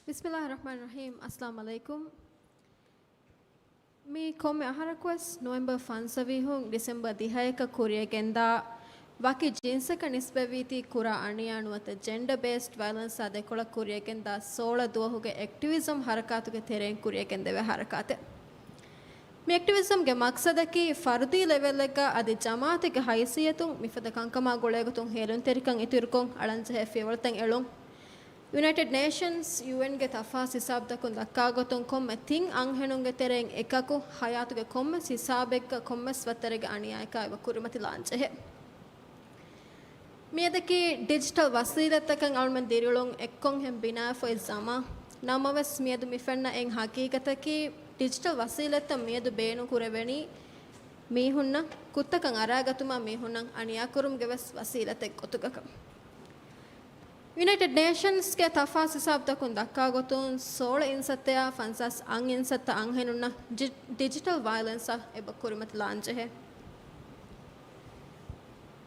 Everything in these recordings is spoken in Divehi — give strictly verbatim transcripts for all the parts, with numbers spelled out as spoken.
ބިސްމިއްލާހި ރަޙްމާނި ރަޙީމް. އައްސަލާމު ޢަލައިކުމް. މި ކޮންމެ އަހަރަކުވެސް ނޮވެމްބަރ ފަންސަވީހުން ޑިސެމްބަރ ދިހައެއްގަ ކުރިޔަށްގެންދާ ވަކި ޖިންސަކަށް ނިސްބަތްވީތީ ކުރާ އަނިޔާ ނުވަތަ ޖެންޑަ ބޭސްޑް ވަޔަލެންސާ ދެކޮޅަށް ކުރިޔަށްގެންދާ ސޯޅަ ދުވަހުގެ އެކްޓިވިޒަމް ހަރަކާތުގެ ތެރެއިން ކުރިޔަށްގެންދެވޭ ހަރަކާތެއް. މި އެކްޓިވިޒަމްގެ މަޤްޞަދަކީ ފަރުދީ ލެވެލްއެއްގަ އަދި ޖަމާޢަތެއްގެ ހައިސިއްޔަތުން މިފަދަ ކަންކަމާ ގުޅޭގޮތުން ހޭލުންތެރިކަން އިތުރުކޮށް އަޅަންޖެހޭ ފިޔަވަޅުތައް އެޅުން. ޔުނައިޓެޑް ނޭޝަންސް، ޔޫއެންގެ ތަފާސް ހިސާބުތަކުން ދައްކާގޮތުން ކޮންމެ ތިން އަންހެނުންގެ ތެރެއިން އެކަކު ހަޔާތުގެ ކޮންމެސް ހިސާބެއްގަ ކޮންމެސް ވައްތަރެއްގެ އަނިޔާއަކާ އެބަ ކުރިމަތިލާންޖެހޭ. މިއަދަކީ ޑިޖިޓަލް ވަސީލަތްތަކަށް އަޅުމެން ދިރިއުޅުން އެއްކޮށްހެން ބިނާވެފައި ޒަމާން. ނަމަވެސް މިއަދު މި ފެންނަ އެއް ހަގީގަތަކީ ޑިޖިޓަލް ވަސީލަތްތައް މިއަދު ބޭނުން ކުރެވެނީ މީހުންނަށް ކުށްތަކަށް އަރާގަތުމަށް މީހުންނަށް އަނިޔާކުރުމުގެ ވެސް ވަސީލަތެއް ގޮތުގަ. ޔުނައިޓެޑް ނޭޝަންސްގެ ތަފާސް ހިސާބުތަކުން ދައްކާގޮތުން، ސޯޅަ އިންސައްތަޔާ ފަންސާސް އަށް އިންސައްތަ އަންހެނުންނަށް ޑި-، ޑިޖިޓަލް ވަޔަލެންސްއަށް އެބަ ކުރިމަތިލާންޖެހޭ.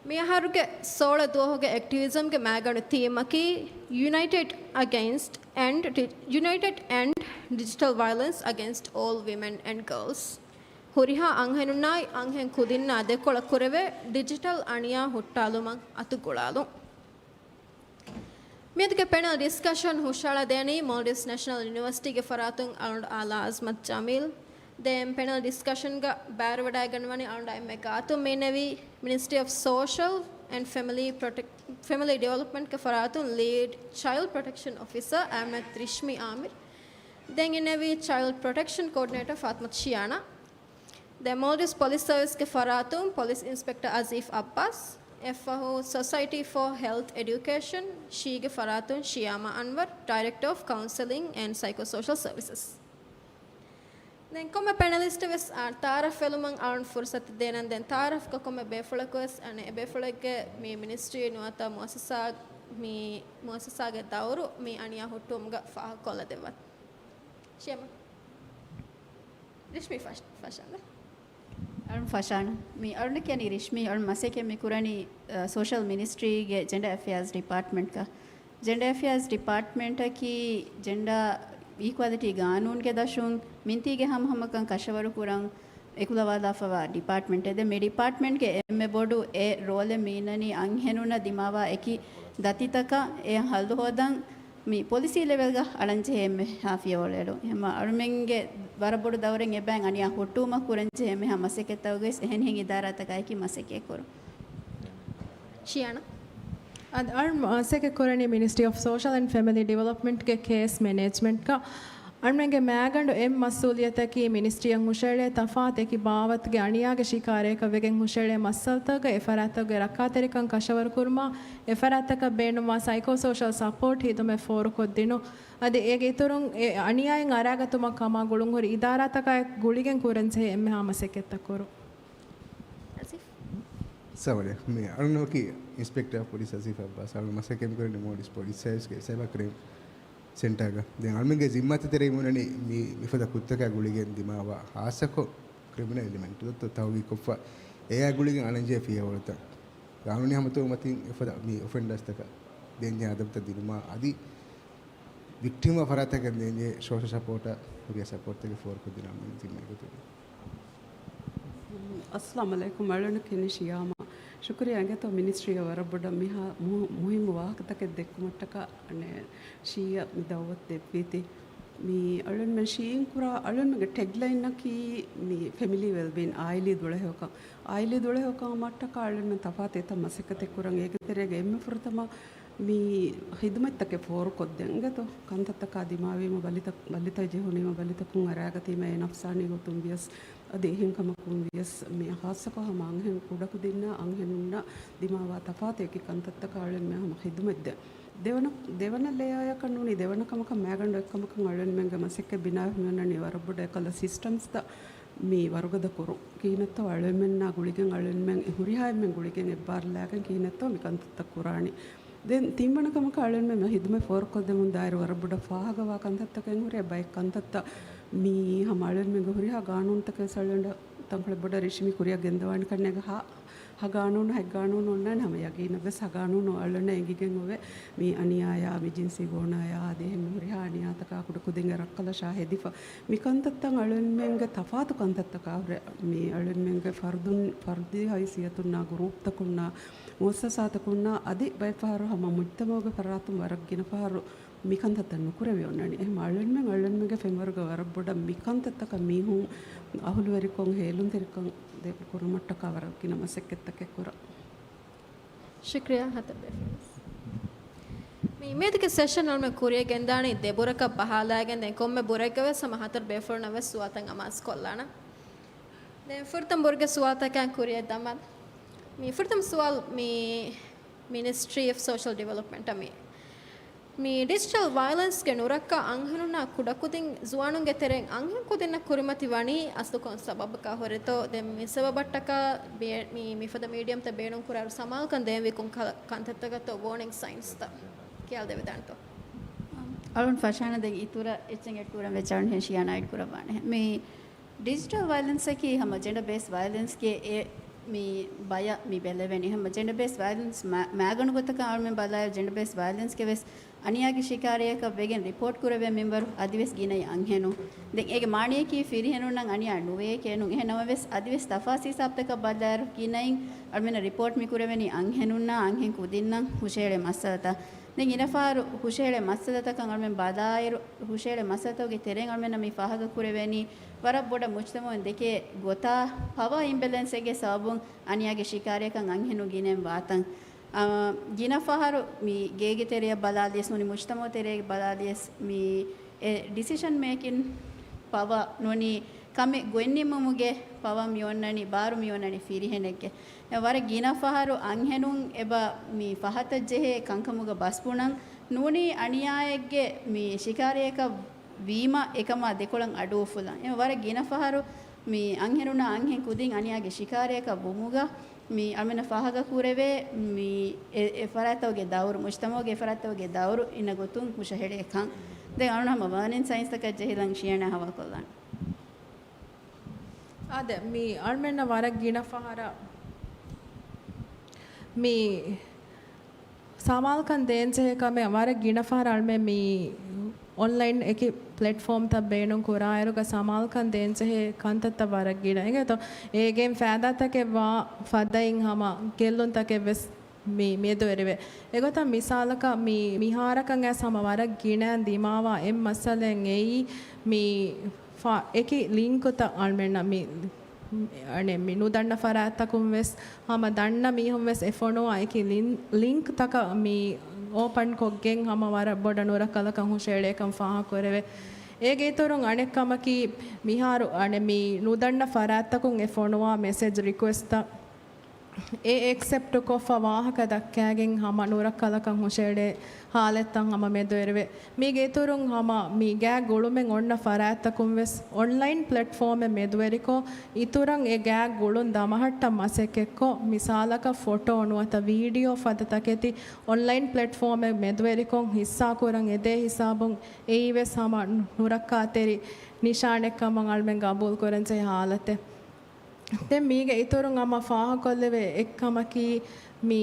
މިއަހަރުގެ ސޯޅަ ދުވަހުގެ އެކްޓިވިޒަމްގެ މައިގަނޑު ތީމަކީ United Against and Di-, United End Digital Violence Against All Women and Girls. ހުރިހާ އަންހެނުންނާއި އަންހެން ކުދިންނާ ދެކޮޅަށް ކުރެވޭ ޑިޖިޓަލް އަނިޔާ ހުއްޓާލުމަށް އަތުގުޅާލުން. މިއަދުގެ ޕެނަލް ޑިސްކަޝަން ހުށަހަޅާ ދޭނީ މޯލްޑިވްސް ނޭޝަނަލް ޔުނިވަރސިޓީގެ ފަރާތުން އަޅުގަނޑު އާލާ އަޒްމަތް ޖަމީލް. ދެން ޕެނަލް ޑިސްކަޝަންގަ ބައިވެރިވެވަޑައިގަންނަވަނީ އަޅުގަނޑާ އެންމެ ގާތުން މިންނެވި މިނިސްޓްރީ އޮފް ސޯޝަލް އެންޑް ފެމިލީ ޕްރޮޓެކް-، ފެމިލީ ޑިވެލޮޕްމަންޓްގެ ފަރާތުން ލީޑް ޗައިލްޑް ޕްރޮޓެކްޝަން އޮފިސަރ އަހްމަދް ރިޝްމީ އާމިރު. ދެން އިންނެވި ޗައިލްޑް ޕްރޮޓެކްޝަން ކޯޑިނޭޓަރ ފާތިމަތު ޝިޔާނާ. ދެން މޯލްޑިވްސް ޕޮލިސް ސަރވިސްގެ ފަރާތުން ޕޮލިސް އިންސްޕެކްޓަރ އަޒީފް އައްބާސް. އެއަށްފަހު ސޮސައިޓީ ފޯ ހެލްތް އެޑިއުކޭޝަން، ޝީގެ ފަރާތުން ޝިޔާމާ އަންވަރު، ޑައިރެކްޓަރ އޮފް ކައުންސެލިން އެންޑް ސައިކޯ ސޯޝަލް ސަރވިސަސް. ދެން ކޮންމެ ޕެނަލިސްޓެއް ވެސް، އާ، ތައާރަފް ވެލުމަށް އަޅުން ފުރުސަތު ދޭނަން. ދެން ތައާރަފްގަ ކޮންމެ ބޭފުޅަކު ވެސް، އަނެއް އެ ބޭފުޅެއްގެ މި މިނިސްޓްރީ ނުވަތަ މުއައްސަސާ، މި މުއައްސަސާގެ ދައުރު މި އަނިޔާ ހުއްޓުވުމުގަ ފާހަގަކޮށްލަދެއްވަން. ޝިޔާމާ. ރިޝްމީ ފަށް-، ފަށާނދެ. އަޅުން ފަށާނަ. މި އަޅުން ކިޔަނީ ރިޝްމީ. އަޅުން މަސައްކަތް މި ކުރަނީ، އަ، ސޯޝަލް މިނިސްޓްރީގެ ޖެންޑަ އެފެއާޒް ޑިޕާޓްމަންޓްގަ. ޖެންޑަ އެފެއާޒް ޑިޕާޓްމަންޓަކީ ޖެންޑަ އީކުއަލިޓީ ގާނޫންގެ ދަށުން މިންތީގެ ހަމަހަމަކަން ކަށަވަރު ކުރަން އެކުލަވާލާފަވާ ޑިޕާޓްމަންޓެއް. ދެން މި ޑިޕާޓްމަންޓްގެ އެންމެ ބޮޑު އެ ރޯލެއް މި އިންނަނީ އަންހެނުންނަށް ދިމާވާ އެކި ދަތިތަކަށް އެ ހައްލު ހޯދަން މި ޕޮލިސީ ލެވެލްގަ އަޅަންޖެހޭ އެންމެހާ ފިޔަވަޅު އެޅުން. އެހެންމަ އަޅުމެންގެ ވަރަށް ބޮޑު ދައުރެއް އެބައިން އަނިޔާ ހުއްޓުވުމަށް ކުރަންޖެހޭ އެންމެހާ މަސައްކަތްތަކުގައި އެހެނިހެން އިދާރާތަކާއެކީ މަސައްކަތް ކުރުން. ޝިޔާނާ. އަދި އަޅުން މަސައްކަތް ކުރަނީ މިނިސްޓްރީ އޮފް ސޯޝަލް އެންޑް ފެމިލީ ޑިވެލޮޕްމަންޓްގެ ކޭސް މެނޭޖްމަންޓްގަ. އަޅުމެންގެ މައިގަނޑު އެއް މަސްއޫލިއްޔަތަކީ މިނިސްޓްރީއަށް ހުށައެޅޭ ތަފާތު އެކި ބާވަތުގެ އަނިޔާގެ ޝިކާރައަކަށް ވެގެން ހުށައެޅޭ މައްސަލަތަކުގަ އެ ފަރާތްތަކުގެ ރައްކާތެރިކަން ކަށަވަރުކުރުމަށް އެ ފަރާތްތަކަށް ބޭނުންވާ ސައިކޯ ސޯޝަލް ސަޕޯޓް ހިދުމަތް ފޯރުކޮށްދިނުން. އަދި އޭގެ އިތުރުން އެ އަނިޔާއިން އަރާގަތުމަށް ކަމާ ގުޅުންހުރި އިދާރާތަކާއެކު ގުޅިގެން ކުރަންޖެހޭ އެންމެހާ މަސައްކަތްތައް ކުރުން. އަސިފް. ސަވަރެ، މި އަޅުން ވަކި އިންސްޕެކްޓަރ އޮފް ޕޮލިސް އަސިފް އައްބާސް. އަޅުން މަސައްކަތް ކުރަނީ މޯލްޑިވްސް ޕޮލިސް ސަރވިސްގެ ސައިބަރ ކްރައިމް ސެންޓާގަ. ދެން އަޅުމެންގެ ޒިންމާތައް ތެރެއިން މިއުޅެނީ މި، މިފަދަ ކުށްތަކާ ގުޅިގެން ދިމާވާ ހާއްސަކޮށް ކްރިމިނަލް އެލިމެންޓްތައް ތަހުގީގުކޮށްފަ އެއާ ގުޅިގެން އަޅަންޖެހޭ ފިޔަވަޅުތައް. ގާނޫނީ ހަމަތައް މަތިން އެފަދަ މި އޮފެންޑާސްތަކަށް ދޭންޖެހޭ އަދަބުތައް ދިނުމާ އަދި ވިކްޓިމް ފަރާތްތަކަށް ދޭންޖެހޭ ސޯޝަލް ސަޕޯޓާ ހުރިހާ ސަޕޯޓްތަކެއް ފޯރުކޮށްދިނުމަށް ޒިންމާގަތުވެ. އައްސަލާމު ޢަލައިކުމް. އަޅުން ކިޔަނީ ޝިޔާމާ. ޝުކުރިއްޔާ އިނގޭތޯ މިނިސްޓްރީއަށް ވަރަށް ބޮޑަށް މިހާ މު-، މުހިއްމު ވާހަކަތަކެއް ދެއްކުމަށްޓަކާ އަނެއް ޝީއަށް މި ދައުވަތު ދެއްވީތީ. މި އަޅުންމެން ޝީއިން ކުރާ އަޅުންމެންގެ ޓެގްލައިނަކީ މި ފެމިލީ ވެލްބީން، އާއިލީ ދުޅަހެޔޮކަން. އާއިލީ ދުޅަހެޔޮކަމަށްޓަކާ އަޅުންމެން ތަފާތު އެތައް މަސައްކަތެއް ކުރަން. އޭގެ ތެރޭގަ އެންމެ ފުރަތަމަ މި ހިދުމަތްތަކެއް ފޯރުކޮށްދޭން އިނގޭތޯ. ކަންތައްތަކާ ދިމާވީމަ ބަލިތަ-، ބަލިތައް ޖެހުނީމަ ބަލިތަކުން އަރާގަތީމަ އެ ނަފްސާނީ ގޮތުން ވިޔަސް އަދި އެހެން ކަމަކުން ވިޔަސް މި ހާއްސަކޮށް ހަމަ އަންހެން ކުޑަކުދިންނާ އަންހެނުންނަށް ދިމާވާ ތަފާތު އެކި ކަންތައްތަކާ އަޅުންމެން ހަމަ ހިދުމަތްދޭން. ދެވަނަ، ދެވަނަ ލޭއާއަކަށް ނޫނީ ދެވަނަ ކަމަކަށް މައިގަނޑު އެއްކަމަކަށް އަޅުންމެންގެ މަސައްކަތް ބިނާވެ މިއޮންނަނީ ވަރަށް ބޮޑަށް އެކަލަ ސިސްޓަމްސްތައް މި ވަރުގަދަ ކުރުން. ކިހިނެއްތޯ އަޅުމެންނާ ގުޅިގެން އަޅުމެން ހުރިހާ އެންމެން ގުޅިގެން އެއްބާރުލާގެން ކިހިނެއްތޯ މި ކަންތައްތައް ކުރާނީ. ދެން ތިންވަނަ ކަމަކަށް އަޅުމެން މި ހިދުމަތް ފޯރުކޮށްދެމުން ދާއިރު ވަރަށް ބޮޑަށް ފާހަގަވާ ކަންތައްތަކެއް ހުރޭ ބައެއް ކަންތައްތައް މި ހަމަ އަޅުމެންގެ ހުރިހާ ގާނޫނުތަކެއް ވެސް އަޅުގަނޑަށް ތަންކޮޅެއް ބޮޑަށް ރިޝިމި ކުރިއަށް ގެންދަވާނެ ކަންނޭގަ ހަ-، ހަ ގާނޫނު، ހަ ގާނޫނު އޮންނާނެ ހަމަ ޔަގީނަށް ވެސް ހަ ގާނޫނު އަޅަންނަށް އެނގިގެން އޮވެ. މި އަނިޔާޔާ، މި ޖިންސީ ގޯނާޔާ އަދި އެހެން ހުރިހާ އަނިޔާތަކާ ކުޑަކުދިންގެ ރައްކަލަށާ ހެދިފަ. މި ކަންތައްތައް އަޅުންމެންގެ ތަފާތު ކަންތައްތަކާ ހުރެ، މި އަޅުންމެންގެ ފަރުދުން، ފަރުދީ ހައިސިއްޔަތުންނާ، ގުރޫޕްތަކުންނާ، މުއައްސަސާތަކުންނާ އަދި ބައެއް ފަހަރު ހަމަ މުޖްތަމަޢުގެ ފަރާތުން ވަރަށް ގިނަ ފަހަރު މި ކަންތައްތައް ނުކުރެވި އޮންނަނީ. އެހެން އަޅުންމެން އަޅުންމެންގެ ފެންވަރުގަ ވަރަށް ބޮޑަށް މި ކަންތައްތަކަށް މީހުން އަހުލުވެރިކޮށް ހޭލުންތެރިކަން ދޭ-، ކުރުމަށްޓަކާ ވަރަށް ގިނަ މަސައްކަތްތަކެއް ކުރަން. ޝުކްރިޔާ ހަތަރު ބޭފުޅުން. މި މިއަދުގެ ސެޝަން އަޅުމެން ކުރިޔަށް ގެންދާނީ ދެބުރަކަށް ބަހާލާގެން ދެން ކޮންމެ ބުރެއްގަ ވެސް ހަމަ ހަތަރު ބޭފުޅުންނަށް ވެސް ސުވާލުތައް އަމާޒު ކޮށްލާނަން. ދެން ފުރަތަމަ ބުރުގެ ސުވާލުތަކަށް ކުރިޔަށް ދަމާލަން. މި ފުރަތަމަ ސުވާލު މި މިނިސްޓްރީ އޮފް ސޯޝަލް ޑިވެލޮޕްމަންޓަށް މި، މި ޑިޖިޓަލް ވަޔަލެންސްގެ ނުރައްކާ އަންހެނުންނާ ކުޑަކުދިން ޒުވާނުންގެ ތެރެއިން އަންހެން ކުދިންނަށް ކުރިމަތި ވަނީ އަސްލު ކޮން ސަބަބަކާ ހުރެތޯ؟ ދެން މި ސަބަބަށްޓަކާ ބޭ-، މި، މިފަދަ މީޑިއަމްތައް ބޭނުން ކުރާއިރު ސަމާލުކަން ދޭންވީ ކޮން ކަ-، ކަންތައްތަކަށްތޯ ވޯނިން ސައިންސްތައް ކިޔާލަދެވިދާނެތޯ؟ އަޅުން ފަށާނަ ދެން އިތުރަށް އެއްޗެއް އެޑް ކުރަން ވެއްޖެ އަޅުން ޝިޔާނާ އެޑް ކުރައްވާނެ. މި ޑިޖިޓަލް ވަޔަލެންސަކީ ހަމަ ޖެންޑަ ބޭސް ވަޔަލެންސްގެ އެ މި ބަޔަށް މި ބެލެވެނީ. ހަމަ ޖެންޑަ ބޭސް ވަޔަލެންސް މަ-، މައިގަނޑު ގޮތަކަށް އަޅުމެން ބަލާއިރު ޖެންޑަ ބޭސް ވަޔަލެންސްގެ ވެސް އަނިޔާގެ ޝިކާރިއަކަށް ވެގެން ރިޕޯޓް ކުރެވޭ މިންވަރު އަދިވެސް ގިނައީ އަންހެނުން. ދެން އޭގެ މާނަޔަކީ ފިރިހެނުންނަށް އަނިޔާ ނުވޭ ކޭނުން. އެހެން ނަމަވެސް އަދިވެސް ތަފާސް ހިސާބުތަކަށް ބަލާއިރު ގިނައިން އަޅުމެންނަށް ރިޕޯޓް މި ކުރެވެނީ އަންހެނުންނާ އަންހެން ކުދިންނަށް ހުށަހެޅޭ މައްސަލަތައް. ދެން ގިނަ ފަހަރު ހުށަހެޅޭ މައްސަލަތަކަށް އަޅުމެން ބަލާއިރު، ހުށަހެޅޭ މައްސަލަތަކުގެ ތެރެއިން އަޅުމެންނަށް މި ފާހަގަ ކުރެވެނީ ވަރަށް ބޮޑަށް މުޖްތަމަޢުން ދެކޭ ގޮތާ ޕަވާ އިމްބެލެންސެއްގެ ސަބަބުން އަނިޔާގެ ޝިކާރިއަކަށް އަންހެނުން ގިނައިން ވާތަން. އާ، ގިނަ ފަހަރު މި ގޭގެ ތެރެއަށް ބަލާލިޔަސް ނޫނީ މުޖްތަމަޢު ތެރޭގަ ބަލާލިޔަސް މި އެ ޑިސިޝަން މޭކިން ޕަވާ ނޫނީ ކަމެއް ގޮތް ނިންމުމުގެ ޕަވާ މި އޮންނަނީ، ބާރު މި އޮންނަނީ ފިރިހެނެއްގެ. އެ ވަރަށް ގިނަ ފަހަރު އަންހެނުން އެބަ މި ފަހަތަށް ޖެހޭ ކަންކަމުގަ ބަސް ބުނަން ނޫނީ އަނިޔާއެއްގެ މި ޝިކާރިއަކަށް ވީމަ އެކަމާ ދެކޮޅަށް އަޑުއުފުލަން. އެ ވަރަށް ގިނަ ފަހަރު މި އަންހެނުންނާ އަންހެން ކުދިން އަނިޔާގެ ޝިކާރިއަކަށް ވުމުގަ މި އަޅުމެންނަށް ފާހަގަ ކުރެވޭ މި އެ، އެ ފަރާތްތަކުގެ ދައުރު، މުޖްތަމަޢުގެ އެ ފަރާތްތަކުގެ ދައުރު އިންނަ ގޮތުން ހުށަހެޅޭ ކަން. ދެން އަޅުން ހަމަ ވާނިން ސައިންސްތަކަށް ޖެހިލަން ޝިޔާނާ ހަވާލުކޮށްލާން. އާދެ، މި އަޅުމެންނަށް ވަރަށް ގިނަ ފަހަރަށް މި ސަމާލުކަން ދޭންޖެހޭ ކަމެއް ވަރަށް ގިނަ ފަހަރަށް އަޅުމެން މި އޮންލައިން އެކި ޕްލެޓްފޯމްތައް ބޭނުން ކުރާއިރުގަ ސަމާލުކަން ދޭންޖެހޭ ކަންތައްތައް ވަރަށް ގިނަ. އެނގޭތޯ، އޭގެން ފައިދާތަކެއް ވާ ފަދައިން ހަމަ ގެއްލުންތަކެއް ވެސް މި މެދުވެރިވޭ. އެގޮތަށް މިސާލަކަށް މި މިހާރަކަށް އައިސް ހަމަ ވަރަށް ގިނައިން ދިމާވާ އެއް މައްސަލައެއް އެއީ މި ފާ-، އެކި ލިންކުތައް އަޅުމެންނަށް މި، އަނެއް މި ނުދަންނަ ފަރާތްތަކުން ވެސް ހަމަ ދަންނަ މީހުން ވެސް އެ ފޮނުވާ އެކި ލިން-، ލިންކްތަކަށް މި އޯޕަން ކޮށްގެން ހަމަ ވަރަށް ބޮޑަށް ނުރައްކަލަކަށް ހުށައެޅޭކަން ފާހަގަކުރެވޭ. އޭގެ އިތުރުން އަނެއް ކަމަކީ މިހާރު އަނެއް މި ނުދަންނަ ފަރާތްތަކުން އެ ފޮނުވާ މެސެޖް ރިކުއެސްޓްތައް އެ އެކްސެޕްޓް ކޮށްފަ ވާހަކަ ދައްކައިގެން ހަމަ ނުރައްކަލަކަށް ހުށައެޅޭ ހާލަތްތައް ހަމަ މެދުވެރިވޭ. މީގެ އިތުރުން ހަމަ މި ގާތް ގުޅުމެއް އޮންނަ ފަރާތްތަކުން ވެސް އޮންލައިން ޕްލެޓްފޯމެއް މެދުވެރިކޮށް، އިތުރަށް އެ ގާތް ގުޅުން ދަމަހައްޓަން މަސައްކަތްކޮށް، މިސާލަކަށް ފޮޓޯ ނުވަތަ ވީޑިއޯ ފަދަ ތަކެތި އޮންލައިން ޕްލެޓްފޯމެއް މެދުވެރިކޮށް ހިއްސާކުރަން އެދޭ ހިސާބުން އެއީ ވެސް ހަމަ ނުރައްކާތެރި ނިޝާނެއްކަމަށް އަޅުމެން ގަބޫލުކުރަންޖެހޭ ހާލަތެއް. ދެން މީގެ އިތުރުން ހަމަ ފާހަގަކޮށްލެވޭ އެއްކަމަކީ، މި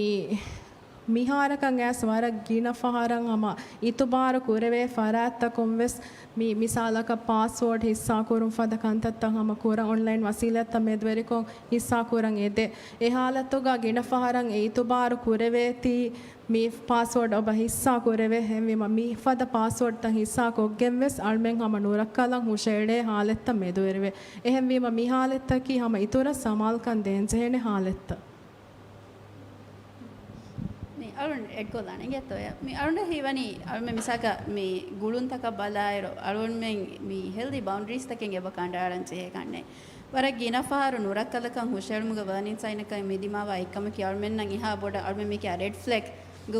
މިހާރަކަށް އައިސް ވަރަށް ގިނަ ފަހަރަށް ހަމަ އިތުބާރު ކުރެވޭ ފަރާތްތަކުން ވެސް މި މިސާލަކަށް ޕާސްވޯޑް ހިއްސާކުރުން ފަދަ ކަންތައްތައް ހަމަ ކުރަން އޮންލައިން ވަސީލަތްތައް މެދުވެރިކޮށް ހިއްސާކުރަން އެދޭ. އެ ހާލަތުގަ ގިނަ ފަހަރަށް އެ އިތުބާރު ކުރެވޭތީ މި ޕާސްވޯޑް އޮބަ ހިއްސާ ކުރެވޭ. އެހެންވީމަ، މި ފަދަ ޕާސްވޯޑްތައް ހިއްސާ ކޮށްގެން ވެސް އަޅުމެން ހަމަ ނުރައްކަލަން ހުށައެޅޭ ހާލަތްތައް މެދުވެރިވޭ. އެހެންވީމަ، މި ހާލަތްތަކީ ހަމަ އިތުރަށް ސަމާލުކަން ދޭންޖެހޭނެ ހާލަތްތައް. މި އަޅުން އެޑްކޮށްލާނެ އިނގޭތޯ؟ މި އަޅުން ހީވަނީ އަޅުމެން މިސާކަށް މި ގުޅުންތަކަށް ބަލާއިރު، އަޅުންމެން މި ހެލްދީ ބައުންޑްރީސްތަކެއް އެބަ ކަނޑައަޅަން ޖެހޭ ކަންނޭ. ވަރަށް ގިނަ ފަހަރު ނުރައްކަލަކަށް ހުށައެޅުމުގެ ވާނިން ސައިނަކަށް މި ދިމާވާ އެއްކަމަކީ، އަޅުމެންނަށް އެހާ ބޮޑަށް އަޅުމެން މީކީ ރެޑް ފްލެގް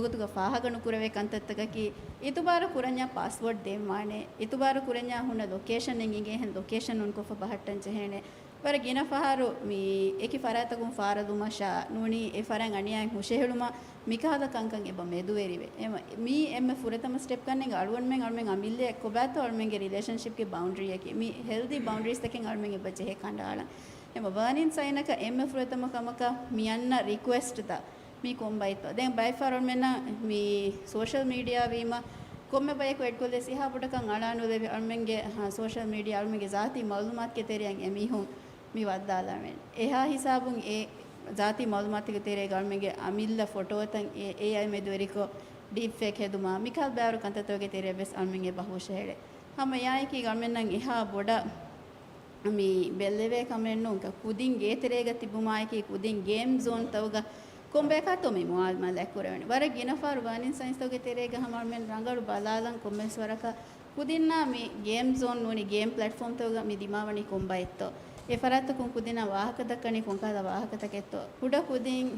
ގޮތުގަ ފާހަގަ ނުކުރެވޭ ކަންތައްތަކަކީ، އިތުބާރު ކުރަންޏާ ޕާސްވޯޑް ދޭންވާނެ، އިތުބާރު ކުރަންޏާ ހުންނަ ލޮކޭޝަނެއް އިނގޭ އެހެން ލޮކޭޝަން އޮންކޮށްފަ ބަހައްޓަން ޖެހޭނެ. ވަރަށް ގިނަ ފަހަރު މި އެކި ފަރާތަކުން ފާރަލުމަށާ ނޫނީ އެ ފަރާތް އަނިޔާއިން ހުށަހެޅުމަށް މިކަހަލަ ކަންކަން އެބަ މެދުވެރިވޭ. އެމަ-، މީ އެންމެ ފުރަތަމަ ސްޓެޕް ކަންނޭނގެ އަޅުގަނޑުމެން، އަޅުމެން އަމިއްލައަށް ކޮބާތޯ އަޅުމެންގެ ރިލޭޝަންޝިޕްގެ ބައުންޑްރީއަކީ. މި ހެލްދީ ބައުންޑްރީސްތަކެއް އަޅުމެން އެބަ ޖެހޭ ކަނޑައަޅަން. އެމަ ވާނިން ސައިނަކަށް އެންމެ ފުރަތަމަ ކަމަކަށް މި އަންނަ ރިކުއެސްޓްތައް މީ ކޮންބައިތޯ؟ ދެން ބައެއް ފަހަރު އަޅުމެންނަށް މި ސޯޝަލް މީޑިއާ ވީމަ ކޮންމެ ބަޔަކު އެޑްކޮށްލިޔަސް އެހާ ބޮޑަކަށް އަޅާނުލެވި އަޅުމެންގެ، ހާ، ސޯޝަލް މީޑިއާ އަޅުމެންގެ ޒާތީ މައުލޫމާތުގެ ތެރެއަށް އެމީހުން މި ވައްދާލާނެ. އެހާ ހިސާބުން އެ ޒާތީ މައުލޫމާތުގެ ތެރޭގަ އަޅުމެންގެ އަމިއްލަ ފޮޓޯތައް އެ އޭއައި މެދުވެރިކޮށް ޑީޕްފޭކް ހެދުމާ މިކަހަލަ ބައިވަރު ކަންތައްތަކުގެ ތެރެއަށް ވެސް އަޅުމެން އެބަ ހުށަހެޅޭ. ހަމަ އެއާއެކީ އަޅުމެންނަށް އެހާ ބޮޑަށް މި ބެއްލެވޭ ކަމެއް ނޫން. ކުދިން ގޭތެރޭގަ ތިބުމާއެކީ ކުދިން ގޭމް ޒޯންތަކުގަ ކޮންބަޔަކާތޯ މި މުއާމަލާތް ކުރެވެނީ. ވަރަށް ގިނަ ފަހަރު ވާނިން ސައިންސްތަކުގެ ތެރޭގަ ހަމަ އަޅުމެން ރަނގަޅު ބަލާލަން ކޮންމެސް ވަރަކަށް ކުދިންނާ މި ގޭމް ޒޯން ނޫނީ ގޭމް ޕްލެޓްފޯމްތަކުގަ މި ދިމާވަނީ ކޮންބައެއްތޯ؟ އެ ފަރާތަކުން ކުދިންނަށް ވާހަކަ ދައްކަނީ ކޮންކަހަލަ ވާހަކަތަކެއްތޯ؟ ކުޑަ ކުދިން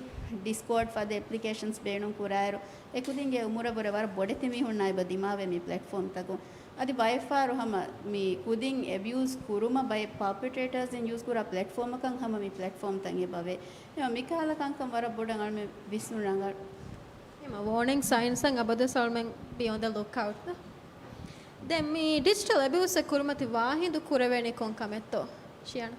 ޑިސްކޯޑް ފަދަ އެޕްލިކޭޝަންސް ބޭނުން ކުރާއިރު، އެ ކުދިންގެ އުމުރަށްވުރެ ވަރަށް ބޮޑެތި މީހުންނާ އެބަ ދިމާވޭ މި ޕްލެޓްފޯމްތަކުން. އަދި ބައެއްފަހަރު ހަމަ މި ކުދިން އެބިއުސް ކުރުމަށް ބައެއް ޕާޕެޓޭޓާސްއިން ޔޫސް ކުރާ ޕްލެޓްފޯމަކަށް ހަމަ މި ޕްލެޓްފޯމްތައް އެބަވޭ. އެމަ މިކަހަލަ ކަންކަން ވަރަށް ބޮޑަށް އަޅުމެން ވިސްނުން ރަނގަޅު. އެމަ ވޯނިން ސައިންސްއަށް އަބަދުވެސް އަޅުމެން be on the lookout. ދެން މި ޑިޖިޓަލް އެބިއުސްއެއް ކުރިމަތި ވާހިނދު ކުރެވޭނީ ކޮން ކަމެއްތޯ؟ ޝިޔާން.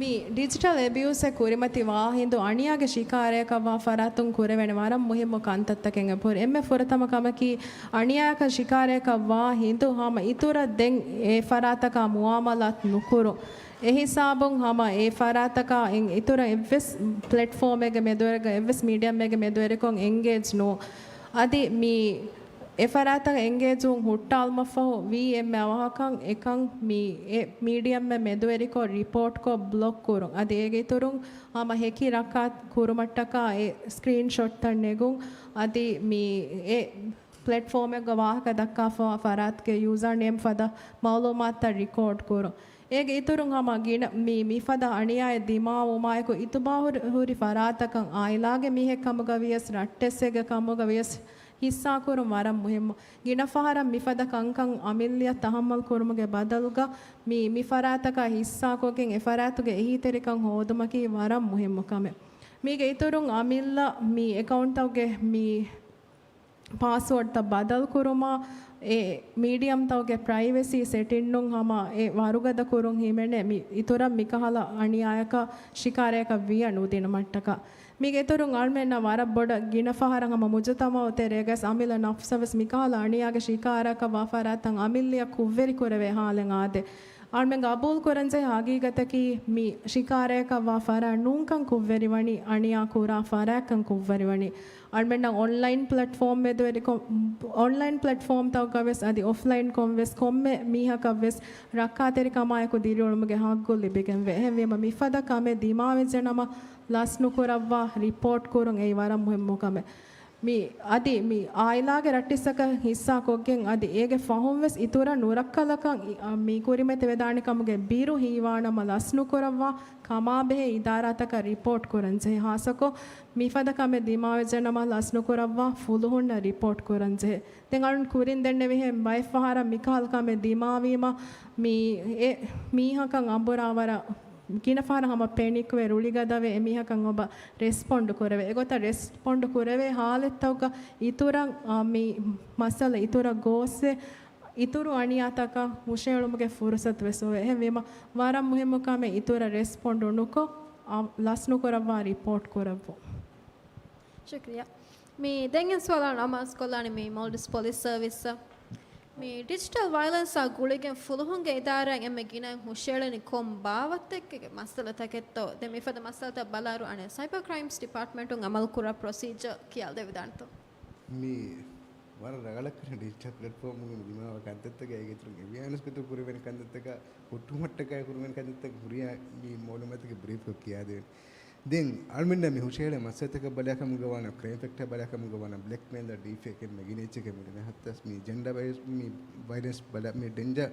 މި ޑިޖިޓަލް އެބިއުސްއެއް ކުރިމަތި ވާހިނދު އަނިޔާގެ ޝިކާރަޔަކަށްވާ ފަރާތުން ކުރެވޭނެ ވަރަށް މުހިއްމު ކަންތައްތަކެއް އެބަހުރި. އެންމެ ފުރަތަމަ ކަމަކީ އަނިޔާއަކަށް ޝިކާރަޔަކަށްވާ ހިނދު ހަމަ އިތުރަށް ދެން އެ ފަރާތަކާ މުއާމަލާތު ނުކުރުން. އެ ހިސާބުން ހަމަ އެ ފަރާތަކާ އިތުރަށް އެއްވެސް ޕްލެޓްފޯމެއްގެ މެދުވެރިކޮށް، އެއްވެސް މީޑިއަމެއްގެ މެދުވެރިކޮށް އެންގޭޖް ނުވުން. އަދި މި އެ ފަރާތަށް އެންގޭޖުން ހުއްޓާލުމަށްފަހު ވީ އެންމެ އަވަހަކަށް އެކަން މި އެ މީޑިއަމެއް މެދުވެރިކޮށް ރިޕޯޓްކޮށް ބްލޮކް ކުރުން. އަދި އޭގެ އިތުރުން ހަމަ ހެކި ރައްކާތް ކުރުމަށްޓަކާ އެ ސްކްރީންޝޮޓްތައް ނެގުން. އަދި މި އެ ޕްލެޓްފޯމެއްގަ ވާހަކަ ދައްކާފަ ފަރާތުގެ ޔޫޒާ ނޭމް ފަދަ މައުލޫމާތުތައް ރިކޯޑް ކުރުން. އޭގެ އިތުރުން ހަމަ ގިނަ މި މިފަދަ އަނިޔާއެއް ދިމާވުމާއެކު އިތުބާހުރި ހުރި ފަރާތަކަށް އާއިލާގެ މީހެއް ކަމުގަ ވިޔަސް ރައްޓެއްސެއްގެ ކަމުގަ ވިޔަސް ހިއްސާކުރުން ވަރަށް މުހިއްމު. ގިނަ ފަހަރަށް މިފަދަ ކަންކަން އަމިއްލައަށް ތަހައްމަލް ކުރުމުގެ ބަދަލުގަ މި މި ފަރާތަކާ ހިއްސާކޮށްގެން އެ ފަރާތުގެ އެހީތެރިކަން ހޯދުމަކީ ވަރަށް މުހިއްމު ކަމެއް. މީގެ އިތުރުން އަމިއްލަ މި އެކައުންޓްތަކުގެ މި ޕާސްވޯޑްތައް ބަދަލުކުރުމާ، އެ މީޑިއަމްތަކުގެ ޕްރައިވެސީ ސެޓިންގުން ހަމަ އެ ވަރުގަދަ ކުރުން ހިމެނޭ މި އިތުރަށް މިކަހަލަ އަނިޔާއަކަށް ޝިކާރަޔަކަށް ވިޔަ ނުދިނުމަށްޓަކާ. މީގެ އިތުރުން އަޅުމެންނަށް ވަރަށް ބޮޑަށް ގިނަ ފަހަރަށް ހަމަ މުޖުތަމައު ތެރޭގަސް އަމިއްލަ ނަފްސަށް ވެސް މިކަހަލަ އަނިޔާގެ ޝިކާރައަކަށް ވާ ފަރާތަށް އަމިއްލައަށް ކުށްވެރި ކުރެވޭ ހާލެއް އާދޭ. އަޅުމެން ގަބޫލު ކުރަންޖެހޭ ހަގީގަތަކީ މި ޝިކާރަޔަކަށް ވާ ފަރާތް ނޫންކަން ކުށްވެރިވަނީ އަނިޔާ ކުރާ ފަރާތްކަން ކުށްވެރިވަނީ. އަޅުމެންނަށް އޮންލައިން ޕްލެޓްފޯމް މެދުވެރިކޮށް، އޮންލައިން ޕްލެޓްފޯމްތަކުގަ ވެސް އަދި އޮފްލައިންކޮށް ވެސް ކޮންމެ މީހަކަށް ވެސް ރައްކާތެރިކަމާއެކު ދިރިއުޅުމުގެ ހައްގު ލިބިގެންވޭ. އެހެންވީމަ މިފަދަ ކަމެއް ދިމާވެއްޖެނަމަ ލަސްނުކުރައްވާ ރިޕޯޓް ކުރުން އެއީ ވަރަށް މުހިއްމު ކަމެއް. މި އަދި މި އާއިލާގެ ރައްޓިއްސަކަށް ހިއްސާކޮށްގެން އަދި އޭގެ ފަހުން ވެސް އިތުރަށް ނުރައްކަލަކަށް އި-، އަ، މި ކުރިމަތިވެދާނެ ކަމުގެ ބިރު ހީވާނަމަ ލަސްނުކުރައްވާ ކަމާބެހޭ އިދާރާތަކަށް ރިޕޯޓް ކުރަންޖެހޭ. ހާއްސަކޮށް މިފަދަ ކަމެއް ދިމާވެއްޖެނަމަ ލަސްނުކުރައްވާ ފުލުހުންނަށް ރިޕޯޓް ކުރަންޖެހޭ. ދެން އަޅުން ކުރިން ދެންނެވިހެން ބައެއްފަހަރަށް މިކަހަލަ ކަމެއް ދިމާވީމަ މި އެ މީހަކަށް އަނބުރާ ވަރަށް ގިނަ ފަހަރަށް ހަމަ ޕެނިކްވެ ރުޅިގަދަވެ އެމީހަކަށް އޮބަ ރެސްޕޮންޑް ކުރެވޭ. އެގޮތަށް ރެސްޕޮންޑް ކުރެވޭ ހާލަތްތަކުގަ އިތުރަށް، އާ، މި މައްސަލަ އިތުރަށް ގޯސްވެ، އިތުރު އަނިޔާތަކަށް ހުށައެޅުމުގެ ފުރުސަތު ވެސް އޮވޭ. އެހެންވީމަ، ވަރަށް މުހިއްމު ކަމެއް އިތުރަށް ރެސްޕޮންޑު ނުކޮށް، އަ، ލަސްނުކުރައްވާ ރިޕޯޓް ކުރައްވުން. ޝުކްރިޔާ. މި ދެން އެ ސުވާލާ ނަމާސް ކޮށްލާނީ މި މޯލްޑިވްސް ޕޮލިސް ސަރވިސްއަށް. މި ޑިޖިޓަލް ވަޔަލެންސާ ގުޅިގެން ފުލުހުންގެ އިދާރާއިން އެންމެ ގިނައިން ހުށައެޅެނީ ކޮން ބާވަތެއްގެ މައްސަލަތަކެއްތޯ؟ ދެން މިފަދަ މައްސަލަތައް ބަލާއިރު އަނެއް ސައިބަރ ކްރައިމްސް ޑިޕާޓްމަންޓުން އަމަލު ކުރާ ޕްރޮސީޖަރ ކިޔާލެވިދާނެތޯ؟ މި ވަރަށް ރަގަޅަށް ކަން ޑިޖިޓަލް ޕްލެޓްފޯމުގެ ދިމާވާ ކަންތައްތަކާ އޭގެ އިތުރުން އެވިއަންސް ގޮތުން ކުރެވޭނެ ކަންތައްތަކާ ހުއްޓުމަށްޓަކާ ކުރެވޭނެ ކަންތައްތަކާ ހުރިހާ މި މައުލޫމާތުގެ ބްރީފްކޮށް ކިޔާދެވޭނެ. ދެން އަޅުމެންނަށް މި ހުށަހެޅޭ މައްސަލަތަކަށް ބަލާކަމުގަ ވާނަ، ކްރައިމް ފެކްޓަށް ބަލާކަމުގަ ވާނަ، ބްލެކްމެއިލް އަށް ޑީފޭކް އެންމެ ގިނަ އެއްޗެކޭ މި ދެން ހައްތަސް މި ޖެންޑާ ބަޔަސް މި ވަޔަލެންސް ބަލާ، މި ޑެންޖާ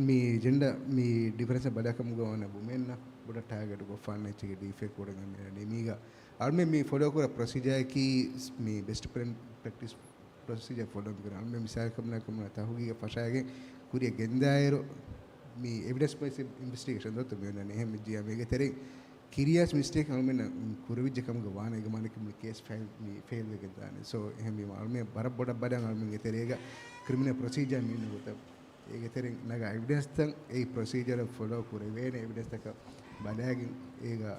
މި ޖެންޑާ މި ޑިފަރެންސް ބަލާކަމުގަ ވާނަ ވުމެންނަށް ބޮޑަށް ޓާގެޓް ކޮށްފާނެ އެއްޗެކޭ ޑީފޭކް ބޮޑަށް އަންނަނީ. މީގަ އަޅުމެން މި ފޮލޯ ކުރާ ޕްރޮސީޖާއަކީ މި ބެސްޓް ޕްރެ-، ޕްރެކްޓިސް ޕްރޮސީޖާ ފޮލޯ ކުރާ. އަޅުމެން މިސާލަކަށް ބުނާކަމުން ތަހުގީގަށް ފަށާގެން ކުރިއަށް ގެންދާއިރު، މި އެވިޑެންސް ބޭސްޑް އިންވެސްޓިގޭޝަން ދޯ މި އޮންނަނީ. އެހެން ވެއްޖިއްޔާ މީގެ ތެރެއިން ކިރިޔަސް މިސްޓޭކް އަޅުމެންނަށް ކުރެވިއްޖެ ކަމުގަ ވާނެ އެގަމާނަކީ މި ކޭސް ފައިލް މި ފެއިލް ވެގެން ދާނެ. ސޯ އެހެންވީމަ އަޅުމެން ވަރަށް ބޮޑަށް ބަލަން އަޅުމެންގެ ތެރޭގަ ކްރިމިނަލް ޕްރޮސީޖާ މި އިންނަ ގޮތަށް އޭގެ ތެރެއިން ނަގާ އެވިޑެންސްތައް އެއީ ޕްރޮސީޖަރ ފޮލޯ ކުރެވޭނެ އެވިޑެންސްތަކަށް ބަލާގެން އޭގަ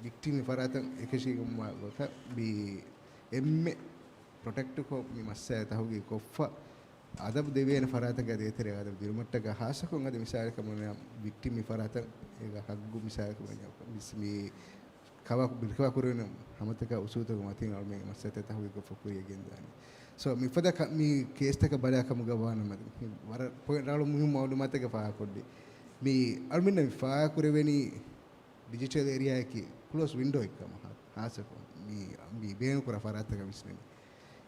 ވިކްޓިމް މި ފަރާތަށް އެކަށީގެންވާ ގޮތަށް މި އެންމެ ޕްރޮޓެކްޓްކޮށް މި މައްސަލަ ތަހުގީގު ކޮށްފަ އަދަބު ދެވޭނެ ފަރާތަކާ ދޭތެރޭ އަދަބު ދިނުމަށްޓަކާ ހާއްސަކޮށް އަދި މިސާލަކަށް ބުނަން ވިކްޓިމް މި ފަރާތަށް އޭގަ ހައްގު މިސާލަކަށް ބުނަން މި ކަވާ، ބިރުކަވާ ކުރެވެން ހަމަތަކާ އުސޫލުތަކުގެ މަތިން އަޅުމެން މައްސަލަތައް ތަހުގީގުކޮށްފަ ކުރިޔަށް ގެންދާނެ. ސޯ، މިފަދަ ކަ-، މި ކޭސްތަކަށް ބަލާ ކަމުގަ ވާނަމަ، މި ވަރަށް ޕޮއިންޓް ރަނގަޅު މުހިންމު މައުލޫމާތަކެއް ފާހަގަކޮށްލި. މި އަޅުމެންނަށް މި ފާހަގަކުރެވެނީ ޑިޖިޓަލް އޭރިއާއަކީ ކްލޯސް ވިންޑޯއެއްކަމަށް ހާ-، ހާއްސަކޮށް މި، މި ބޭނުންކުރާ ފަރާތްތަކަށް ވިސްނަނީ.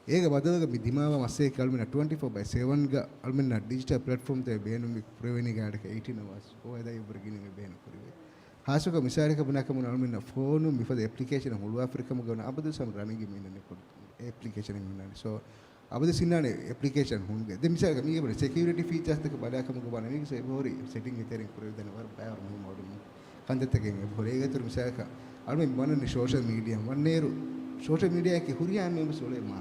އޭގެ ބަދަލުގަ މި ދިމާވާ މައްސަލައަކީ އަޅުމެންނަށް ޓްވެންޓީ ފޯ ބައި ސެވަންގަ އަޅުމެންނަށް ޑިޖިޓަލް ޕްލެޓްފޯމްތައް ބޭނުންވި ކުރެވެނީގެ އަޑަކަށް އެއިޓީން އަވާސް އޯ އެދާ އެއްވަރު ގިނައިން ބޭނުންކުރެވޭ. ހާއްސަކޮށް މިސާލަކަށް ބުނާކަމުން އަޅުމެންނަށް ފޯނުން މިފަދަ އެޕްލިކޭޝަނެއް ހުޅުވާފަ ކަމުގަ ވަން އަބަދުވެސް ހަމަ ރަނގަޅު މީނަން އެޕްލިކޭޝަނެއް ހުންނާނެ. ސޯ، އަބަދުވެސް އިންނާނެ އެޕްލިކޭޝަން ހުންގެ. ދެން މިސާލަކަށް މީގެ ބުނެ ސެކިއުރިޓީ ފީޗާސްތަކަށް ބަލާކަމުގަ ވާނަމަ މީގެ އެބަހުރި ސެޓިންގް ތެރެއިން ކުރެވިދާނެ ވަރަށް ބައިވަރު މުހިންމު އަޅުމެން ކަންތައްތަކެއް އެބަހުރި. އޭގެ އިތުރު މިސާލަކަށް އަޅުމެން ވަނަނީ ސޯޝަލް މީޑިއާ ވަންނޭރު ސޯޝަލް މީޑިއާއަކީ ހުރިހާ އެއްމީހުން އުޅޭ މާ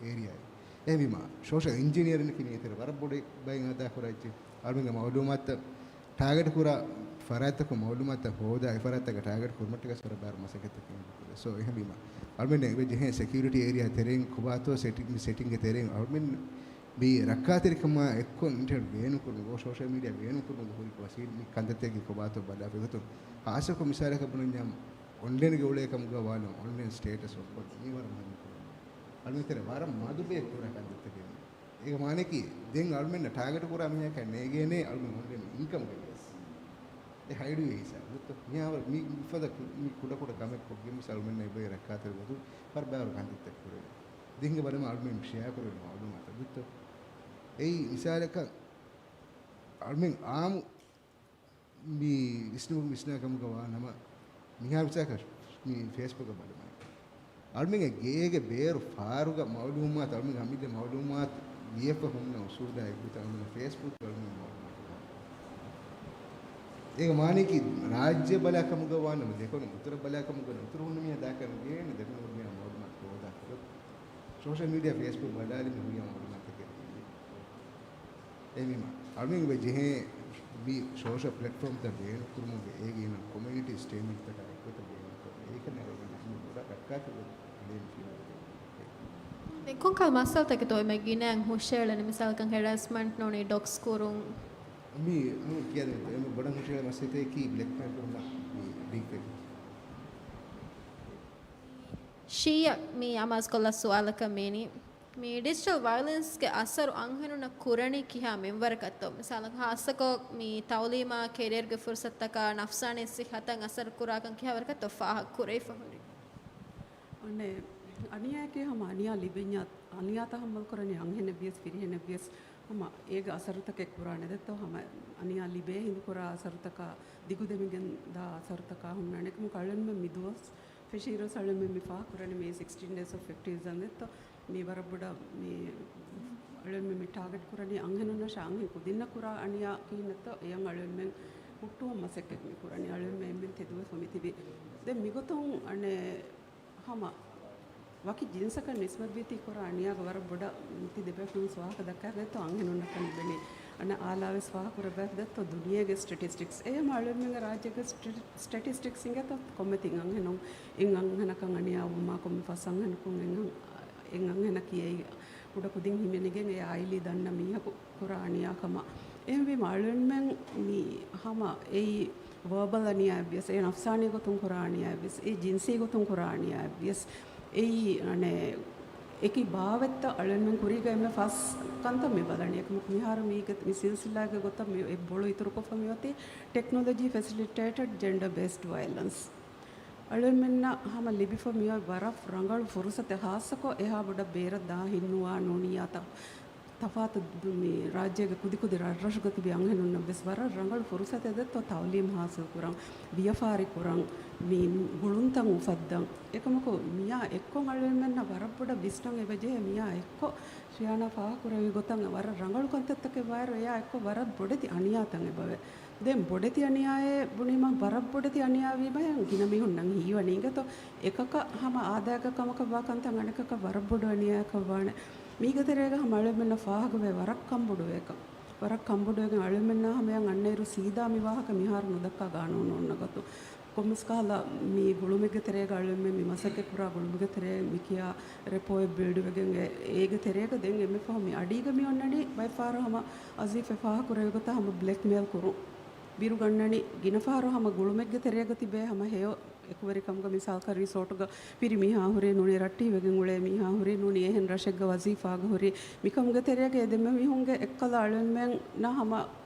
އޭރިއާއެއް. އެހެންވީމަ، ސޯޝަލް އިންޖިނިއަރިން ކިނީ އެތެރެ ވަރަށް ބޮޑު ބައިން އަދާކުރާ އެއްޗެއް. އަޅުމެންގެ މައުލޫމާތުތައް ޓާގެޓް ކުރާ ފަރާތްތަކުން މައުލޫމާތުތައް ހޯދާ، އެ ފަރާތްތަކަށް ޓާގެޓް ކުރުމަށްޓަކަސް ވަރަށް ބާރު މަސައްކަތްތަކެއް ކުރޭ. ސޯ، އެހެންވީމަ، އަޅުމެން އެބަ ޖެހޭ ސެކިއުރިޓީ އޭރިއާ ތެރެއިން ކޮބާތޯ ސެޓި-، މި ސެޓިންގ ތެރެއިން އަޅުމެން މި ރައްކާތެރިކަމާ އެއްކޮށް އިންޓަރނެޓް ބޭނުން ކުރުމުގެ، ސޯޝަލް މީޑިއާ ބޭނުން ކުރުމުގެ ހުރި ވަސީލަތް މި ކަންތައްތަކެއް ކޮބާތޯ ބަލާފަ އެގޮތުން ހާއްސަކޮށް މިސާލަކަށް ބުނަންޏާ އޮންލައިންގެ އުޅޭ ކަމުގަ ވާނަމަ އޮންލައިން ސްޓޭޓަސް އޮފް ކޮށް މީ ވަރަށް މުހިންމު ކަމެއް. އަޅުމެން ތެރެ ވަރަށް މަދު ބޭ ކުރާ ކަންތައްތަކެއް. އޭގެ މާނައަކީ، ދެން އަޅުމެންނަށް ޓާގެޓް ކުރާ މީހަކަށް ނޭގޭނޭ އަޅުމެން އޮންލައިން އިންކަމްގެ ވެސް. އެ ހައިޑުވޭ ހިސާބު ދޯ. މިހާރު މި ފަދަ ކު-، މި ކުޑަ ކުޑަ ކަމެއް ކޮށްގެން ވެސް އަޅުމެންނަށް އެބައި ރައްކާތެރި ގޮތުން ވަރަށް ބާރު ކަންތައްތައް ކުރެވޭ. ދިހިންގެ ބަލަމާ އަޅުމެން ޝެއާ ކުރެވޭ މައުލޫމާތު ދޯ. އެއީ މިސާލަކަށް އަޅުމެން އާއްމު މި ވިސްނުމުގެ ވިސްނާ ކަމުގަ ވާ ނަމަ، މިހާރު މިސާލަކަށް މި ފޭސްބުކަށް ބަލަމާ، އަޅުމެންގެ ގޭގެ ބޭރު ފާރުގަ މައުލޫމާތު، އަޅުމެން ހަމަ ދެ މައުލޫމާތު ލިޔެފަ ހުންނަ އުސޫލާ އެއްގޮތަށް އަޅުމެން ފޭސްބުކް އަޅުމެން މައުލޫމާތު ހޯދާ. އޭގެ މާނައަކީ ރާއްޖެ ބަލާ ކަމުގަ ވާ ނަމަ، ދެކޮޅު އުތުރަށް ބަލާ ކަމުގަ ނަމަ، އުތުރު ހުންނަ މީހާ ދާކަށް ނުގެން ދެކޮޅު ހުންނަ މީހާ މައުލޫމާތު ހޯދާ. ސޯޝަލް މީޑިއާ ފޭސްބުކް ބަލާލި މި ހުރިހާ މައުލޫމާތުތަކެއް ދީ. އެހެންވީމަ، އަޅުމެން އެބަ ޖެހޭ މި ސޯޝަލް ޕްލެޓްފޯމްތައް ބޭނުންކުރުމުގެ އޭގެ އިން ކޮމިއުނިޓީ ސްޓޭޓްމަންޓްތަކާ އެއްގޮތަށް ބޭނުންކޮށް، އޭކަން އަޅުމެން ހަމަ ބޮޑަށް ރައްކާތެރި ކުރަން ފިލާވަޅެއް. ދެން ކޮންކަހަލަ މައްސަލަތަކެއްތޯ އެންމެ ގިނައިން ހުށައެޅެނީ؟ މިސާލަކަށް ހެރަސްމަންޓް ނޫނީ ޑޮކްސް ކުރުން. މި ނޫން ކިޔާދެން އެންމެ ބޮޑަށް ހުށައެޅޭ މައްސަލަތަކަކީ ބްލެކްމެއިލް ކުރުމާ މި ޑީޕްފޭކް. ޝީއަށް މި އަމާޒުކޮށްލާ ސުވާލަކަށް މީނީ، މި ޑިޖިޓަލް ވަޔަލެންސްގެ އަސަރު އަންހެނުންނަށް ކުރަނީ ކިހާ މިންވަރަކަށްތޯ؟ މިސާލަކަށް ހާއްސަކޮށް މި ތައުލީމާ، ކެރިއަރގެ ފުރުސަތުތަކާ، ނަފްސާނީ ސިއްހަތަށް އަސަރު ކުރާކަން ކިހާވަރަކަށްތޯ ފާހަގަ ކުރެވިފަ ހުރީ؟ އަނެއް އަނިޔާއަކީ ހަމަ އަނިޔާ ލިބެންޏާ، އަނިޔާ ތަހައްމަލް ކުރަނީ އަންހެނެއް ވިޔަސް ފިރިހެނެއް ވިޔަސް ހަމަ އޭގެ އަސަރުތަކެއް ކުރާނެ ދެއްތޯ؟ ހަމަ އަނިޔާ ލިބޭ ހިނދު ކުރާ އަސަރުތަކާ، ދިގުދެމިގެން ދާ އަސަރުތަކާ ހުންނާނެ. އެކަމަކު އަޅުގަނޑުމެން މި ދުވަސް ފެށިއިރުވެސް އަޅުގަނޑުމެން މި ފާހަގަކުރަނީ މި ސިކްސްޓީން ޑޭސް އޮފް އެކްޓިވިޒަމް ދެއްތޯ؟ މި ވަރަށް ބޮޑަށް މި އަޅުގަނޑުމެން މި ޓާގެޓް ކުރަނީ އަންހެނުންނަށާ އަންހެން ކުދިންނަށް ކުރާ އަނިޔާ ކިހިނެއްތޯ؟ އެޔަށް އަޅުގަނޑުމެން ހުއްޓުވަން މަސައްކަތް މި ކުރަނީ. އަޅުގަނޑުމެން އެންމެން ތެދުވެފަ މި ތިބީ. ދެން މިގޮތުން އަނެއް ހަމަ ވަކި ޖިންސަކަށް ނިސްބަތްވީތީ ކުރާ އަނިޔާގެ ވަރަށް ބޮޑަށް ތި ދެބޭފުޅުން ސުވާހަކަ ދައްކާ ދެއްތޯ؟ އަންހެނުންނަކަށް ލިބެނީ. އަނެއް އާލާވެސް ފާހަގަކުރެއްވާ ދެއްތޯ ދުނިޔޭގެ ސްޓެޓިސްޓިކްސް؟ އެ ހަމަ އަޅުގަނޑުމެންގެ ރާއްޖޭގެ ސްޓެޓި-، ސްޓެޓިސްޓިކްސް އިނގޭތޯ ކޮންމެ ތިން އަންހެނުން، އެއް އަންހެނަކަށް އަނިޔާވުމާ ކޮންމެ ފަސް އަންހެނަކުން އެއް އަން-، އެއް އަންހެނަކީ އެއީ ކުޑަ ކުދިން ހިމެނިގެން އެ އާއިލީ ދަންނަ މީހަކު ކުރާ އަނިޔާކަމަށް. އެހެންވީމަ އަޅުގަނޑުމެން މި ހަމަ އެއީ ވާބަލް އަނިޔާއެއްވިޔަސް، އެ ނަފްސާނީ ގޮތުން ކުރާ އަނިޔާއެއްވިޔަސް، އެ ޖިންސީ ގޮތުން ކުރާ އަނިޔާއެއްވިޔަސް، އެއީ އަނެއް އެކި ބާވަތްތައް އަޅުގަނޑުމެން ކުރީގަ އެންމެ ފަސް ކަންތައް މި ބަލަނީ. އެކަމަކު މިހާރު މީގެ މި ސިލްސިލާގެ ގޮތަށް މި އެއް ބޮޅު އިތުރުކޮށްފަ މިއޮތީ ޓެކްނޮލޮޖީ ފެސިލިޓޭޓެޑް ޖެންޑަ ބޭސްޑް ވަޔަލެންސް. އަޅުގަނޑުމެންނަށް ހަމަ ލިބިފަ މިއޮތް ވަރަށް ރަނގަޅު ފުރުސަތެއް، ހާއްސަކޮށް އެހާ ބޮޑަށް ބޭރަށް ދާ ހިންނުވާ ނޫނިއްޔާ ތަ-، ތަފާތު ދު-، މި ރާއްޖޭގެ ކުދި ކުދި ރަށްރަށުގަ ތިބި އަންހެނުންނަށް ވެސް ވަރަށް ރަނގަޅު ފުރުސަތެއް ދެއްތޯ ތައުލީމް ހާސިލް ކުރަން، ވިޔަފާރި ކުރަން، މި ގުޅުންތައް އުފައްދަން. އެކަމަކު މިއާ އެއްކޮށް އަޅުގަނޑުމެންނަށް ވަރަށް ބޮޑަށް ވިސްނަން އެބަޖެހޭ. މިއާ އެއްކޮށް ޝިޔާނާ ފާހަގަކުރެއްވި ގޮތަށް ވަރަށް ރަނގަޅު ކަންތައްތަކެއް ވާއިރު އެއާ އެއްކޮށް ވަރަށް ބޮޑެތި އަނިޔާތައް އެބަވޭ. ދެން ބޮޑެތި އަނިޔާއޭ ބުނީމަ ވަރަށް ބޮޑެތި އަނިޔާވީމަ ގިނަ މީހުންނަށް ހީވަނީ އިނގޭތޯ. އެކަކަށް ހަމަ އާދައިގަ ކަމަކަށް ވާ ކަންތައް އަނެކަކަށް ވަރަށް ބޮޑު އަނިޔާއަކަށް ވާނެ. މީގެ ތެރޭގަ ހަމަ އަޅުގަނޑުމެންނަށް ފާހަގަވޭ ވަރަށް ކަންބޮޑުވޭކަން. ވަރަށް ކަންބޮޑުވެގެން އަޅުމެންނާ ހަމަޔަށް އަންނައިރު ސީދާ މި ވާހަކަ މިހާރު ނުދައްކާ ގާނޫނު އޮންނަ ގޮތުން. ކޮންމެސް ކަހަލަ މި ގުޅުމެއްގެ ތެރޭގަ އަޅުމެން މި މަސައްކަތް ކުރާ ގުޅުމެއްގެ ތެރޭ މި ކިޔާ ރެޕޯއެއް ބިލްޑްވެގެން އެ-، އޭގެ ތެރޭގަ ދެން އެންމެ ފަހު މި އަޑީގަ މި އޮންނަނީ ބައެއް ފަހަރު ހަމަ އަޒީފް އެ ފާހަގަކުރެވި ގޮތަށް ހަމަ ބްލެކްމެއިލް ކުރުން. ބިރުގަންނަނީ ގިނަ ފަހަރު ހަމަ ގުޅުމެއްގެ ތެރޭގަ ތިބޭ ހަމަ ހެޔޮ އެކުވެރިކަމުގަ މިސާލަކަށް ރިސޯޓުގަ ފިރި މީހާ ހުރީ ނޫނީ ރައްޓެހިވެގެން އުޅޭ މީހާ ހުރީ ނޫނީ އެހެން ރަށެއްގަ ވަޒީފާގަ ހުރީ މިކަމުގެ ތެރޭގަ އެ ދެންމެ މީހުންގެ އެއްކަލަ އަޅުންމެންނަށް ހަމަ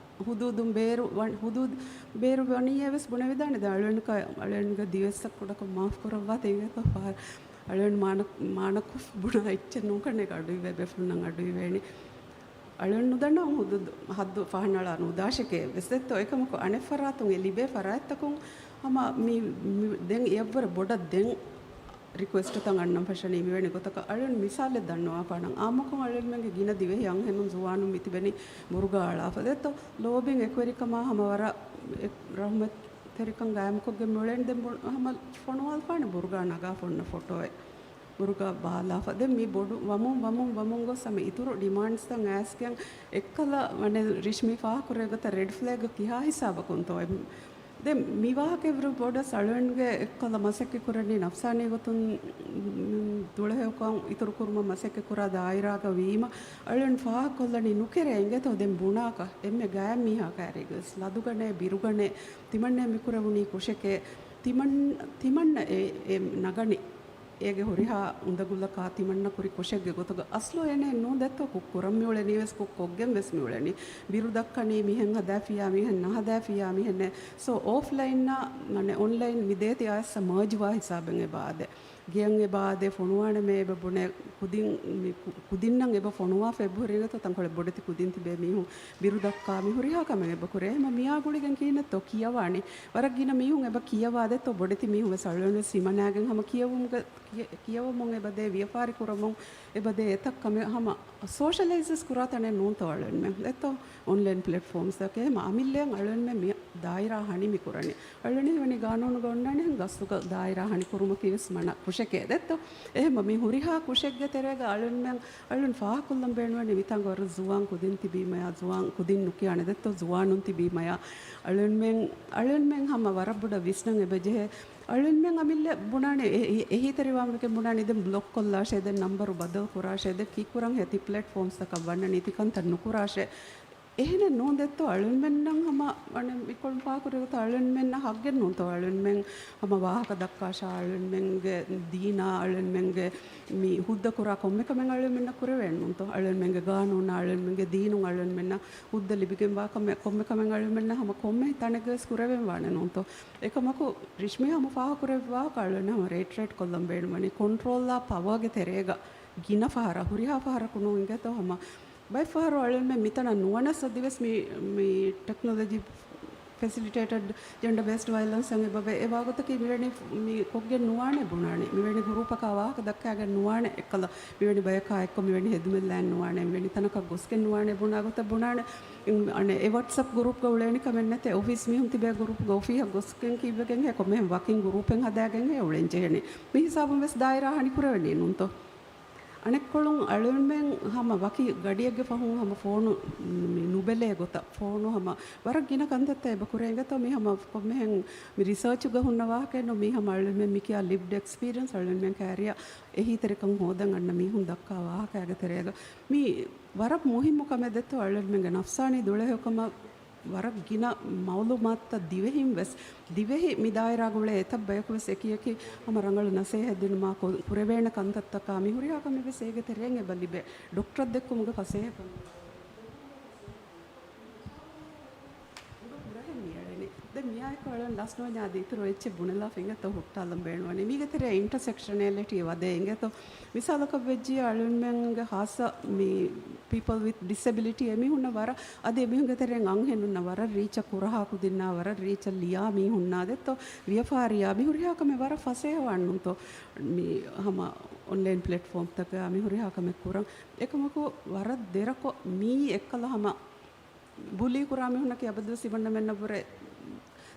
ހުދޫދުން ބޭރު ވަން-، ހުދޫދު ބޭރު ވަނީއޭ ވެސް ބުނެވިދާނެ. ދެން އަޅުން ކަ-، އަޅުންގެ ދިވެއްސަށް ކުޑަކޮށް މާފް ކުރައްވާތި އިނގޭތޯ ފަހަރު. އަޅުން މާނަ-، މާނަކޮށް ބުނާ އެއްޗެއް ނޫން ކަންނޭ އަޑުއިވޭ ބޭފުޅުންނަށް އަޑުއިވޭނެ. އަޅުން ނުދަންނަވަން ހުދު ހައްދު ފަހަނަޅާ ނުދާށެކޭ ވެސް ދެއްތޯ. އެކަމަކު އަނެއް ފަރާތުން އެ ލިބޭ ފަރާތްތަކުން ހަމަ މި، މި ދެން އެއަށްވުރެ ބޮޑަށް ދެން ރިކުއެސްޓުތައް އަންނަން ފަށަނީ މިވެނި ގޮތަކަށް. އަޅުން މިސާލެއް ދަންނަވާފާނަން. އާއްމުކޮށް އަޅުންމެންގެ ގިނަ ދިވެހި އަންހެނުން ޒުވާނުން މިތިބެނީ ބުރުގާ އަޅާފަ ދެއްތޯ. ލޯބިން އެކުވެރިކަމާ ހަމަ ވަރަށް އެ-، ރަހުމަތްތެރިކަން ގާއިމްކޮށްގެން މިއުޅެން ދެން ބު-، ހަމަ ފޮނުވާލްފާނެ ބުރުގާ ނަގާ ފޮންނަ ފޮޓޯއެއް. ބުރުގާ ބާލާފަ. ދެން މި ބޮޑު ވަމުން، ވަމުން، ވަމުން ގޮސް ހަމަ އިތުރު ޑިމާންޑްސްތައް އައިސްގެން އެއްކަލަ ވަނެ ރިޝްމީ ފާހަގަކުރޭ ގޮތަށް ރެޑް ފްލެގް ކިހާ ހިސާބަކުންތޯ؟ ދެން މި ވާހަކައިވުރެ ބޮޑަސް އަޅުންގެ އެއްކަލަ މަސައްކަތް ކުރަނީ ނަފްސާނީ ގޮތުން، މް، ދުޅަހެޔޮކަން އިތުރު ކުރުމަށް މަސައްކަތް ކުރާ ދާއިރާގަ ވީމަ އަޅުން ފާހަގަކޮށްލަނީ ނުކެރޭ އިނގޭތޯ؟ ދެން ބުނާކަށް އެންމެ ގާތް މީހާ ކައިރީގަވެސް ލަދުގަނޭ، ބިރުގަނޭ، ތިމަންނައަށް މިކުރެވުނީ ކުށެކޭ، ތިމަން-، ތިމަންނަ އެ، އެ ނަގަނީ. އޭގެ ހުރިހާ އުނދަގުލަކާ ތިމަންނަ ކުރި ކުށެއްގެ ގޮތުގަ އަސްލު އޭނައެއް ނޫން ދެއްތޯ ކުށް ކުރަން މިއުޅެނީ ވެސް ކުށް ކޮށްގެން ވެސް މިއުޅެނީ. ބިރު ދައްކަނީ މިހެން ހަދާފިޔާ މިހެން ނަހަދާފިޔާ މިހެންނޭ. ސޯ އޯފްލައިންނާ މަނެ އޮންލައިން މި ދޭތި އާއްސަ މާޖުވާ ހިސާބެއް އެބަ އާދޭ. ގެޔަށް އެބަ އާދޭ ފޮނުވާނަމޭ އެބަ ބުނެ ކުދިން މި ކު-، ކުދިންނަށް އެބަ ފޮނުވާފަ އެބަހުރި އިނގޭތޯ ތަންކޮޅެއް ބޮޑެތި ކުދިން ތިބޭ މީހުން ބިރު ދައްކާ މި ހުރިހާ ކަމެއް އެބަ ކުރޭ. އެހެމަ މިއާ ގުޅިގެން ކިހިނެއްތޯ ކިޔަވާނީ. ވަރަށް ގިނަ މީހުން އެބަ ކިޔަވާ ދެއްތޯ ބޮޑެތި މީހުން ވެސް އަޅުގަނޑު ވެސް ހިމަނާގެން ހަމަ ކިޔެވުމުގެ ކިޔެ-، ކިޔެވަމުން އެބަދޭ ވިޔަފާރި ކުރަމުން އެބަދޭ އެތައް ކަމެއް ހަމަ ސޯޝަލައިޒް ކުރާ ތަނެއް ނޫންތޯ އަޅުންމެން ދެއްތޯ އޮންލައިން ޕްލެޓްފޯމްސްތަކެއް ހަމަ އަމިއްލައަށް އަޅުންމެން މި ދާއިރާ ހަނި މި ކުރަނީ. އަޅުން ހީވަނީ ގާނޫނުގަ އޮންނާނެ ހެން ގަސްތުގަ ދާއިރާ ހަނި ކުރުމަކީ ވެސް މަނަ ކުށެކޭ ދެއްތޯ. އެހެމަ މި ހުރިހާ ކުށެއްގެ ތެރޭގަ އަޅުންމެން އަޅުން ފާހަގަކޮށްލަން ބޭނުންވަނީ މިތާނގަ ވަރަށް ޒުވާން ކުދިން ތިބީމަޔާ، ޒުވާން ކުދިން ނުކިޔާނެ ދެއްތޯ ޒުވާނުން ތިބީމަޔާ. އަޅުންމެން، އަޅުންމެން ހަމަ ވަރަށް ބޮޑަށް ވިސްނަން އެބަޖެހޭ. އަޅުންމެން އަމިއްލަ ބުނާނެ އެ-، އެ-، އެހީތެރިވާން ވެގެން ބުނާނެ ދެން ބްލޮކް ކޮށްލާށޭ، ދެން ނަންބަރު ބަދަލު ކުރާށޭ، ދެން ކީއްކުރަން ހޭ ތި ޕްލެޓްފޯމްސްތަކަށް ވަންނަނީ ތި ކަންތައް ނުކުރާށޭ. އެހެނެއް ނޫން ދެއްތޯ އަޅުންމެންނަށް ހަމަ ވަނެ މިކޮޅުން ފާހަގަކުރި ގޮތަށް އަޅުންމެންނަށް ހައްގެއް ނޫންތޯ އަޅުންމެން ހަމަ ވާހަކަ ދައްކާށާ އަޅުންމެންގެ ދީނާ އަޅުންމެންގެ މި ހުއްދަ ކުރާ ކޮންމެ ކަމެއް އަޅުންމެންނަށް ކުރެވޭނެ ނޫންތޯ؟ އަޅުންމެންގެ ގާނޫނާ އަޅުންމެންގެ ދީނުން އަޅުންމެންނަށް ހުއްދަ ލިބިގެންވާ ކަމެއް ކޮންމެ ކަމެއް އަޅުންމެންނަށް ހަމަ ކޮންމެ ތަނެއްގަވެސް ކުރެވެން ވާނެ ނޫންތޯ؟ އެކަމަކު ރިޝްމީ ހަމަ ފާހަގަކުރެއްވި ވާހަކަ އަޅުން ހަމަ ރެއިޓްރޭޓް ކޮށްލަން ބޭނުންވަނީ ކޮންޓްރޯލާ ޕަވާގެ ތެރޭގަ ގިނަ ފަހަރަށް ހުރިހާ ފަހަރަކު ނޫން އިނގޭތޯ ހަމަ ބައެއް ފަހަރު އަޅުންމެން މިތަނަށް ނުވަނަސް އަދިވެސް މި، މި ޓެކްނޮލޮޖީ ފެސިލިޓޭޓެޑް ޖެންޑަ ބޭސްޑް ވަޔަލެންސްއަށް އެބަވޭ. އެ ވާގޮތަކީ މިވެނި މި ކޮށްގެން ނުވާނެ ބުނާނެ. މިވެނި ގުރޫޕަކާ ވާހަކަ ދައްކާގެން ނުވާނެ. އެއްކަލަ މިވެނި ބަޔަކާ އެއްކޮށް މިވެނި ހެދުމެއް ލާން ނުވާނެ. މިވެނި ތަނަކަށް ގޮސްގެން ނުވާނެ ބުނާ ގޮތަށް ބުނާނެ. އަނެއް އެ ވަޓްސްއެޕް ގުރޫޕްގަ އުޅޭނެ ކަމެއް ނެތޭ. އޮފީސް މީހުން ތިބޭ ގުރޫޕްގަ އޮފީހަށް ގޮސްގެން ކީއްވެގެން ހޭ ކޮންމެހެން ވަކިން ގުރޫޕެއް ހަދާގެން ހޭ އުޅެން ޖެހެނީ. މި ހިސާބުން ވެސް ދާއިރާ ހަނި ކުރެވެނީ ނޫންތޯ؟ އަނެއްކޮޅުން އަޅުންމެން ހަމަ ވަކި ގަޑިއެއްގެ ފަހުން ހަމަ ފޯނު މި ނުބެލޭ ގޮތަށް، ފޯނު ހަމަ ވަރަށް ގިނަ ކަންތައްތައް އެބަ ކުރޭ އިނގޭތޯ މި ހަމަ ކޮންމެހެން މި ރިސާޗުގަ ހުންނަ ވާހަކައެއް ނޫން. މީ ހަމަ އަޅުންމެން މި ކިޔާ ލިވްޑް އެކްސްޕީރިއަންސް، އަޅުންމެން ކައިރިއަށް އެހީތެރިކަން ހޯދަން އަންނަ މީހުން ދައްކާ ވާހަކައިގެ ތެރޭގަ. މީ ވަރަށް މުހިއްމު ކަމެއް ދެއްތޯ އަޅުންމެންގެ ނަފްސާނީ ދުޅަހެޔޮކަމަށް ވަރަށް ގިނަ މައުލޫމާތުތައް ދިވެހިން ވެސް، ދިވެހި މި ދާއިރާގަ އުޅޭ އެތައް ބަޔަކު ވެސް އެކި އެކި ހަމަ ރަނގަޅު ނަސޭހަތް ދިނުމާ ކު-، ކުރެވޭނެ ކަންތައްތަކާ މި ހުރިހާ ކަމެއް ވެސް އޭގެ ތެރެއިން އެބަ ލިބޭ. ޑޮކްޓަރަށް ދެއްކުމުގެ ފަސޭހަކަން އުޑު ހުރަހެއް މިއަޅެނީ. ދެން މިއާއެކު އަޅުން ލަސްނޯންޏާ އަދި އިތުރު އެއްޗެއް ބުނެލާފަ އިނގޭތޯ ހުއްޓާލަން ބޭނުންވަނީ. މީގެ ތެރޭ އިންޓަސެކްޝަނޭލިޓީ ވަދޭ އިނގޭތޯ. މިސާލަކަށް ވެއްޖިއްޔާ އަޅުންމެންގެ ހާއްސަ މި ޕީޕަލް ވިތް ޑިސެބިލިޓީ އެމީހުންނަށް ވަރަށް އަދި އެމީހުންގެ ތެރެއިން އަންހެނުންނަށް ވަރަށް ރީއްޗަށް ކުރަހާ ކުދިންނާ ވަރަށް ރީއްޗަށް ލިޔާ މީހުންނާ ދެއްތޯ ވިޔަފާރިޔާ މި ހުރިހާ ކަމެއް ވަރަށް ފަސޭހަވާން ނޫންތޯ މި ހަމަ އޮންލައިން ޕްލެޓްފޯމްތަކާ މި ހުރިހާ ކަމެއް ކުރަން. އެކަމަކު ވަރަށް ދެރަކޮށް މީ އެއްކަލަ ހަމަ ބުލީ ކުރާ މީހުންނަކީ އަބަދުވެސް ތިމަންނަމެންނަށްވުރެ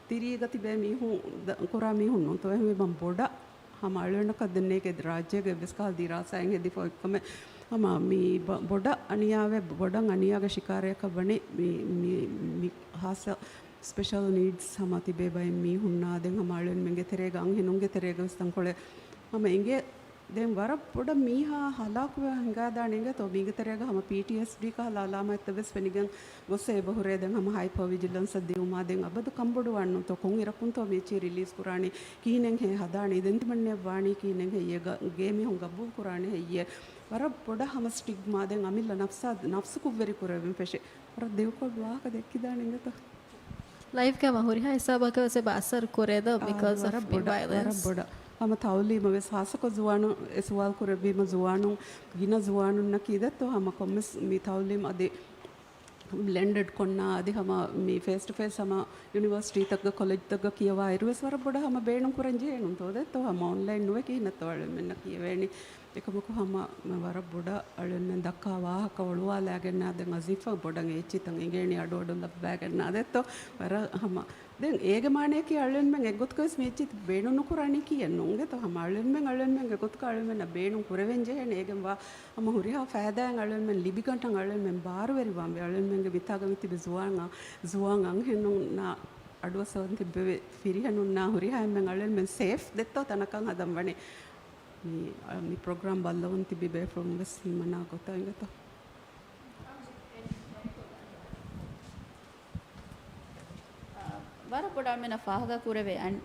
ތިރީގަ ތިބޭ މީހުން ދަ-، ކުރާ މީހުން ނޫންތޯ. އެހެންވީމަ ބޮޑަށް ހަމަ އަޅުގަނޑަކަށް ދެންނޭގެ ރާއްޖޭގެ އެއްވެސް ކަހަލަ ދިރާސާއެއް ހެދިފަ އޮތްކަމެއް ހަމަ މި ބަ-، ބޮޑަށް އަނިޔާވެ، ބޮޑަށް އަނިޔާގެ ޝިކާރަޔަކަށް ވަނީ މި، މި، މި ހާއްސަ ސްޕެޝަލް ނީޑްސް ހަމަ ތިބޭ ބައެއް މީހުންނާ، ދެން ހަމަ އަޅުގަނޑުމެންގެ ތެރޭގަ އަންހެނުންގެ ތެރޭގަ ވެސް ތަންކޮޅެއް ހަމަ އިނގޭ. ދެން ވަރަށް ބޮޑަށް މީހާ ހަލާކުވެ ހިނގާދާނެ އިނގޭތޯ، މީގެ ތެރޭގަ ހަމަ ޕީޓީއެސްޑީ ކަހަލަ އަލާމާތްތައް ވެސް ފެނިގެން ގޮސް އެބަ ހުރޭ. ދެން ހަމަ ހައިޕަރ ވިޖިލަންސަށް ދިއުމާ، ދެން އަބަދު ކަންބޮޑުވާން ނޫންތޯ، ކޮން އިރަކުންތޯ މިއެއްޗި ރިލީޒް ކުރާނީ، ކިހިނެއް ހޭ ހަދާނީ، ދެން ތިމަންނެއް ވާނީ ކިހިނެއް ހެއްޔޭ، ގޭ މީހުން ގަބޫލް ކުރާނެ ހެއްޔޭ. ވަރަށް ބޮޑަށް ހަމަ ސްޓިގްމާ، ދެން އަމިއްލަ ނަފްސާ، ނަފްސު ކުށްވެރި ކުރެވެން ފެށޭ. ވަރަށް ދެވިކޮޅު ވާހަކަ ދެއްކިދާނެ އިނގޭތޯ. ލައިފްގަ ހަމަ ހުރިހާ ހިސާބަކަށް ވެސް އެބަ އަސަރު ކުރޭ ދޯ، އާ، because of ވަރަށް ބޮޑަށް، ވަރަށް ވިޔަލެންސް. ބޮޑަށް. ހަމަ ތައުލީމަށް ވެސް ހާއްސަކޮށް ޒުވާނު، އެ ސުވާލު ކުރެއްވީމަ ޒުވާނުން، ގިނަ ޒުވާނުންނަކީ ދެއްތޯ ހަމަ ކޮންމެސް މި ތައުލީމް އަދި ބްލެންޑެޑް ކޮންނާ އަދި ހަމަ މި ފޭސް ޓު ފޭސް ހަމަ ޔުނިވަރސިޓީތަކުގަ ކޮލެޖްތަކުގަ ކިޔަވާ އިރުވެސް ވަރަށް ބޮޑަށް ހަމަ ބޭނުން ކުރަން ޖެހޭނުންތޯ ދެއްތޯ ހަމަ އޮންލައިން ނުވެ ކިހިނެއްތޯ އަޅުމެންނަށް ކިޔެވޭނީ. އެކަމަކު ހަމަ ވަރަށް ބޮޑަށް އަޅުންމެން ދައްކާ ވާހަކަ އޮޅުވާލާގެންނާ ދެން އަޒީފަށް ބޮޑަށް އެއްޗިތައް އެނގޭނީ އަޑުއަޑުން ލައްވާގެންނާ ދެއްތޯ ވަރަށް ހަމަ. ދެން އޭގެ މާނަޔަކީ އަޅުންމެން އެއްގޮތަކަށް ވެސް މި އެއްޗިތައް ބޭނުން ނުކުރާނީ ކީއެއް ނޫންގެތޯ ހަމަ އަޅުންމެން އަޅުންމެންގެ ގޮތަކަށް އަޅުންމެންނަށް ބޭނުން ކުރެވެން ޖެހޭނެ އޭގެން ވާ ހަމަ ހުރިހާ ފައިދާއެއް އަޅުންމެން ލިބިގަންނަން އަޅުންމެން ބާރުވެރިވާންވީ އަޅުންމެންގެ މިތާގަ މިތިބި ޒުވާން، ޒުވާން އަންހެނުންނާ އަޑުއައްސަވަން ތިއްބެވި ފިރިހެނުންނާ ހުރިހާ އެންމެން އަޅުންމެން ސޭފް ދެއްތޯ ތަނަކަށް ހަދަން ވަނީ. މި، މި ޕްރޮގްރާމް ބައްލަވަން ތިބި ބޭފުޅުން ވެސް ހިމަނާ ގޮތަށް އިނގޭތޯ. ވަރަށް ބޮޑަށް އަޅުމެންނަށް ފާހަގަ ކުރެވޭ އަން-،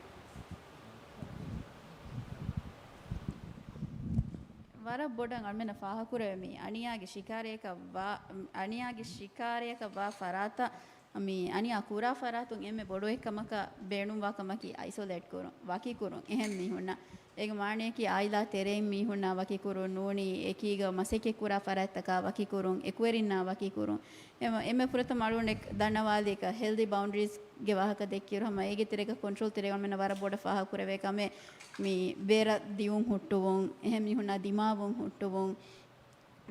ވަރަށް ބޮޑަށް އަޅުމެންނަށް ފާހަގަ ކުރެވޭ މި އަނިޔާގެ ޝިކާރައަކަށް ވާ، އަނިޔާގެ ޝިކާރައަކަށް ވާ ފަރާތަށް މި އަނިޔާ ކުރާ ފަރާތުން އެންމެ ބޮޑު އެއްކަމަކަށް ބޭނުންވާ ކަމަކީ އައިސޮލޭޓް ކުރުން، ވަކިކުރުން އެހެން މީހުންނަށް. އޭގެ މާނަޔަކީ އާއިލާ ތެރެއިން މީހުންނާ ވަކިކުރުން ނޫނީ، އެކީގަ މަސައްކަތްކުރާ ފަރާތްތަކާ ވަކިކުރުން، އެކުވެރިންނާ ވަކިކުރުން. އެމަ-، އެންމެ ފުރަތަމަ އަޅުގަނޑު ދަންނަވާލީ ހެލްދީ ބައުންޑަރީޒްގެ ވާހަކަ ދެއްކިއިރު ހަމަ އޭގެ ތެރޭގަ ކޮންޓްރޯލް ތެރޭގަ އަޅުމެންނަށް ވަރަށް ބޮޑަށް ފާހަގަ ކުރެވޭ ކަމެއް މި ބޭރަށް ދިއުން ހުއްޓުވުން، އެހެން މީހުންނާ ދިމާވުން ހުއްޓުވުން.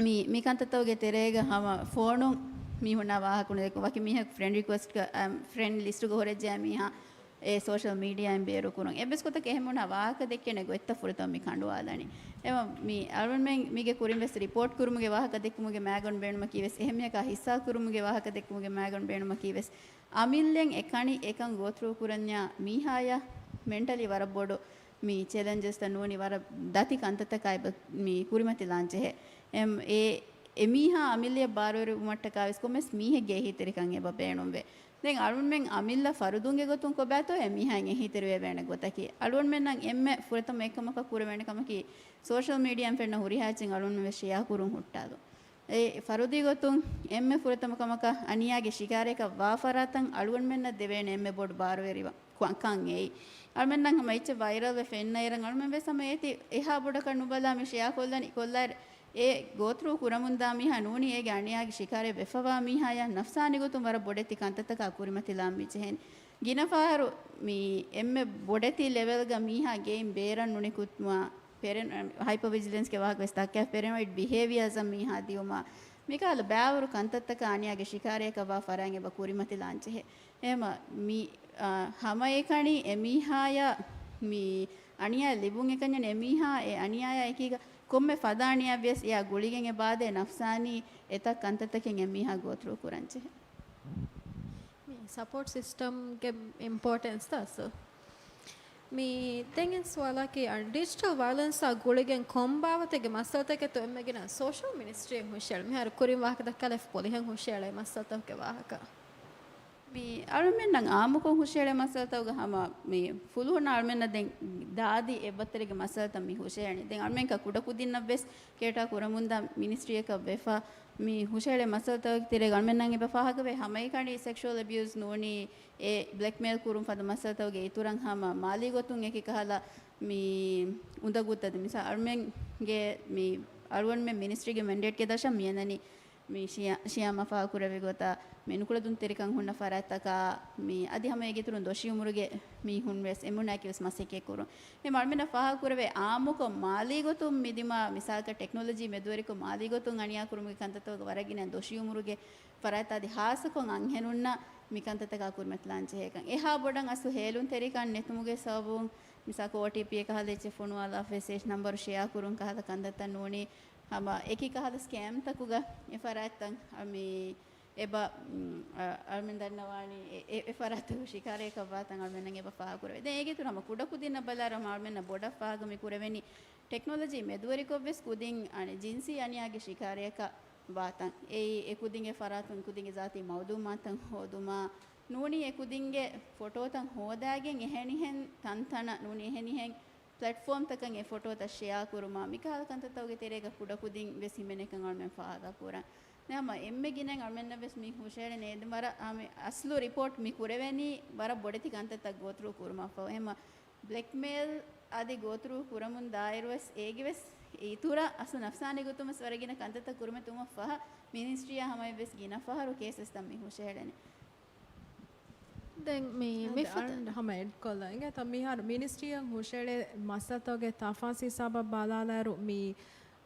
މި، މި ކަންތައްތަކުގެ ތެރޭގަ ހަމަ ފޯނުން މީހުންނާ ވާހަކަ ނުދެއްކުން، ވަކި މީހަކު ފްރެންޑް ރިކުއެސްޓްގަ، އަ، ފްރެންޑް ލިސްޓުގަ ހުރެއްޖެ މީހާ އެ ސޯޝަލް މީޑިއާއިން ބޭރުކުރުން. އެއްވެސް ގޮތަކަށް އެހެން މީހުންނާ ވާހަކަ ދެއްކޭނެ ގޮތްތައް ފުރަތަމަ މި ކަނޑުވާލަނީ. އެވަ މި އަޅުންމެން މީގެ ކުރިން ވެސް ރިޕޯޓް ކުރުމުގެ ވާހަކަ ދެއްކުމުގެ މައިގަނޑު ބޭނުމަކީ ވެސް، އެހެން މީހަކާ ހިއްސާ ކުރުމުގެ ވާހަކަ ދެއްކުމުގެ މައިގަނޑު ބޭނުމަކީ ވެސް، އަމިއްލައަށް އެކަނި އެކަން ގޯތް ތްރޫ ކުރަންޏާ މީހާޔަށް މެންޓަލީ ވަރަށް ބޮޑު މި ޗެލެންޖަސްތައް ނޫނީ ވަރަށް ދަތި ކަންތައްތަކާ އެބަ މި ކުރިމަތިލާން ޖެހޭ. އެމް، އެ، އެ މީހާ އަމިއްލައަށް ބާރުވެރިވުމަށްޓަކާ ވެސް ކޮންމެސް މީހެއްގެ އެހީތެރިކަން އެބަ ބޭނުންވޭ. ދެން އަޅުންމެން އަމިއްލަ ފަރުދުންގެ ގޮތުން ކޮބާތޯ އެ މީހާއަށް އެހީތެރިވެވޭނެ ގޮތަކީ. އަޅުންމެންނަށް އެންމެ ފުރަތަމަ އެއްކަމަކަށް ކުރެވޭނެ ކަމަކީ ސޯޝަލް މީޑިއާއިން ފެންނަ ހުރިހާ އެއްޗެއް އަޅުންމެން ވެސް ޝެއާ ކުރުން ހުއްޓާލުން. އެ ފަރުދީ ގޮތުން އެންމެ ފުރަތަމަ ކަމަކަށް އަނިޔާގެ ޝިކާރައަކަށް ވާ ފަރާތަށް އަޅުގަނޑުމެންނަށް ދެވޭނެ އެންމެ ބޮޑު ބާރުވެރިވަން ކަން އެއީ. އަޅުމެންނަށް ހަމަ އެއްޗެއް ވައިރަލްވެ ފެންނައިރަށް އަޅުމެން ވެސް ހަމަ އޭތި އެހާ ބޮޑަކަށް ނުބަލާ މި ޝެއާ ކޮށްލަނީ ކޮށްލާއިރު އެ ގޯތް ތްރޫ ކުރަމުންދާ މީހާ ނޫނީ އޭގެ އަނިޔާގެ ޝިކާރައަށް ވެފަވާ މީހާޔަށް ނަފްސާނީ ގޮތުން ވަރަށް ބޮޑެތި ކަންތައްތަކާ ކުރިމަތިލާން މި ޖެހެނީ. ގިނަ ފަހަރު މި އެންމެ ބޮޑެތި ލެވެލްގަ މީހާ ގެއިން ބޭރަށް ނުނިކުތުމާ ޕެރެން-، ހައިޕަރ ވިޖިލެންސްގެ ވާހަކަ ވެސް ދައްކާ ޕެރެނޮއިޑް ބިހޭވިއާޒަށް މީހާ ދިއުމާ، މިކަހަލަ ބައިވަރު ކަންތައްތަކާ އަނިޔާގެ ޝިކާރައަކަށް ވާ ފަރާތް އެބަ ކުރިމަތިލާން ޖެހޭ. އެހެމަ މި، އާ، ހަމައެކަނި އެމީހާޔަށް މި އަނިޔާ ލިބުން އެކަންޏެއް ނެ މީހާ އެ އަނިޔާޔާ އެކީގަ ކޮންމެ ފަދަ އަނިޔާ ވިޔަސް އެއާ ގުޅިގެން އެބާދޭ ނަފްސާނީ އެތައް ކަންތައްތަކެއް އެމީހާ ގޯތް ތްރޫ ކުރަން ޖެހޭ. މި ސަޕޯޓް ސިސްޓަމްގެ އިމްޕޯޓެންސް ދަސް. މި ދެން ސުވާލަކީ، ޑިޖިޓަލް ވައިލެންސާ ގުޅިގެން ކޮން ބާވަތެއްގެ މައްސަލަތަކެއްތޯ އެންމެ ގިނަ ސޯޝަލް މިނިސްޓްރީން ހުށައެޅި، މިހާރު ކުރިން ވާހަކަ ދައްކާލައިފި ޕޮލިހެން ހުށައެޅޭ މައްސަލަތަކުގެ ވާހަކަ؟ މި އަޅުމެންނަށް އާއްމުކޮށް ހުށައެޅޭ މައްސަލަތަކުގަ ހަމަ މި ފުލުހުން އަޅުމެންނަށް ދެން ދާދި އެއްބައްތަރެއްގެ މައްސަލަތައް މި ހުށައެޅި. ދެން އަޅުމެންކަ ކުޑަކުދިންނަށް ވެސް ކޭޓާ ކުރަމުންދާ މިނިސްޓްރީއަކަށް ވެފަ، މި ހުށައެޅޭ މައްސަލަތަކުގެ ތެރޭގަ އަޅުމެންނަށް އެބަ ފާހަގަވޭ ހަމައެކަނި ސެކްޝުއަލް އެބިއުސް ނޫނީ އެ ބްލެކްމެއިލް ކުރުން ފަދަ މައްސަލަތަކުގެ އިތުރަށް ހަމަ މާލީ ގޮތުން އެކި ކަހަލަ މި އުނދަގޫތައް މިސާ އަޅުމެންގެ މި އަޅުގަނޑުމެން މިނިސްޓްރީގެ މެންޑޭޓްގެ ދަށަށް މިއަންނަނީ މި ޝިޔާ-، ޝިޔާމް އަފާ ކުރެއްވި ގޮތަށް، މި ނުކުޅެދުންތެރިކަން ހުންނަ ފަރާތްތަކާ، މި އަދި ހަމަ އޭގެ އިތުރުން ދޮށީ އުމުރުގެ މީހުން ވެސް އެމީހުންނާއެކީ ވެސް މަސައްކަތް ކުރުން. އެ އަޅުމެންނަށް ފާހަގަ ކުރެވޭ އާއްމުކޮށް މާލީ ގޮތުން މި ދިމާ މިސާލަކަށް ޓެކްނޮލޮޖީ މެދުވެރިކޮށް މާލީ ގޮތުން އަނިޔާ ކުރުމުގެ ކަންތައްތަކުގަ ވަރަށް ގިނަ ދޮށީ އުމުރުގެ ފަރާތްތައް އަދި ހާއްސަކޮށް އަންހެނުންނަށް މި ކަންތައްތަކާ ކުރިމަތިލާން ޖެހޭކަން. އެހާ ބޮޑަށް އަސްލު ހޭލުންތެރިކަން ނެތުމުގެ ސަބަބުން މިސާލަކަށް އޯޓީޕީއެއް ކަހަލަ އެއްޗެއް ފޮނުވާލާފަ ވެސް އެ ނަންބަރު ޝެއާ ކުރުން ކަހަލަ ކަންތައްތައް ނޫނީ ހަމަ އެކި ކަހަލަ ސްކޭމްތަކުގަ އެ ފަރާތްތައް މި އެބަ، އަޅުމެން ދަންނަވާނީ އެ، އެ، އެ ފަރާތަކު ޝިކާރައަކަށް ވާތަން އަޅުމެންނަށް އެބަ ފާހަގަކުރެވޭ. ދެން އޭގެ އިތުރު ހަމަ ކުޑަކުދިންނަށް ބަލާއިރު ހަމަ އަޅުމެންނަށް ބޮޑަށް ފާހަގަ މި ކުރެވެނީ ޓެކްނޮލޮޖީ މެދުވެރިކޮށްވެސް ކުދިން އަނެއް ޖިންސީ އަނިޔާގެ ޝިކާރައަކަށް ވާތަން. އެއީ އެ ކުދިންގެ ފަރާތުން ކުދިންގެ ޒާތީ މައުލޫމާތުތައް ހޯދުމާ ނޫނީ އެ ކުދިންގެ ފޮޓޯތައް ހޯދާގެން އެހެނިހެން ތަންތަނަށް ނޫނީ އެހެނިހެން ޕްލެޓްފޯމްތަކަށް އެ ފޮޓޯތައް ޝެއާ ކުރުމާ މިކަހަލަ ކަންތައްތަކުގެ ތެރޭގަ ކުޑަކުދިން ވެސް ހިމެނޭކަން އަޅުމެން ފާހަގަ ކުރަން. ދެން ހަމަ އެންމެ ގިނައިން އަޅުމެންނަށް ވެސް މި ހުށައެޅެނީ އެދެން ވަރަށް ހަމަ އަސްލު ރިޕޯޓް މި ކުރެވެނީ ވަރަށް ބޮޑެތި ކަންތައްތައް ގޯތުރޫ ކުރުމަށްފަހު. އެހެންމަ ބްލެކްމެއިލް އަދި ގޯތުރޫ ކުރަމުން ދާއިރުވެސް އޭގެވެސް އިތުރަށް އަސްލު ނަފްސާނީ ގޮތުންވެސް ވަރަށް ގިނަ ކަންތައްތައް ކުރުމެއް ތުމަށް ފަހަ މިނިސްޓްރީއާ ހަމައަށްވެސް ގިނަ ފަހަރު ކޭސްވެސް ދަން މި ހުށަހެޅެނީ. ދެން މި އަދި މިފަދަ އަޅުގަނޑު ހަމަ އެޑް ކޮށްލަން އިނގޭތޯ، މިހާރު މިނިސްޓްރީއަށް ހުށައެޅޭ މައްސަލަތަކުގެ ތަފާސީލް ހިސާބަށް ބަލާލާއިރު، މި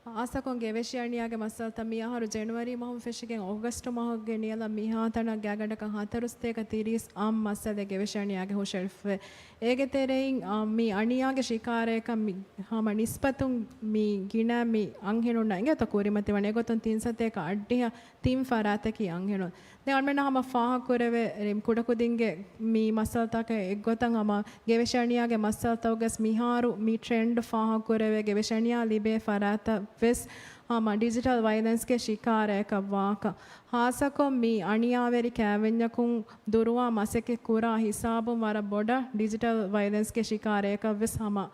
ހާއްސަކޮށް ގެވެށި އަނިޔާގެ މައްސަލަތައް މި އަހަރު ޖެނުއަރީ މަހުން ފެށިގެން އޮގަސްޓު މަހުގެ ނިޔަލަށް މިހާތަނަށް ގާތްގަނޑަކަށް ހަތަރުސަތޭކަ ތިރީސް އާއްމު މައްސަލަ ގެވެށި އަނިޔާގެ ހުށައެޅިފައި. އޭގެ ތެރެއިން، އާ، މި އަނިޔާގެ ޝިކާރައަކަށް މި ހަމަ ނިސްބަތުން މި ގިނަ މި އަންހެނުންނަށް އިނގޭތޯ ކުރިމަތިވަނީ. އެގޮތުން ތިން ސަތޭކަ އަށްޑިހަ ތިން ފަރާތަކީ އަންހެނުން. ދެން އަޅުމެންނަށް ހަމަ ފާހަގަކުރެވޭ، ކުޑަކުދިންގެ މި މައްސަލަތަކެއް އެއްގޮތަށް ހަމަ ގެވެށި އަނިޔާގެ މައްސަލަތަކުގަސް މިހާރު މި ޓްރެންޑް ފާހަގަކުރެވޭ، ގެވެށި އަނިޔާ ލިބޭ ފަރާތަށް ވެސް ހަމަ ޑިޖިޓަލް ވައިލެންސްގެ ޝިކާރައަކަށް ވާކަން. ހާއްސަކޮށް މި އަނިޔާވެރި ކައިވެންޏަކުން ދުރުވާ މަސައްކަތް ކުރާ ހިސާބުން ވަރަށް ބޮޑަށް ޑިޖިޓަލް ވައިލެންސްގެ ޝިކާރައަކަށް ވެސް ހަމަ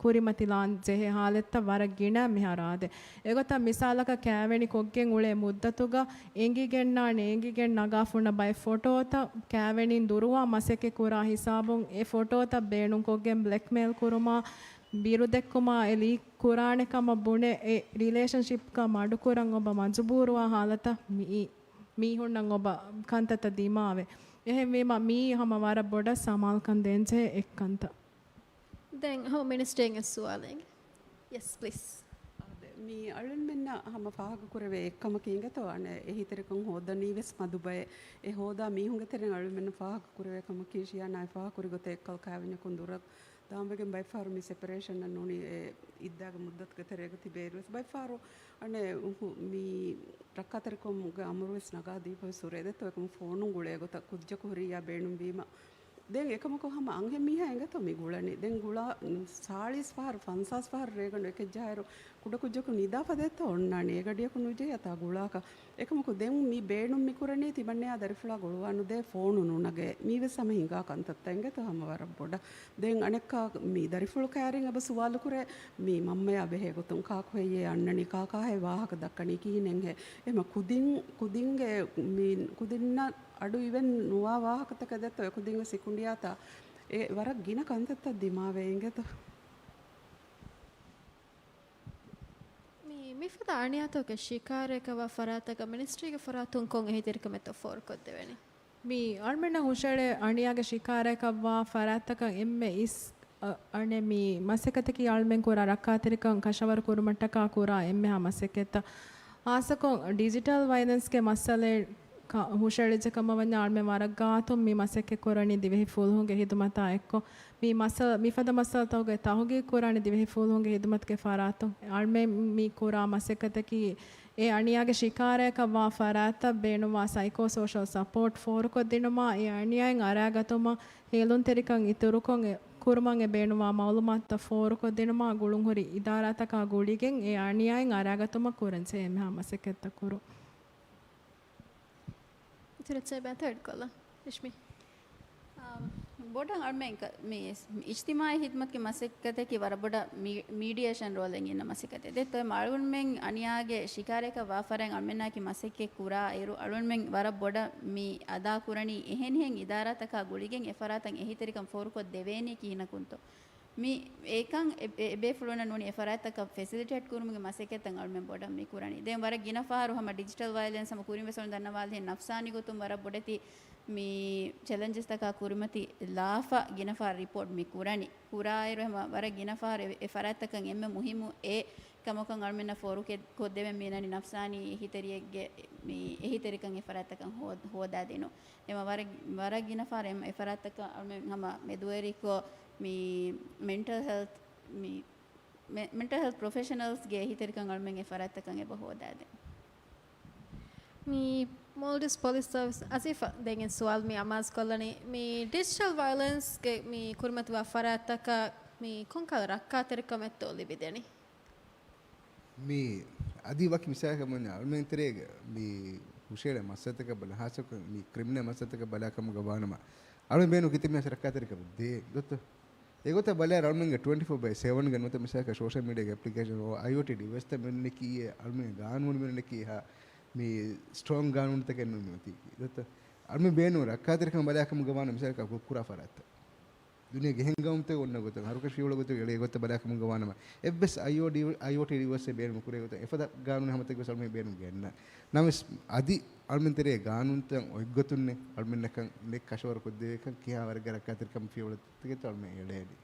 ކުރިމަތިލާން ޖެހޭ ހާލަތްތައް ވަރަށް ގިނަ މިހާރު އާދޭ. އެގޮތަށް މިސާލަކަށް ކައިވެނި ކޮށްގެން އުޅޭ މުއްދަތުގަ އެނގިގެންނާނެ އެނގިގެން ނަގާފަ ހުންނަ ބައެއް ފޮޓޯތައް ކައިވެނިން ދުރުވާ މަސައްކަތް ކުރާ ހިސާބުން އެ ފޮޓޯތައް ބޭނުންކޮށްގެން ބްލެކްމެއިލް ކުރުމާ، ބިރުދެއްކުމާ އެ ލީކް ކުރާނެ ކަމަށް ބުނެ އެ ރިލޭޝަންޝިޕްގަ މަޑުކުރަން އޮބަ މަޖުބޫރުވާ ހާލަތަށް މިއީ. މީހުންނަށް އޮބަ ކަންތައްތައް ދިމާވޭ. އެހެންވީމަ މީ ހަމަ ވަރަށް ބޮޑަށް ސަމާލުކަން ދޭންޖެހޭ އެއްކަންތައް. ދެން ހޯމް މިނިސްޓަރ އެއް ސުވާލެއް. ޔެސް، ޕްލީޒް. އާދެ، މީ އަޅުންމެންނަށް ހަމަ ފާހަގަކުރެވޭ އެއްކަމަކީ އިނގޭތޯ، އަނެއް އެހީތެރިކަން ހޯދަނީ ވެސް މަދު ބައެއް. އެ ހޯދާ މީހުންގެ ތެރެއިން އަޅުންމެންނަށް ފާހަގަކުރެވޭ ކަމަކީ ޝިޔާ ނާއި ފާހަގަކުރި ގޮތަށް އެއްކަލަ ކައިވެންޏަކުން ދުރަށް ދާންވެގެން ބައެއްފަހަރު މި ސެޕަރޭޝަންއަށް ނޫނީ އެ އިއްދާގެ މުއްދަތުގެ ތެރޭގަ ތިބޭއިރުވެސް ބައެއްފަހަރު އަނެއް މި ރައްކާތެރިކަމުގެ އަމުރުވެސް ނަގާ ދީފަވެސް ހުރޭ ދެއްތޯ އެކަމު ފޯނުން ގުޅޭ ގޮތަށް ކުއްޖަކު ހުރިއްޔާ ބޭނުންވީމަ ދެން އެކަމަކު ހަމަ އަންހެން މީހާ އެނގޭތޯ މި ގުޅަނީ. ދެން ގުޅާ ސާޅީސް ފަހަރު، ފަންސާސް ފަހަރު ރޭގަނޑު އެކެއްޖާއިރު ކުޑަކުއްޖަކު ނިދާފަ ދެއްތޯ އޮންނާނީ. އެގަޑިއަކު ނުޖެހޭތާ ގުޅާކަށް. އެކަމަކު ދެން މި ބޭނުން މި ކުރަނީ ތިމަންނަޔާ ދަރިފުޅާ ގުޅުވާނުދޭ ފޯނު ނުނަގައޭ. މީވެސް ހަމަ ހިނގާ ކަންތައްތައް އެނގޭތޯ ހަމަ ވަރަށް ބޮޑަށް. ދެން އަނެއްކާ މި ދަރިފުޅު ކައިރިން އެބަ ސުވާލުކުރޭ މި މަންމަޔާ ބެހޭ ގޮތުން ކާކު ހެއްޔޭ އަންނަނީ، ކާކާ ހެއްޔޭ ވާހަކަ ދައްކަނީ، ކިހިނެއްހޭ؟ އެމަ ކުދިން، ކުދިންގެ މި ކުދިންނަށް އަޑު އިވެން ނުވާ ވާހަކަތަކެއް ދެއްތޯ އެކުދިން ވެސް ހިކުނޑިޔާތާ އެ ވަރަށް ގިނަ ކަންތައްތައް ދިމާވެ އިނގޭތޯ. މި، މިފަދަ އަނިޔާތަކުގެ ޝިކާރައަކަށް ވާ ފަރާތަކަށް މިނިސްޓްރީގެ ފަރާތުން ކޮން އެހީތެރިކަމެއްތޯ ފޯރުކޮށްދެވެނީ؟ މި އަޅުމެންނަށް ހުށައެޅޭ އަނިޔާގެ ޝިކާރައަކަށް ވާ ފަރާތްތަކަށް އެންމެ އިސް، އަ، އަނެއް މި މަސައްކަތަކީ އަޅުމެން ކުރާ ރައްކާތެރިކަން ކަށަވަރު ކުރުމަށްޓަކާ ކުރާ އެންމެހާ މަސައްކަތްތައް. ހާއްސަކޮށް ޑިޖިޓަލް ވައިލެންސްގެ މައްސަލައެއް ކަ-، ހުށައެޅިއްޖެ ކަމަށް ވަންޏާ އަޅުމެން ވަރަށް ގާތުން މި މަސައްކަތް ކުރަނީ ދިވެހި ފުލުހުންގެ ހިދުމަތާ އެއްކޮށް. މި މައްސަލަ، މިފަދަ މައްސަލަތަކުގެ ތަހުގީގު ކުރާނީ ދިވެހި ފުލުހުންގެ ހިދުމަތުގެ ފަރާތުން. އަޅުމެން މި ކުރާ މަސައްކަތަކީ އެ އަނިޔާގެ ޝިކާރައަކަށް ވާ ފަރާތްތައް ބޭނުންވާ ސައިކޯ ސޯޝަލް ސަޕޯޓް ފޯރުކޮށްދިނުމާ، އެ އަނިޔާއިން އަރާގަތުމަށް ހޭލުންތެރިކަން އިތުރުކޮށް އެ ކުރުމަށް އެ ބޭނުންވާ މައުލޫމާތުތައް ފޯރުކޮށްދިނުމާ، ގުޅުންހުރި އިދާރާތަކާ ގުޅިގެން އެ އަނިޔާއިން އަރާގަތުމަށް ކުރަންޖެހޭ އެންމެހާ މަސައްކަތްތައް ކުރުން. ތިރައްޗައި ބައިތައް އެޑްކޮށްލާ. ރިޝްމީ. އާ، ބޮޑަށް އަޅުމެން ކަ-، މި އިޖްތިމާޢީ ހިދުމަތުގެ މަސައްކަތަކީ ވަރަށް ބޮޑަށް މި-، މީޑިއޭޝަން ރޯލެއް އިންނަ މަސައްކަތެއް. ދެއްތޯ އަޅުމެން އަނިޔާގެ ޝިކާރައަކަށް ވާ ފަރާތް އަޅުމެންނާއެކީ މަސައްކަތް ކުރާ އިރު، އަޅުމެން ވަރަށް ބޮޑަށް މި އަދާ ކުރަނީ އެހެނިހެން އިދާރާތަކާ ގުޅިގެން އެ ފަރާތަށް އެހީތެރިކަން ފޯރުކޮށް ދެވޭނީ ކިހިނަކުންތޯ؟ މި އެކަން އެ، އެ، އެބޭފުޅުންނަށް ނޫނީ އެ ފަރާތްތަކަށް ފެސިލިޓޭޓް ކުރުމުގެ މަސައްކަތްތައް އަޅުމެން ބޮޑަށް މި ކުރަނީ. ދެން ވަރަށް ގިނަ ފަހަރު ހަމަ ޑިޖިޓަލް ވަޔަލެންސް ހަމަ ކުރިން ވެސް އޮން ދަންނަވާލިހެން ނަފްސާނީ ގޮތުން ވަރަށް ބޮޑެތި މި ޗެލެންޖެސްތަކާ ކުރިމަތި ލާފަ ގިނަ ފަހަރު ރިޕޯޓް މި ކުރަނީ. ކުރާއިރު ހަމަ ވަރަށް ގިނަ ފަހަރު އެ، އެ ފަރާތްތަކަށް އެންމެ މުހިއްމު އެ ކަމަކަށް އަޅުމެންނަށް ފޯރުކެ-، ކޮށްދެވެން މި އަންނަނީ ނަފްސާނީ އެހީތެރިއެއްގެ މި އެހީތެރިކަން އެ ފަރާތްތަކަށް ހޯ-، ހޯދާދިނުން. އެމަ ވަރަށް، ވަރަށް ގިނަ ފަހަރު އެ ފަރާތްތަކަށް އަޅުމެން ހަމަ މެދުވެރިކޮށް މި މެންޓަލް ހެލްތް މި މެ-، މެންޓަލް ހެލްތް ޕްރޮފެޝަނަލްސްގެ އެހީތެރިކަން އަޅުމެން އެ ފަރާތްތަކަށް އެބަ ހޯދާދޭ. މި މޯލްޑިވްސް ޕޮލިސް ސަރވިސް އަޒީފާ ދެން ސުވާލު މި އަމާޒުކޮށްލަނީ، މި ޑިޖިޓަލް ވަޔަލެންސްގެ މި ކުރިމަތިވާ ފަރާތްތަކަށް މި ކޮންކަހަލަ ރައްކާތެރިކަމެއްތޯ ލިބިދެނީ؟ މި އަދި ވަކި މިސާލަކަށް މަންޏާ އަޅުމެން ތެރޭގަ މި ހުށައެޅޭ މައްސަލަތަކަށް ބަލާ، ހާއްސަކޮށް މި ކްރިމިނަލް މައްސަލަތަކަށް ބަލާ ކަމުގަ ވާނަމަ، އަޅުމެން ބޭނުން ކިތަންމެ ރައްކާތެރިކަމެއް ދޭ ދޮތޯ؟ އެގޮތަށް ބަލާއިރު އަޅުމެންގެ ޓްވެންޓީ ފޯ ބައި ސެވަންގަ ނުވަތަ މިސާލަކަށް ސޯޝަލް މީޑިއާގެ އެޕްލިކޭޝަން އައިއޯޓީ ޑިވައިސްތައް މިއޮންނަކީ، އަޅުމެންގެ ގާނޫނު މިއޮންނަކީ ހާ މި ސްޓްރޮންގް ގާނޫނުތަކެއް ނޫން މިއޮތީކީ ދޮތޯ؟ އަޅުމެން ބޭނުން ރައްކާތެރިކަމަށް ބަލާ ކަމުގަ ވާނަމަ މިސާލަކަށް ކު-، ކުރާ ފަރާތްތައް. ދުނިޔޭގެ އެހެން ގައުމުތަކުން އޮންނަ ގޮތަށް، ހަރުކަށި ފިޔަވަޅު ގޮތަށް އެޅޭ ގޮތަށް ބަލާ ކަމުގަ ވާނަމަ، އެއްވެސް އައިއޯޑީ، އައިއޯޓީ ޑިވައިސްއެއް ބޭނުން ނުކުރޭ ގޮތަށް އެފަދަ ގާނޫނެއް ހަމަތަކެއް ވެސް އަޅުމެން ބޭނުން ގެންނަ. ނަމަވެސް އަދި އަޅުމެން ތެރޭ ގާނޫނުތައް އޮތްގޮތުންނެއް އަޅުމެންނަކަށް ނެއް ކަށަވަރު ކޮށްދެވޭކަން ކިހާ ވަރަށް ރައްކާތެރިކަން ފިޔަވަޅުތަކެއް އަޅުމެން އެޅޭނީ.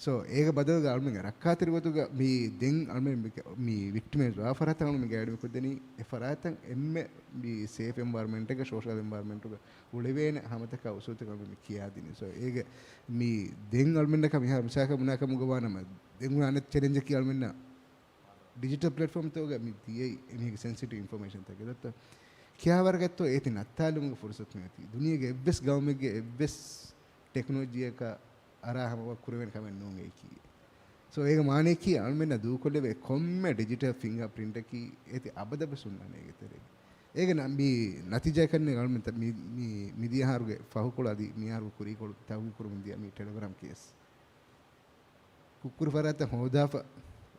ސޯ، އޭގެ ބަދަލުގަ އަޅުމެންގެ ރައްކާތެރި ގޮތުގަ މި ދެން އަޅުމެން މި، މި ވިކްޓިމައިޒް ވާ ފަރާތަށް އަޅުމެން ގައިޑް މި ކޮށްދެނީ، އެ ފަރާތަށް އެންމެ މި ސޭފް އެންވަޔަރަމެންޓެއްގަ ސޯޝަލް އެންވަޔަރަމެންޓުގަ އުޅެވޭނެ ހަމަތަކާ އުސޫލުތަކަށް މި ކިޔާދިނީ. ސޯ، އޭގެ މި ދެން އަޅުމެންނަކަށް މިހާރު މިސާލަކަށް ބުނާ ކަމުގަ ވާނަމަ، ދެން އަނެއް ޗެލެންޖަކީ އަޅުމެންނަށް ޑިޖިޓަލް ޕްލެޓްފޯމްތަކުގަ މި ދިޔައީ އެމީހެއްގެ ސެންސިޓިވް އިންފޮމޭޝަންތަކެއް ދޮތޯ؟ ކިހާވަރަކަށްތޯ އޭތި ނައްތާލުމުގެ ފުރުސަތު މިއޮތީ. ދުނިޔޭގެ އެއްވެސް ގައުމެއްގެ އެއްވެސް ޓެކްނޮލޮޖީއަކަށް އަރާ ހަމަވަ ކުރެވޭނެ ކަމެއް ނޫން އެއީކީ. ސޯ، އޭގެ މާނައަކީ އަޅުމެންނަށް ދޫކޮށްލެވޭ ކޮންމެ ޑިޖިޓަލް ފިންގަރ ޕްރިންޓަކީ އޭތި އަބަދަށްވެސް ހުންނާނެ އޭގެ ތެރޭގަ. އޭގެ ނަ-، މި ނަތީޖާއަކަށް އަޅުމެން ތަ-، މި، މި، މިދިޔަ އަހަރުގެ ފަހުކޮޅު އަދި މި އަހަރުގެ ކުރީކޮޅު ތަހުގީގު ކުރަމުން ދިޔަ މި ޓެލެގްރާމް ކޭސް. ކުށްކުރި ފަރާތްތައް ހޯދާފަ،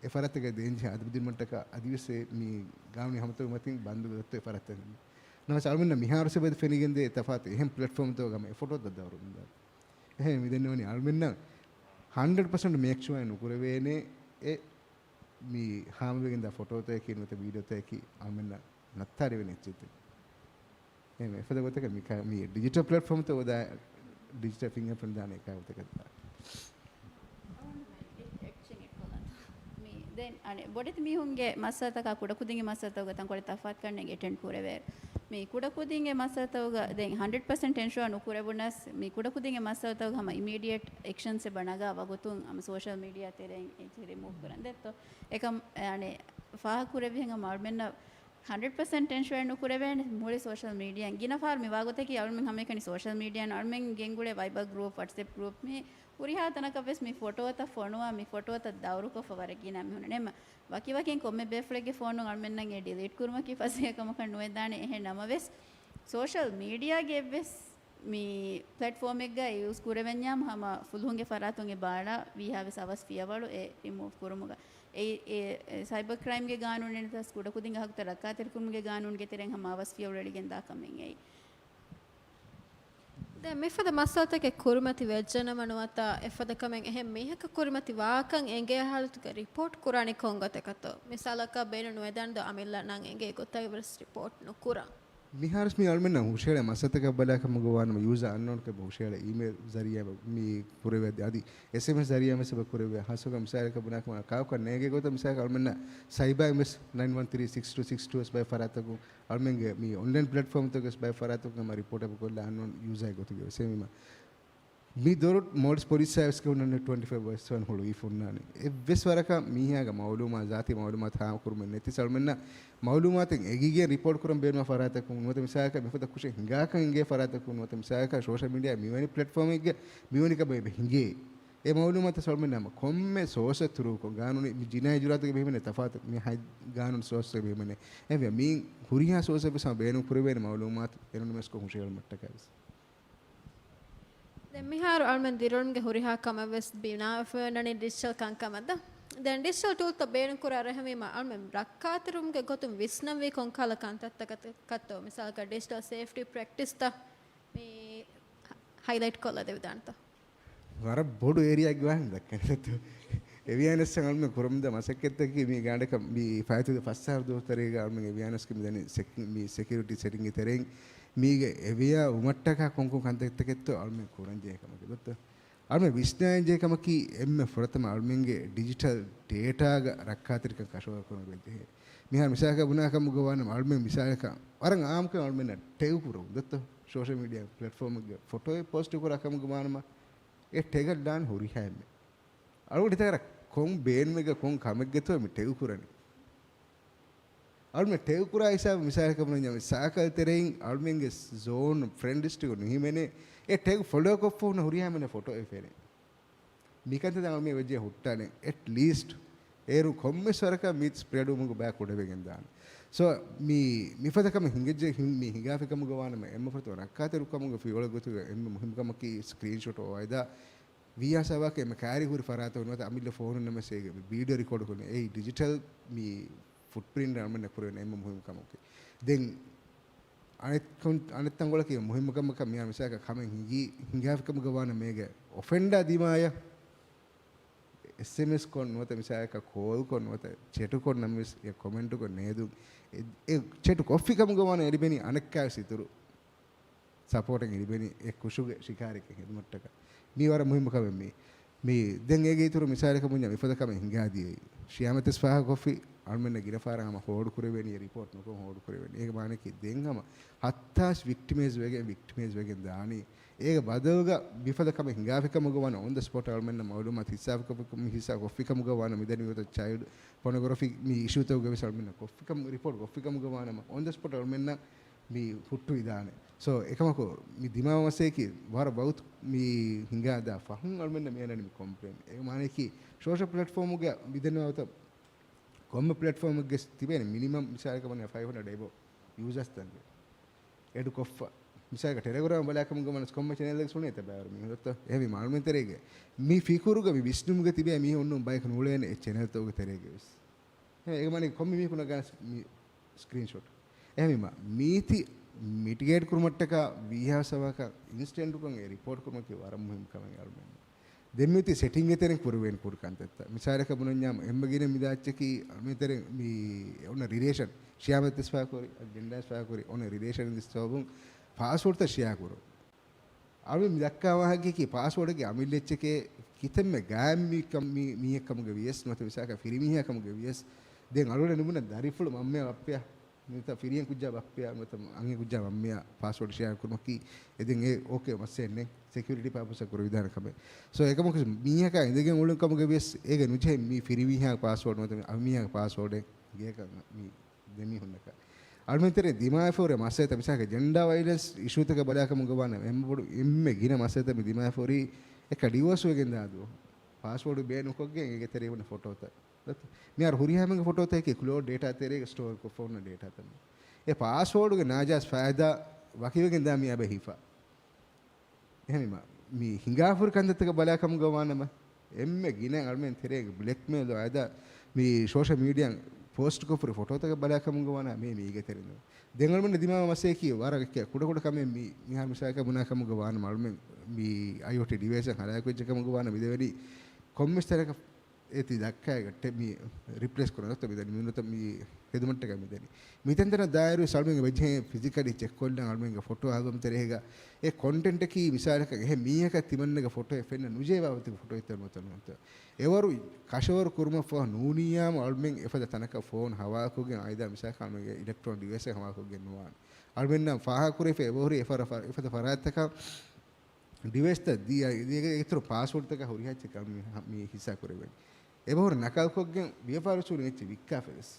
އެ ފަރާތްތަކަށް ދޭންޖެހޭ އަދަބު ދިނުމަށްޓަކާ އަދިވެސް އެ މި ގާނޫނީ ހަމަތަކުގެ މަތިން ބަންދު ދޮތްތޯ އެ ފަރާތްތައް. ނަމަވެސް އަޅުމެންނަށް މިހާރު ސަބަބެދު ފެނިގެންދޭ އެ ތަފާތު އެހެން ޕްލެޓްފޯމްތަކުގަ ހަމަ އެ ފޮޓޯތައް ދައުރު މިދާ. އެހެން މިދެންނެވަނީ އަޅުމެންނަށް ހަންޑްރެޑް ޕަސެންޓް މޭކް ޝުއާ ނުކުރެވޭނެ އެ މި ހާމަވެގެންދާ ފޮޓޯތަކަކީ ނުވަތަ ވީޑިއޯތަކަކީ އަޅުމެންނަށް ނައްތާލެވޭނެ އެއްޗެއްތަކެއް. އެހެން އެފަދަ ގޮތަކަށް މި ކަ-، މި ޑިޖިޓަލް ޕްލެޓްފޯމްތައް އޮތް ޑިޖިޓަލް ފިންގަރ ޕްރިންޓް ދާނެ އެކާ ގޮތަކަށް ދާނެ. މި ދެން އަނެއް ބޮޑެތި މީހުންގެ މައްސަލަތަކާ ކުޑަކުދިންގެ މައްސަލަތަކުގަ ތަންކޮޅެއް ތަފާތުކަންނޭނގެ އެޓެންޑް ކުރެވޭ. މި ކުޑަކުދިންގެ މައްސަލަތަކުގަ ދެން ހަންޑްރެޑް ޕަސެންޓް އެންޝުއާ ނުކުރެވުނަސް، މި ކުޑަކުދިންގެ މައްސަލަތަކުގަ ހަމަ އިމީޑިއެޓް އެކްޝަންސް އެބަ ނަގާ ވަގުތުން ހަމަ ސޯޝަލް މީޑިއާ ތެރެއިން އެއްޗެހި ރިމޫވް ކުރަން ދެއްތޯ. އެކަމް އަނެއް ފާހަގަކުރެއްވިހެން ހަމަ އަޅުމެންނަށް ހަންޑްރެޑް ޕަސެންޓް އެންޝުއާ ނުކުރެވޭނެ މުޅި ސޯޝަލް މީޑިއާއިން. ގިނަ ފަހަރު މި ވާގޮތަކީ އަޅުމެން ހަމައެކަނި ސޯޝަލް މީޑިއާއިން އަޅުމެން ގެންގުޅޭ ވައިބަރ ގްރޫޕް، ވަޓްސްއެޕް ގްރޫޕް މި ހުރިހާ ތަނަކަށްވެސް މި ފޮޓޯތައް ފޮނުވާ، މި ފޮޓޯތައް ދައުރުކޮށްފަ ވަރަށް ގިނަ މީހުން ނެމަ. ވަކިވަކިން ކޮންމެ ބޭފުޅެއްގެ ފޯނުން އަޅުމެންނަށް އެ ޑިލީޓް ކުރުމަކީ ފަސޭހަ ކަމަކަށް ނުވެދާނެ. އެހެން ނަމަވެސް ސޯޝަލް މީޑިއާގެ އެއްވެސް މި ޕްލެޓްފޯމެއްގައި ޔޫސް ކުރެވެންޏާ ހަމަ ފުލުހުންގެ ފަރާތުން އެ ބާޅާ ވީހާވެސް އަވަސް ފިޔަވަޅު އެ ރިމޫވް ކުރުމުގަ. އެ، އެ، އެ ސައިބަ ކްރައިމްގެ ގާނޫނެއް ނުވަތަ ކުޑަކުދިންގެ ހައްގުތައް ރައްކާތެރިކުރުމުގެ ގާނޫނުގެ ތެރެއިން ހަމަ އަވަސް ފިޔަވަޅު އެޅިގެން ދާ ކަމެއް އެއީ. ދެން މިފަދަ މައްސަލަތަކެއް ކުރިމަތި ވެއްޖެނަމަ ނުވަތަ އެފަދަ ކަމެއް އެހެން މީހަކަށް ކުރިމަތި ވާކަން އެނގޭ ހާލަތުގަ ރިޕޯޓް ކުރާނީ ކޮން ގޮތަކަށްތޯ؟ މިސާލަކަށް ބޭނުން ނުވެދާނެދޯ އަމިއްލަ ނަން އެނގޭ ގޮތަށް ވެސް ރިޕޯޓް ނުކުރަން. މިހާރުސް މި އަޅުމެންނަށް ހުށައެޅޭ މައްސަލަތަކަށް ބަލާ ކަމުގަ ވާނަމަ ޔޫޒާ އަންނޯންކަމަށް ހުށައެޅޭ އީމެއިލް ޒަރީއާ މި ކުރެވޭ އަދި އެސްއެމްއެސް ޒަރީއާ ވެސް އެބަ ކުރެވޭ. ހާއްސަކޮށް މިސާލަކަށް ބުނާ ކަމަށް ކާކު ނޭނގޭ ގޮތަށް މިސާލަކަށް އަޅުމެންނަށް ސައިބާއިން ވެސް ނައިން ވަން ތްރީ ސިކްސް ޓޫ ސިކްސް ޓޫ ވެސް ބައެއް ފަރާތަކުން އަޅުމެންގެ މި އޮންލައިން ޕްލެޓްފޯމްތަކުގަ ވެސް ބައެއް ފަރާތަކުން ހަމަ ރިޕޯޓް އެބަ ކޮށްލާ އަންނޯން ޔޫޒާގެ ގޮތުގަ ވެސް އެހެންވީމަ މި ދޮރު މޯލްޑިވްސް ޕޮލިސްއާ ވެސް ކެއުންނަން ޓްވެންޓީ ފޯ ބައި ސެވަން ހުޅުވި ފުންނާނެ. އެއްވެސް ވަރަކަށް މީހާގެ މައުލޫމާ، ޒާތީ މައުލޫމާތު ހާމަކުރުމެއް ނެތި އަޅުމެންނަށް މައުލޫމާތެއް އެގިގެން ރިޕޯޓް ކުރަން ބޭނުންވާ ފަރާތަކުން ނުވަތަ މިސާލަކަށް މިފަދަ ކުށެއް ހިނގާކަން އެނގޭ ފަރާތަކުން ނުވަތަ މިސާލަކަށް ސޯޝަލް މީޑިއާ މިވެނި ޕްލެޓްފޯމެއްގެ މިވެނި ކަމެއް އެބަ ހިނގޭ. އެ މައުލޫމާތު އަޅުމެން ހަމަ ކޮންމެ ސޯސެއް ތުރޫކޮށް ގާނޫނީ މި ޖިނާއީ ޖުރާތުގެ ބެހިމެނޭ ތަފާތު މި ހަތް ގާނޫނު ސޯސްގެ ބެހިމެނޭ. އެހެންވެ މި ހުރިހާ ސޯސެއް ވެސް ހަމަ ބޭނުން ކުރެވޭނެ މައުލޫމާތު އެނޮނިމަސްކޮށް ހުށަހެޅުމަށްޓަކައި ވެސް. ދެން މިހާރު އަޅުމެން ދިރިއުޅުމުގެ ހުރިހާ ކަމެއް ވެސް ބިނާވެފަ އޮންނަނީ ޑިޖިޓަލް ކަންކަމަށް ދާ. ދެން ޑިޖިޓަލް ޓޫލްތައް ބޭނުން ކުރާ ރަހަމީމަ އަޅުމެން ރައްކާތެރިވުމުގެ ގޮތުން ވިސްނަންވީ ކޮންކަހަލަ ކަންތައްތަކަކަށްތޯ؟ މިސާލަކަށް ޑިޖިޓަލް ސޭފްޓީ ޕްރެކްޓިސްތައް މި ހަ-، ހައިލައިޓް ކޮށްލަ ދެވިދާނެތޯ؟ ވަރަށް ބޮޑު އޭރިއާއެއްގެ ވާހަކަ ދައްކަނީ. އެވިއާނެސް އަޅުމެން ކުރަމުންދާ މަސައްކަތްތަކީ މީ ގާނޑަކަށް މި ފައިތުދެ ފަސް އަހަރު ދުވަސް ތެރޭގަ އަޅުމެން އެވިއާނެސްގެ މިދަނީ ސެކި-، މި ސެކިއުރިޓީ ސެޓިންގެ ތެރެއިން މީގެ އެވިއާ ވުމަށްޓަކާ ކޮންކޮން ކަންތައްތަކެއްތޯ އަޅުމެން ކުރަންޖެހޭ ކަމަކީ ދޮއްތޯ. އަޅުމެން ވިސްނާންޖެހޭ ކަމަކީ އެންމެ ފުރަތަމަ އަޅުމެންގެ ޑިޖިޓަލް ޑޭޓާގަ ރައްކާތެރިކަން ކަށަވަރު ކުރަން ޖެހޭ. މިހާރު މިސާލަކަށް ބުނާ ކަމުގަ ވާނަމަ އަޅުމެން މިސާލަކަށް ވަރަށް އާއްމުކޮށް އަޅުމެންނަށް ޓެގް ކުރަން ދޮއްތޯ. ސޯޝަލް މީޑިއާ ޕްލެޓްފޯމެއްގެ ފޮޓޯއެއް ޕޯސްޓް ކުރާ ކަމުގަ ވާނަމަ އެ ޓެގަށް ދާން ހުރިހާ އެންމެ އަޅުގަނޑު އެތައް ވަރަށް ކޮން ބޭނުމެއްގަ ކޮން ކަމެއްގެތޯ މި ޓެގް ކުރަނީ؟ އަޅުމެން ޓެގް ކުރާ ހިސާބު މިސާލަކަށް ބުނަންޏާ ސާކަލް ތެރެއިން އަޅުމެންގެ ޒޯން ފްރެންޑް ލިސްޓުގަ ނުހިމެނޭ. އެ ޓެގް ފޮލޯ ކޮށްފަ ހުންނަ ހުރިހާ މީހުންނަށް ފޮޓޯއެއް ފެނޭ. މިކަންތައް އަޅުމެން ވެއްޖެ ހުއްޓާނެ. އެޓް ލީސްޓް އޭރު ކޮންމެސް ވަރަކަށް މި ސްޕްރެޑުވުމުގެ ބަޔަށް ކުޑަވެގެން ދާނެ. ސޯ، މި، މިފަދަ ކަމެއް ހިނގައްޖެ، ހި-، މި ހިނގާފި ކަމުގަ ވާނަމަ އެންމެ ފުރަތަމަ ރައްކާތެރިކަމުގެ ފިޔަވަޅު ގޮތުގަ އެންމެ މުހިންމު ކަމަކީ ސްކްރީންޝޮޓް އޮވާލާ ވީހާ ސަވާކަށް އެންމެ ކައިރި ހުރި ފަރާތަށް ނުވަތަ އަމިއްލަ ފޯނުން ނަމަސޭގެ ވީޑިއޯ ރިކޯޑް ކުރުން އެއީ ޑިޖިޓަލް މި ފުޓްޕްރިންޓް އަޅުމެންނަށް ކުރެވެން އެންމެ މުހިންމު ކަމަކީ. ދެން އަނެއްކޮން-، އަނެއް ތަންގޮޅަކީ މުހިންމު ކަމަކަށް މިހާ މިސާލަކަށް ކަމެއް ހިނގީ، ހިނގާފި ކަމުގަ ވާނަމަ އޭގެ އޮފެންޑާ ދިމާޔަށް އެސްއެމްއެސް ކޮށް ނުވަތަ މިސާލަކަށް ކޯލް ކޮށް ނުވަތަ ޗެޓު ކޮށް ނަމަވެސް އެ ކޮމެންޓު ކޮށް ނޭދުން އެ، އެ ޗެޓު ކޮށްފި ކަމުގަ ވާނަމަ އެ ލިބެނީ އަނެއްކާވެސް އިތުރު ސަޕޯޓެއް ލިބެނީ އެ ކުށުގެ ޝިކާރަކަށް ހެދުމަށްޓަކާ. މީ ވަރަށް މުހިންމު ކަމެއް މީ. މީ ދެން އޭގެ އިތުރު މިސާލަކަށް ބުންޏާ މިފަދަ ކަމެއް ހިނގާދިޔައީ. ޝިޔާމަތިސް ފާހަގަކޮށްފި އަޅުމެންނަށް ގިނަ ފަހަރަށް ހަމަ ހޯޑު ކުރެވޭނީ، ރިޕޯޓް ނުކޮށް ހޯޑު ކުރެވޭނީ. އޭގެ މާނައަކީ ދެން ހަމަ ހައްތާސް ވިކްޓިމައިޒް ވެގެން، ވިކްޓިމައިޒް ވެގެން ދާނީ. އޭގެ ބަދަލުގަ މިފަދަ ކަމެއް ހިނގާފި ކަމުގަ ވާނަމަ އޮން ދަ ސްޕޮޓް އަޅުމެންނަށް މައުލޫމާތު ހިއްސާ ކޮށްފި ކަމުގަ ވާނަމަ މިދަނީ ގޮތަށް ޗައިލްޑް ޕޮނޮގްރަފީ މި އިޝޫތަކުގަ ވެސް އަޅުމެންނަށް ކޮށްފި ކަމު، ރިޕޯޓް ކޮށްފި ކަމުގަ ވާނަމަ އޮން ދަ ސްޕޮޓް އަޅުމެންނަށް މި ހުއްޓުވިދާނެ. ސޯ، އެކަމަކު މި ދިމާވާ މައްސަލައަކީ ވަރަށް ވަގުތު މި ހިނގާދާ ފަހުން އަޅުމެންނަށް މި އަންނަނީ މި ކޮމްޕްލޭން. އޭގެ މާނައަކީ ސޯޝަލް ޕްލެޓްފޯމުގަ މިދެންނެވި ވަގުތަށް ކޮންމެ ޕްލެޓްފޯމެއްގެ ތިބޭނެ މިނިމަމް މިސާލަކަށް ވަނީ ފައިވް ހަންޑްރެޑް އެބޯ ޔޫޒާސް ތަންގެ އެޑު ކޮށްފަ. މިސާލަކަށް ޓެލެގްރާމް ބަލާ ކަމުގަ ވަނަސް ކޮންމެ ޗެނެލްއެއް ސުނޭތަ ބައިވަރު މީހުން ދޮއްތޯ؟ އެހެންވީމަ އަޅުމެން ތެރޭގަ މި ފިކުރުގަ މި ވިސްނުމުގަ ތިބޭ މީހުން ނޫން ބަޔަކު ނޫޅޭނެ އެ ޗެނެލްތަކުގެ ތެރޭގަ ވެސް. އެ، އޭގެ މާނައަކީ ކޮންމެ މީހަކު ނަގާނެ މި ސްކްރީންޝޮޓް. އެހެންވީމަ، މީތި މިޓިގޭޓް ކުރުމަށްޓަކާ ވީހާ ސަވާކަށް އިންސްޓެންޓުކޮށް އެ ރިޕޯޓް ކުރުމަކީ ވަރަށް މުހިންމު ކަމެއް އަޅުމެން. ދެން މިއޮތީ ސެޓިންގ ތެރެއިން ކުރެވޭނެ ކުރި ކަންތައްތައް. މިސާލަކަށް ބުނަންޏާ އެންމެ ގިނަ މި ދާއްޗަކީ މި ތެރެ މި އޮންނަ ރިލޭޝަން، ޝިޔާމަތިސް ފާކުރި، އަގެންޑާސް ފާކުރި، އޮންނަ ރިލޭޝަން ސަބަބުން ޕާސްވޯޑްތައް ޝެއާ ކުރުން. އަޅުގަނޑު މި ދައްކާ ވާހަކައަކީ ޕާސްވޯޑެއްގެ އަމިއްލަ އެއްޗެކޭ ކިތަންމެ ގާތް މީ ކަމް-، މީ-، މީހެއް ކަމުގަ ވިޔަސް ނުވަތަ މިސާލަކަށް ފިރިމީހާ ކަމުގަ ވިޔަސް ދެން އަޅުގަނޑަށް ނުބުނަ ދަރިފުޅު މަންމަޔާ ބައްޕަޔާ ނުވަތަ ފިރިހެން ކުއްޖާ ބައްޕަޔާ ނުވަތަ އަންހެން ކުއްޖާ މަންމަޔާ ޕާސްވޯޑް ޝެއާ ކުރުމަކީ އެ ދެން އެ އޯކޭ މައްސަލައެއް ނެތް. ސެކިއުރިޓީ ޕާޕަސްއަށް ކުރެވިދާނެ ކަމެއް. ސޯ އެކަމަކު މީހަކާ އިނދެގެން އުޅުނު ކަމުގަ ވިޔަސް އޭގަ ނުޖެހޭ މީ ފިރިމީހާ ޕާސްވޯޑް ނުވަތަ އަންހެން މީހާ ޕާސްވޯޑެއް ގޭކަށް މީ ދެމީހުންނަކަށް. އަޅުމެން ތެރޭ ދިމާވެފަ ހުރި މައްސަލަތައް މިސާލަކަށް ޖެންޑާ ވައިލެންސް އިޝޫތަކަށް ބަލާ ކަމުގަ ވާނަމަ އެންމެ ބޮޑު އެންމެ ގިނަ މައްސަލަތައް މި ދިމާވެފަ ހުރީ އެކަ ޑިވޯސް ވެގެން ދާ ދުވަހު ޕާސްވޯޑު ބޭނުންކޮށްގެން އޭގެ ތެރޭ ހުންނަ ފޮޓޯތައް. މިހާރު ހުރިހާ މީހުންގެ ފޮޓޯތަކަކީ ކްލޯޑް ޑޭޓާ ތެރޭގަ ސްޓޯރ ކޮށްފަ ހުންނަ ޑޭޓާތައް. އެ ޕާސްވޯޑުގެ ނާޖާއިޒް ފައިދާ ވަކިވެގެން ދާ މި އަބަ ހިފާ. އެހެންވީމަ، މި ހިނގާފަ ހުރި ކަންތައްތަކަށް ބަލާ ކަމުގަ ވާނަމަ، އެންމެ ގިނަ އަޅުމެން ތެރޭގަ ބްލެކްމެއިލް އަދި މި ސޯޝަލް މީޑިއާއިން ޕޯސްޓް ކޮށްފަ ހުރި ފޮޓޯތަކަށް ބަލާ ކަމުގަ ވާނަމަ، މީ މީގެ ތެރެއިން. ދެން އަޅުމެން ދިމާވާ މައްސަލައަކީ ވަރަށް ކުޑަ ކުޑަ ކަމެއް މި-، މިހާރު މިސާލަކަށް ބުނާ ކަމުގަ ވާނަމަ، އަޅުމެން މި އައިއޯޓީ ޑިވައިސްއެއް ހަލާކުވެއްޖެ ކަމުގަ ވާނަމަ، މިދެވެނީ ކޮންމެސް ތަނަކަށް އޭތި ދައްކާގަ މި ރިޕްލޭސް ކުރަން އޮތްތޯ މިދަނީ މިނޫނަތަ މި ހެދުމަށްޓަކާ މިދަނީ. މިތަންތަނަށް ދާއިރު އަޅުމެންގެ ވެޖެހޭ ފިޒިކަލީ ޗެކްކޮށްލަން އަޅުމެންގެ ފޮޓޯ އަލްބަމް ތެރޭގަ އެ ކޮންޓެންޓަކީ މިސާލަކަށް އެހެން މީހަކަށް ތިމަންނަގެ ފޮޓޯއެއް ފެންނަ ނުޖެހޭ ބާވަތުގެ ފޮޓޯއެއްތޯ ނުވަތަ ނުވަތަ. އެވަރު ކަށަވަރު ކުރުމަށްފަހު ނޫނިއްޔާމު އަޅުމެން އެފަދަ ތަނަކަށް ފޯން ހަވާލުކޮށްގެން އައިދާ މިސާލަކަށް އަޅުމެންގެ އިލެކްޓްރޯނިކް ޑިވައިސްއެއް ހަވާލުކޮށްގެން ނުވާނެ. އަޅުމެންނަށް ފާހަގަކުރެވިފަ އެބަހުރި އެފަރ-، އެފަދަ ފަރާތްތަކަށް ޑިވައިސްތައް ދީ، އަ-، ދީގެ އިތުރު ޕާސްވޯޑްތަކާ ހުރިހާ އެއްޗެއް މި ހަ-، މި ހިއްސާ ކުރެވެން. އެބަހުރި ނަކަލްކޮށްގެން ވިޔަފާރި އުސޫލުން އެއްޗެއް ވިއްކާފަ ވެސް.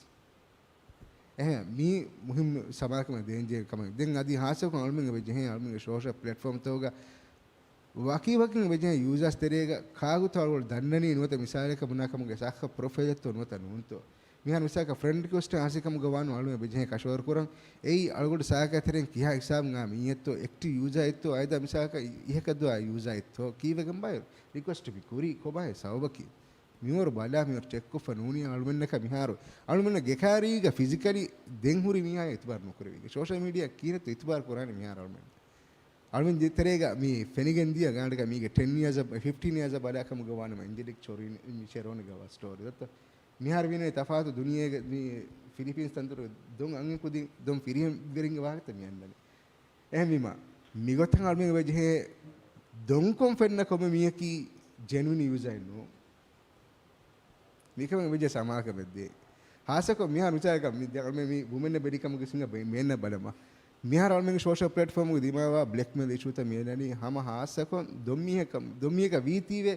އެހެން މީ މުހިއްމު ސަމާލުކަމެއް ދޭންޖެހޭ ކަމެއް. ދެން އަދި ހާއްސަކޮށް އަޅުމެންގެ ވެޖެހޭ އަޅުމެންގެ ސޯޝަލް ޕްލެޓްފޯމްތަކުގަ ވަކިވަކިން ވެޖެހޭ ޔޫޒާސް ތެރޭގަ ކާކުތޯ އަޅުގަނޑު ދަންނަނީ ނުވަތަ މިސާލަކަށް ބުނާ ކަމުގެ ސާކަށް ޕްރޮފައިލެއްތޯ ނުވަތަ ނޫންތޯ. މިހާރު މިސާލަކަށް ފްރެންޑް ރިކްވެސްޓެއް ހާސިލްކަމުގަ ވާނު އަޅުމެން ވެޖެހޭ ކަށަވަރު ކުރަން. އެއީ އަޅުގަނޑު ސާކަށް ތެރެއިން ކިހާ ހިސާބުން އާ މީހެއްތޯ، އެކްޓިވް ޔޫޒާއެއްތޯ، އައިދާ މިސާލަކަށް އިހަކަށް ދުވާ ޔޫޒާއެއްތޯ، ކީއްވެގެން ބާއި ރިކްވެސްޓް މި ކުރީ ކޮބާހޭ ސަބަބަކީ؟ މިވަރު ބަލާ މިވަރު ޗެކްކޮށްފަ ނޫނީ އަޅުމެންނަކަށް މިހާރު އަޅުމެންނަށް ގެކާރީގަ ފިޒިކަލީ ދެން ހުރި މީހާ އިތުބާރު ނުކުރެވިގެން. ސޯޝަލް މީޑިއާ ކީރަތު އިތުބާރު ކުރާނެ މިހާރު އަޅުމެން. އަޅުމެން ތެރޭގަ މި ފެނިގެން ދިޔަ ގާނޑަކަށް މީގެ ޓެން އިޔާސް، ފިފްޓީން އިޔާސް ބަލާ ކަމުގަ ވާނަމަ އެންޖެލިކް ޗޮރީން، މި ޗެރޯންގެ ސްޓޯރީ ދޮއްތޯ. މިހާރު ވީނަމަ ތަފާތު ދުނިޔޭގެ މި ފިލިޕީންސް ތަންތޮރު ދޮން އަންހެން ކުދިން ދޮން ފިރިހެންވެރިންގެ ވާހަކަތައް މި އަންނަނީ. އެހެންވީމަ، މިގޮތަށް އަޅުމެން ވެޖެހޭ ދޮންކޮށް ފެންނަ ކޮންމެ މީހަކީ ޖެނުއިން ޔޫޒާއެއް ނޫން. މިކަމެއް ވެއްޖެ ސަމާލުކަމެއް ދޭ. ހާއްސަކޮށް މިހާރު މިސާލަކަށް މި ދެ-، މި ވުމެންނަށް ބެލިކަމުގެ ސިނގަ ބެ-، މޭންނަށް ބަލަމާ. މިހާރު އަޅުމެންގެ ސޯޝަލް ޕްލެޓްފޯމުގެ ދިމާވާ ބްލެކްމެއިލް އިޝޫތައް މި އެނގެނީ ހަމަ ހާއްސަކޮށް ދޮންމީހަކަށް، ދޮންމީހަކަށް ވީތީވެ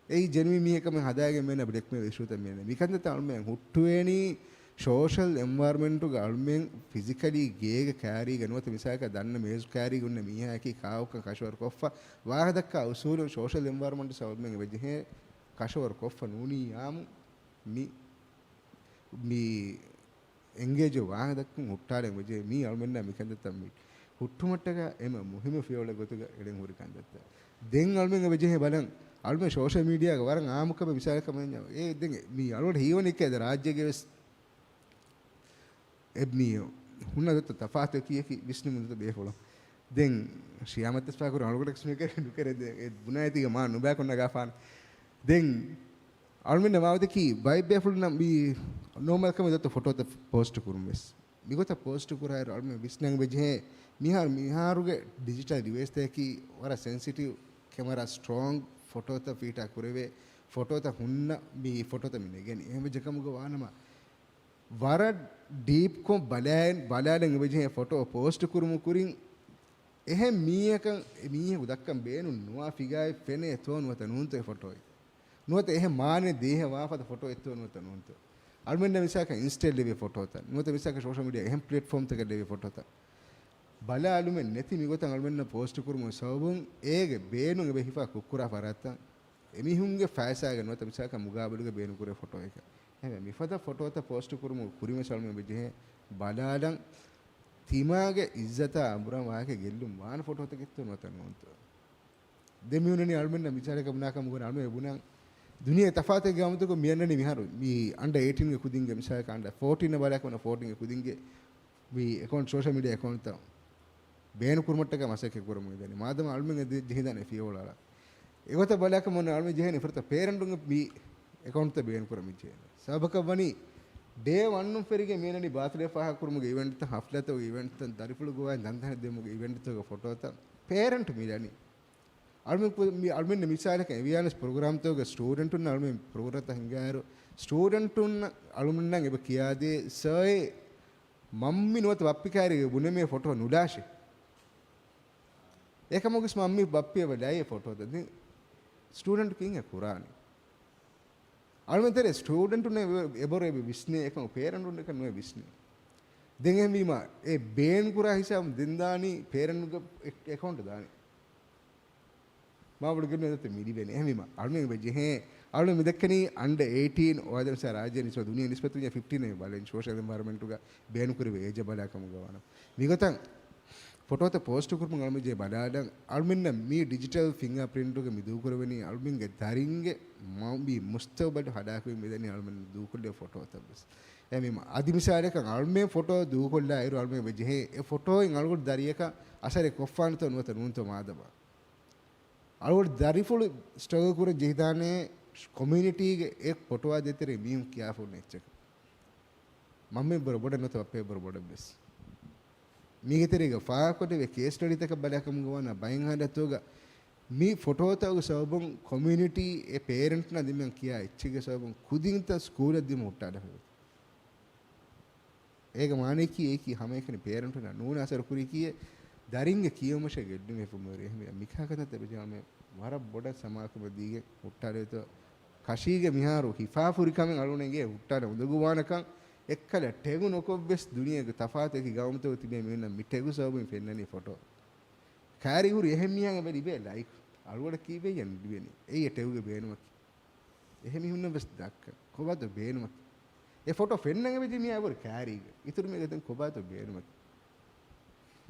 އެއީ ޖެނުއިން މީހެއް ކަމެއް ހަދާގެން މޭނަ ބްލެކްމެއިލް އިޝޫތައް މޭނަ. މިކަންތައްތައް އަޅުމެން ހުއްޓުވޭނީ ސޯޝަލް އެންވަޔަރަމެންޓުގަ އަޅުމެން ފިޒިކަލީ ގޭގެ ކާރީގަ ނުވަތަ މިސާލަކަށް ދަންނަ މޭޒު ކާރީގަ އިންނަ މީހާއަކީ ކާކުކަން ކަށަވަރު ކޮށްފަ ވާހަކަ ދައްކާ އުސޫލުން ސޯޝަލް އެންވަޔަރަމެންޓް ސަބަބުން އެބަޖެހޭ ކަށަވަރު ކޮށްފަ ނޫނީ އާއްމު މި، މި އެންގޭޖް ވާހަކަ ދައްކުން ހުއްޓާލަން ވެޖެ މީ އަޅުމެންނާ މިކަންތައްތައް މި ހުއްޓުމަށްޓަކާ އެންމެ މުހިއްމު ފިޔަވަޅެއް ގޮތުގަ އެޅެން ހުރި ކަންތައްތައް. ދެން އަޅުމެން އެބަޖެހޭ ބަލަން އަޅުމެން ސޯޝަލް މީޑިއާގަ ވަރަށް އާއްމުކަމެއް މިސާލަކަށް މަންޏަ އެ ދެން މީ އަޅުގަނޑު ހީވަނީ ކޭދަ ރާއްޖޭގެ ވެސް އެ މީ ހުންނަ ދޮތަ ތަފާތު ކިޔަކި ވިސްނުމުން ދޮތަ ބޭފުޅުން. ދެން ޝިޔާމަތް ތަސްފާކުރު އަޅުގަނޑަކަސް ނުކެރެ ނުކެރެ ދެ އެ ބުނާއިތީގަ މާ ނުބައިކޮށް ނަގާފާނެ. ދެން އަޅުމެންނަށް މާވަތަކީ ބައެއް ބޭފުޅުންނަށް މި ނޯމަލް ކަމެއް ދޮތަ ފޮޓޯތައް ޕޯސްޓް ކުރުން ވެސް. މިގޮތަށް ޕޯސްޓް ކުރާއިރު އަޅުމެން ވިސްނަން ވެޖެހޭ މިހާރު މިހާރުގެ ޑިޖިޓަލް ޑިވައިސްތަކަކީ ވަރަށް ސެންސިޓިވް ކެމަރާ ސްޓްރޯންގް ފޮޓޯތައް ފީޓާ ކުރެވޭ ފޮޓޯތައް ހުންނަ މި ފޮޓޯތައް މި ނެގެނީ. އެހެންވެއްޖެ ކަމުގަ ވާނަމަ ވަރަށް ޑީޕްކޮށް ބަލާ، ބަލާލަން އެބަޖެހޭ ފޮޓޯ ޕޯސްޓް ކުރުމު ކުރިން އެހެން މީހަކަށް އެ މީހަކު ދައްކަން ބޭނުން ނުވާ ފިގާއެއް ފެނޭތޯ ނުވަތަ ނޫންތޯ އެ ފޮޓޯއެއް. ނުވަތަ އެހެން މާނައެއް ދޭހަ ވާފަދަ ފޮޓޯއެއްތޯ ނުވަތަ ނޫންތޯ. އަޅުމެންނަށް މިސާލަކަށް އިންސްޓޭ ލެވޭ ފޮޓޯތައް. ނުވަތަ މިސާލަކަށް ސޯޝަލް މީޑިއާ އެހެން ޕްލެޓްފޯމްތަކަށް ލެވޭ ފޮޓޯތައް. ބަލާ އަޅުމެން ނެތި މިގޮތަށް އަޅުމެންނަށް ޕޯސްޓް ކުރުމުގެ ސަބަބުން އޭގެ ބޭނުން އެބަ ހިފާ ކުށްކުރާ ފަރާތްތައް އެމީހުންގެ ފައިސާގެ ނުވަތަ މިސާލަކަށް މުގާބަލުގެ ބޭނުންކުރޭ ފޮޓޯއެކަށް. އެހެންވެ، މިފަދަ ފޮޓޯތައް ޕޯސްޓް ކުރުމުގެ ކުރިންވެސް އަޅުމެން އެބަޖެހޭ ބަލާލަން ތިމާގެ އިއްޒަތާ އަނބުރާ ވާހަކަ ގެއްލުން ވާނެ ފޮޓޯތަކެއްތޯ ނުވަތަ ނޫންތޯ. ދެން މި ހުންނަނީ އަޅުމެންނަށް މިސާލަކަށް ބުނާކަމުގަ އަޅުމެން ބުނަން ދުނިޔެ ތަފާތެއް ގައުމުތަކުން މި އަންނަނީ މިހާރު މި އަންޑަ އެއިޓީންގެ ކުދިންގެ މިސާލަކަށް އަންޑަ ފޯޓީން ބަލާކަމުން ފޯޓީންގެ ކުދިންގެ މި އެކައުންޓް، ސޯޝަލް މީޑިއާ އެކައުންޓްތައް ބޭނުން ކުރުމަށްޓަކާ މަސައްކަތް ކުރަމުން އެދެނީ. މާދަމާ އަޅުމެން އެ ދެ-، ޖެހިދާނެ ފިޔަވަޅު އަޅާ. އެގޮތަށް ބަލާކަމުން އަޅުމެން ޖެހެނީ ފުރަތަ ޕޭރެންޓުންގެ މި އެކައުންޓްތައް ބޭނުން ކުރަމުން ޖެހޭނެ. ސަބަބަކަށް ވަނީ ޑޭ ވަނުން ފެރިގެން މިއަންނަނީ ބާތުލޭ ފާހަގަކުރުމުގެ އިވެންޓްތައް، ހަފްލާތަކުގެ އިވެންޓްތައް، ދަރިފުޅު ގޮވާ ދަންތަހަނަ ދެމުގެ އިވެންޓްތަކުގެ ފޮޓޯތައް ޕޭރެންޓް މިލަނީ. އަޅުމެން ކު-، މި އަޅުމެން މިސާލަކަށް އެވިޔާނެސް ޕްރޮގްރާމްތަކުގެ ސްޓޫޑެންޓުންނަށް އަޅުމެން ޕްރޮގްރާމްތައް ހިންގާއިރު، ސްޓޫޑެންޓުން އަޅުމެންނަށް އެބަ ކިޔާދޭ، ސާއޭ މަންމި ނުވަތަ ބައްޕި ކާރީގަ ބުނެމޭ ފޮޓޯ ނުލާށޭ. އެކަމުގެސް މަންމި ބައްޕި އެބަ ލައި އެ ފޮޓޯތައް. ދެން ސްޓޫޑެންޓް ކިހިނެއް ކުރާނީ؟ އަޅުމެން ތެރޭ ސްޓޫޑެންޓުން އެ-، އެބަރު އެބަ ވިސްނޭ އެކަމަކު ޕޭރެންޓުން އެކަން ނުވެ ވިސްނޭ. ދެން އެހެންވީމަ އެ ބޭން ކުރާ ހިސާބުން ދެން ދާނީ ޕޭރެންޓުގެ އެ-، އެކައުންޓް ދާނީ. މާބޮޑު ގެން އެދަތެ މި ލިބެނީ. އެހެންވީމަ އަޅުމެން އެބަ ޖެހޭ، އަޅުމެން މި ދެއްކެނީ އަންޑަ އެއިޓީން އޮވާދެ މިސާ ރާއްޖޭ ނިސްބަތު ދުނިޔެ ނިސްބަތު ފިފްޓީން އެ ބަލަން ސޯޝަލް އެންވަޔަރަމެންޓުގަ ބޭނުން ކުރެވޭ އޭޖަށް ބަލާ ކަމުގަ ވާނަމަ. މިގޮތަށް ފޮޓޯތައް ޕޯސްޓް ކުރުމުން އަޅުމެން ޖެހޭ ބަލާލަން، އަޅުމެންނަށް މި ޑިޖިޓަލް ފިންގާ ޕްރިންޓުގަ މި ދޫކުރެވެނީ އަޅުމެންގެ ދަރިންގެ މަ-، މި މުސްތަގުބަލު ހަލާކުވެ މިދަނީ އަޅުމެން ދޫކޮށްލޭ ފޮޓޯތައް ވެސް. އެހެންވީމަ އަދި މިސާލަކަށް އަޅުމެން ފޮޓޯ ދޫކޮށްލާ އިރު އަޅުމެން އެބަ ޖެހޭ އެ ފޮޓޯއިން އަޅުގަނޑު ދަރިއަކަށް އަސަރެއް ކޮށްފާނެތޯ ނުވަތަ ނޫންތޯ މާދަމާ. އަޅުގަނޑު ދަރިފުޅު ސްޓްރަގަލް ކުރަން ޖެހިދާނެ ކޮމިއުނިޓީގެ އެ ފޮޓޯއާ ދޭތެރޭ މީހުން ކިޔާފަ ހުންނަ އެއްޗަކަށް. މަންމަ އެއްވަރު ބޮޑަށް ނުވަތަ ބައްޕަ އެއްވަރު ބޮޑަށް ވެސް. މީގެ ތެރޭގަ ފާހަގަކޮށް އެ ކޭސް ސްޓަޑީތަކަށް ބަލާ ކަމުގަ ވާނަ ބައެއް ހާލަތުގަ މި ފޮޓޯތަކުގެ ސަބަބުން ކޮމިއުނިޓީ އެ ޕޭރެންޓުންނާ ދިމާ ކިޔާ އެއްޗެއްގެ ސަބަބުން ކުދިންތައް ސްކޫލަށް ދިމަ ހުއްޓާލަފަ. އޭގެ މާނައަކީ އެއީކީ ހަމައެކަނި ޕޭރެންޓުންނަށް ނޫން އަސަރު ކުރީކީއެއް ދަރިންގެ ކިޔެވުމަށޭ ގެއްލުން ހިފުމުވެރި. އެހެންވެ މިކާކަންތައް ތެބެޖަމަ ވަރަށް ބޮޑަށް ސަމާލުކަމެއް ދީގެން ހުއްޓާލެވިތޯ ކަށީގެ މިހާރު ހިފާފުރިކަމެއް އަޅުގަނޑު އެނގޭ ހުއްޓާލަން އުނދަގޫވާނެކަން އެއްކަލަ ޓެގު ނުކޮށްވެސް ދުނިޔޭގެ ތަފާތު އެކި ގައުމުތަކުގަ ތިބޭ މީހުންނަށް މި ޓެގު ސަބަބުން ފެންނަނީ ފޮޓޯ. ކާރީ ހުރި އެހެން މީހާ އެބަ ލިބޭ ލައިކް. އަޅުގަނޑަށް ކީއްވެ ނުލިބެނީ؟ އެއީ އެ ޓެގުގެ ބޭނުމަކީ. އެހެން މީހުންނަށް ވެސް ދައްކަން ކޮބާތޯ ބޭނުމަކީ؟ އެ ފޮޓޯ ފެންނަން އެބަޖެހި މީހާ އެބަހުރި ކާރީގަ. އިތުރު މީހަކަށް ދެން ކޮބާތޯ ބޭނުމަކީ؟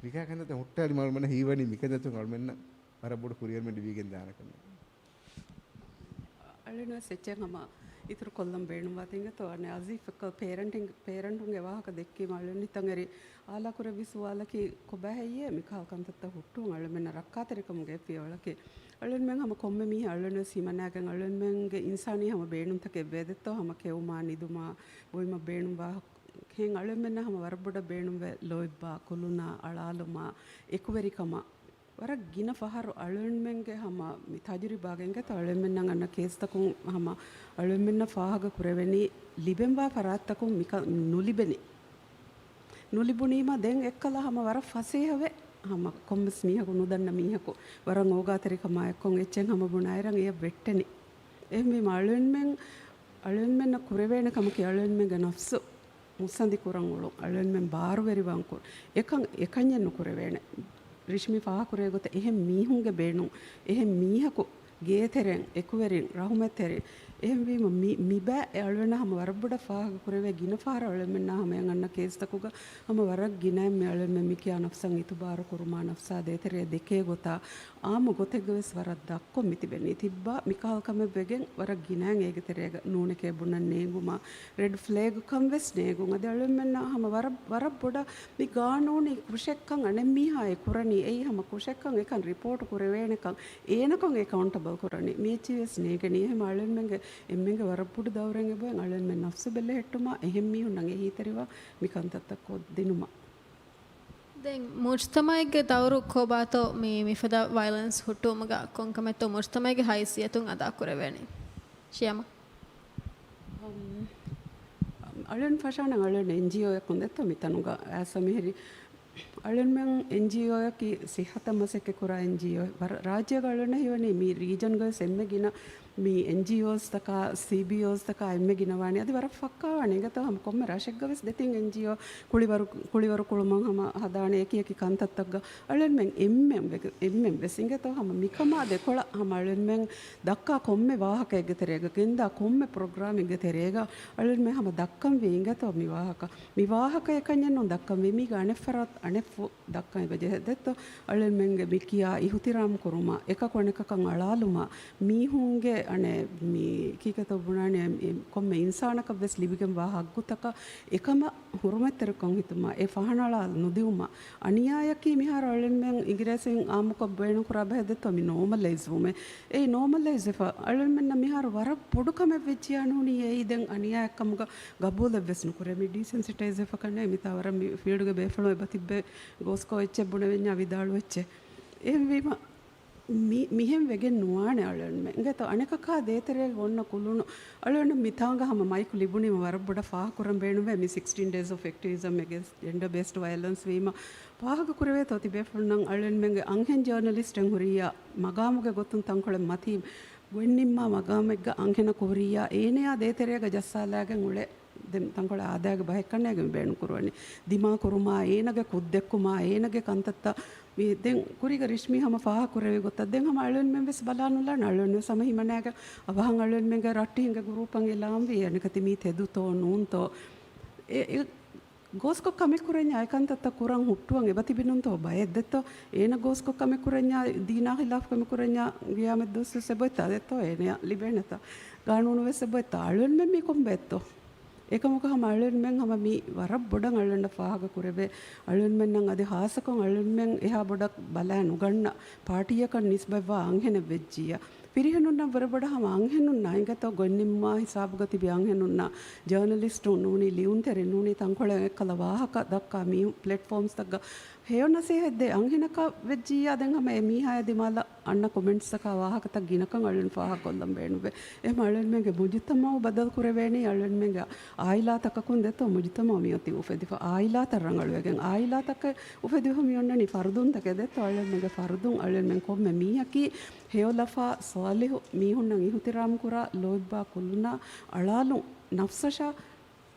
މިކާ ކަންތައްތައް ހުއްޓާލި މަޅުމަނަށް ހީވަނީ މިކަންތައްތައް އަޅުމެންނަށް ވަރަށް ބޮޑު ކުރިއެރުމެއް ލިބިގެން ދާނެ ކަމެއް. އަޅެން ވެސް އެއްޗެއް ހަމަ އިތުރު ކޮށްލަން ބޭނުންވާތީ އިނގޭތޯ އަނެއް އަޒީފަކަށް ޕޭރެންޓިން، ޕޭރެންޓުންގެ ވާހަކަ ދެއްކީމަ އަޅެން ނިތަން އެރި އާލާކުރެއްވި ސުވާލަކީ ކޮބާ ހެއްޔޭ މިކަހަލަ ކަންތައްތައް ހުއްޓުވަން އަޅުމެންނަށް ރައްކާތެރިކަމުގެ ފިޔަވަޅަކީ؟ އަޅުމެން ހަމަ ކޮންމެ މީހެއް އަޅުމެން ވެސް ހިމަނާގެން އަޅުމެންގެ އިންސާނީ ހަމަ ބޭނުންތަކެއް ވޭދެއްތޯ ހަމަ ކެއުމާ ނިދުމާ ބޮއިމަ ބޭނުން ވާ ހެން އަޅުމެންނަށް ހަމަ ވަރަށް ބޮޑަށް ބޭނުންވޭ ލޯތްބާ، ކުލުނާ، އަޅާލުމާ، އެކުވެރިކަމާ. ވަރަށް ގިނަ ފަހަރު އަޅުމެންގެ ހަމަ މި ތަޖުރިބާގެ އިނގޭތޯ އަޅުމެންނަށް އަންނަ ކޭސްތަކުން ހަމަ އަޅުމެންނަށް ފާހަގަ ކުރެވެނީ ލިބެންވާ ފަރާތްތަކުން މިކަން ނުލިބެނީ. ނުލިބުނީމަ ދެން އެއްކަލަ ހަމަ ވަރަށް ފަސޭހަވެ، ހަމަ ކޮންމެސް މީހަކު ނުދަންނަ މީހަކު ވަރަށް އޯގާތެރިކަމާ އެއްކޮށް އެއްޗެއް ހަމަ ބުނާއިރަށް އެޔަށް ވެއްޓެނީ. އެހެންވީމަ އަޅުންމެން، އަޅުންމެންނަށް ކުރެވޭނެ ކަމަކީ އަޅުންމެންގެ ނަފްސު މުއްސަނދި ކުރަން އުޅުން، އަޅުންމެން ބާރުވެރިވާން ކުރުން. އެކަން އެކަންޏެއް ނުކުރެވޭނެ. ރިޝްމީ ފާހަކުރޭ ގޮތަށް އެހެން މީހުންގެ ބޭނުން، އެހެން މީހަކު ގޭތެރެން، އެކުވެރިން، ރަހުމަތްތެރިން. އެހެންވީމަ މި، މިބައި އެ އަޅުގަނޑަށް ހަމަ ވަރަށް ބޮޑަށް ފާހަގަ ކުރެވޭ ގިނަ ފަހަރަށް އަޅުމެންނާ ހަމަޔަށް އަންނަ ކޭސްތަކުގަ ހަމަ ވަރަށް ގިނައިން މި އަޅުމެން މިކިޔާ ނަފްސަށް އިތުބާރު ކުރުމާ، ނަފްސާ ދޭތެރޭ ދެކޭ ގޮތާ، އާއްމު ގޮތެއްގަ ވެސް ވަރަށް ދަށްކޮށް މިތިބެނީ. ތިއްބާ މިކަހަލަ ކަމެއް ވެގެން ވަރަށް ގިނައިން އޭގެ ތެރޭގަ ނޫނެކޭ ބުނަން ނޭނގުމާ، ރެޑް ފްލެގް ކަން ވެސް ނޭނގުން. އަދި އަޅުމެންނަށް ހަމަ ވަރަށް، ވަރަށް ބޮޑަށް މި ގާނޫނީ ކުށެއްކަން އަނެއްމީހާ އެ ކުރަނީ. އެއީ ހަމަ ކުށެއްކަން އެކަން ރިޕޯޓް ކުރެވޭނެކަން އޭނަކަން އެކައުންޓަބަލް ކުރަނީ. މި އެއްޗި ވެސް ނޭނގެނީ. އެހެން އަޅުމެންގެ އެންމެންގެ ވަރަށް ބޮޑު ދައުރެއް އެބައޮތް އަޅުމެން ނަފްސު ބެލެހެއްޓުމާ، އެހެން މީހުންނަށް އެހީތެރިވާ މި ކަންތައްތައް ކޮށްދިނުމަށް. ދެން މުޖްތަމައެއްގެ ދައުރު ކޮބާތޯ މި މިފަދަ ވަޔަލެންސް ހުއްޓުވުމުގަ ކޮންކަމެއްތޯ މުޖްތަމައެއްގެ ހައިސިއްޔަތުން އަދާ ކުރެވޭނީ؟ ޝިޔަމާ. އަޅުން ފަށާނަ އަޅުން އެންޖީއޯއަކުން ދެއްތޯ މިތަނުގަ އައިސް މިހިރި. އަޅުންމެން އެންޖީއޯއަކީ ސިއްހަތަށް މަސައްކަތް ކުރާ އެންޖީއޯ. ވަރަށް ރާއްޖޭގަ އަޅުންނަށް ހީވަނީ މި ރީޖަންގަ ވެސް އެންމެ ގިނަ މި އެންޖީއޯސްތަކާ، ސީބީއޯސްތަކާ އެންމެ ގިނަވާނެ. އަދި ވަރަށް ފައްކާވާނެ. އިނގޭތޯ ހަމަ ކޮންމެ ރަށެއްގަ ވެސް ދެތިން އެންޖީއޯ ކުޅިވަރު، ކުޅިވަރު ކުޅުމަށް ހަމަ ހަދާނެ އެކި އެކި ކަންތައްތައްގަ އަޅުންމެން އެންމެން ވެ، އެންމެން ވެސް އިނގޭތޯ ހަމަ މިކަމާ ދެކޮޅަށް ހަމަ އަޅުންމެން ދައްކާ ކޮންމެ ވާހަކައެއްގެ ތެރޭގަ، ގެންދާ ކޮންމެ ޕްރޮގްރާމެއްގެ ތެރޭގަ އަޅުންމެން ހަމަ ދައްކަންވީ އިނގޭތޯ މި ވާހަކަ. މި ވާހަކަ އެކަންޏެއް ނޫން ދައްކަންވީ. މީގަ އަނެއް ފަރާތް، އަނެއް ފު ދައްކަން އެބަޖެހޭ. ދެއްތޯ އަޅުންމެންގެ މި ކިޔާ އިހުތިރާމް ކުރުމާ، އެކަކު އަނެކަކަށް އަޅާލުމާ، މީހުންގެ އަނެއް މި ކީކޭތޯ ބުނާނެ، އެ ކޮންމެ އިންސާނަކަށް ވެސް ލިބިގެންވާ ހައްގުތަކަށް އެކަމަށް ހުރުމަތްތެރިކަން ހިތުމާ، އެ ފަހަނަޅާލު ނުދިއުމާ، އަނިޔާއަކީ މިހާރު އަޅުންމެން އިނގިރޭސިން އާއްމުކޮށް ބޭނުންކުރާ ބަހެއް ދެއްތޯ މި ނޯމަލައިޒް ވުމެއް. އެއީ ނޯމަލައިޒް ވެފަ. އަޅުންމެންނަށް މިހާރު ވަރަށް ބޮޑު ކަމެއް ވެއްޖިޔާ ނޫނީ އެއީ ދެން އަނިޔާއެއްކަމުގަ ގަބޫލެއްވެސް ނުކުރޭ. މި ޑީސެންސިޓައިޒް ވެފަ ކަންނޭ މިތާ ވަރަށް މި ފީލްޑްގެ ބޭފުޅުން އެބަ ތިއްބޭ ގޯސްކޯ އެއްޗެއް ބުނެވެންޏާ ވިދާޅު އެއްޗެއް. އެހެންވީމަ މި، މިހެން ވެގެން ނުވާނެ އަޅުންމެން. އިނގޭތޯ އަނެކަކާ ދޭތެރޭގަ އޮންނަ ކުލުނު އަޅުން މިތާނގަ ހަމަ މައިކު ލިބުނީމަ ވަރަށް ބޮޑަށް ފާހަގަކުރަން ބޭނުންވޭ މި ސިކްސްޓީން ޑޭސް އޮފް އެކްޓިވިޒަމް އެގެންސްޓް ޖެންޑަ ބޭސްޑް ވަޔަލެންސް ވީމަ ފާހަގަކުރެވޭތޯ ތިބޭފުޅުންނަށް އަޅުންމެންގެ އަންހެން ޖާނަލިސްޓެއް ހުރިއްޔާ މަގާމުގެ ގޮތުން ތަންކޮޅެއް މަތީ ގޮތްނިންމާ މަގާމެއްގަ އަންހެނަކު ހުރިއްޔާ އޭނަޔާ ދޭތެރޭގަ ޖައްސާލާގެން އުޅޭ ދެން ތަންކޮޅެއް އާދައިގެ ބަހެއްކަންނޭގެން ބޭނުންކުރުވަނީ. ދިމާކުރުމާ، އޭނަގެ ކުށްދެއްކުމާ، އޭނަގެ ކަންތައްތައް މި ދެން ކުރީގަ ރިޝްމީ ހަމަ ފާހަގަކުރެވި ގޮތަށް ދެން ހަމަ އަޅުންމެން ވެސް ބަލާނުލާނެ. އަޅުން ވެސް ހަމަ ހިމަނާގެ އަވަހަށް އަޅުންމެންގެ ރައްޓެހިންގެ ގުރޫޕަށް އެލާންވީ އަނެކަތި މީ ތެދުތޯ ނޫންތޯ. އެ، އެ، ގޯސްކޮށް ކަމެއް ކުރަންޏާ އެ ކަންތައްތައް ކުރަން ހުއްޓުވަން އެބަ ތިބިނުންތޯ ބައެއް ދެއްތޯ؟ އޭނަ ގޯސްކޮށް ކަމެއް ކުރަންޏާ ދީނާ ހިލާފް ކަމެއް ކުރަންޏާ ގިޔާމަތް ދުވަސް ވެސް އެބައޮތްތާ ދެއްތޯ؟ އޭނަޔަށް ލިބޭނެތާ؟ ގާނޫނު ވެސް އެބައޮތްތާ؟ އަޅުންމެން މީ ކޮންބައެއްތޯ؟ އެކަމަކު ހަމަ އަޅުންމެން ހަމަ މީ ވަރަށް ބޮޑަށް އަޅުންނަށް ފާހަގަ ކުރެވޭ. އަޅުންމެންނަށް އަދި ހާއްސަކޮށް އަޅުންމެން އެހާ ބޮޑަށް ބަލާ ނުގަންނަ ޕާޓީއަކަށް ނިސްބަތްވާ އަންހެނެއް ވެއްޖިއްޔާ. ފިރިހެނުންނަށް ވުރެ ބޮޑަށް ހަމަ އަންހެނުންނާ އިނގޭތޯ ގޮތްނިންމާ ހިސާބުގަ ތިބި އަންހެނުންނާ، ޖާނަލިސްޓުން ނޫނީ، ލިޔުންތެރިން ނޫނީ، ތަންކޮޅެއް އެއްކަލަ ވާހަކަ ދައްކާ މީ ޕްލެޓްފޯމްސްތަކުގަ ހެޔޮ ނަސޭހަތް ދޭ އަންހެނަކަށް ވެއްޖިއްޔާ ދެން ހަމަ އެ މީހާޔާ ދިމާލަށް އަންނަ ކޮމެންޓްސްތަކާ ވާހަކަތައް ގިނަކަން އަޅުން ފާހަގަކޮށްލަން ބޭނުންވޭ. އެހެން އަޅުންމެންގެ މުޖުތަމައު ބަދަލު ކުރެވޭނީ އަޅުންމެންގެ އާއިލާތަކަކުން ދެއްތޯ؟ މުޖުތަމައު މިއޮތީ އުފެދިފަ އާއިލާތައް ރަނގަޅުވެގެން، އާއިލާތަކެއް އުފެދިފަ މިއޮންނަނީ ފަރުދުންތަކެއް ދެއްތޯ؟ އަޅުންމެންގެ ފަރުދުން އަޅުންމެން ކޮންމެ މީހަކީ ހެޔޮލަފާ، ސޯލިހު، މީހުންނަށް އިހުތިރާމް ކުރާ، ލޯތްބާ ކުލުނާ އަޅާލުން، ނަފްސަށާ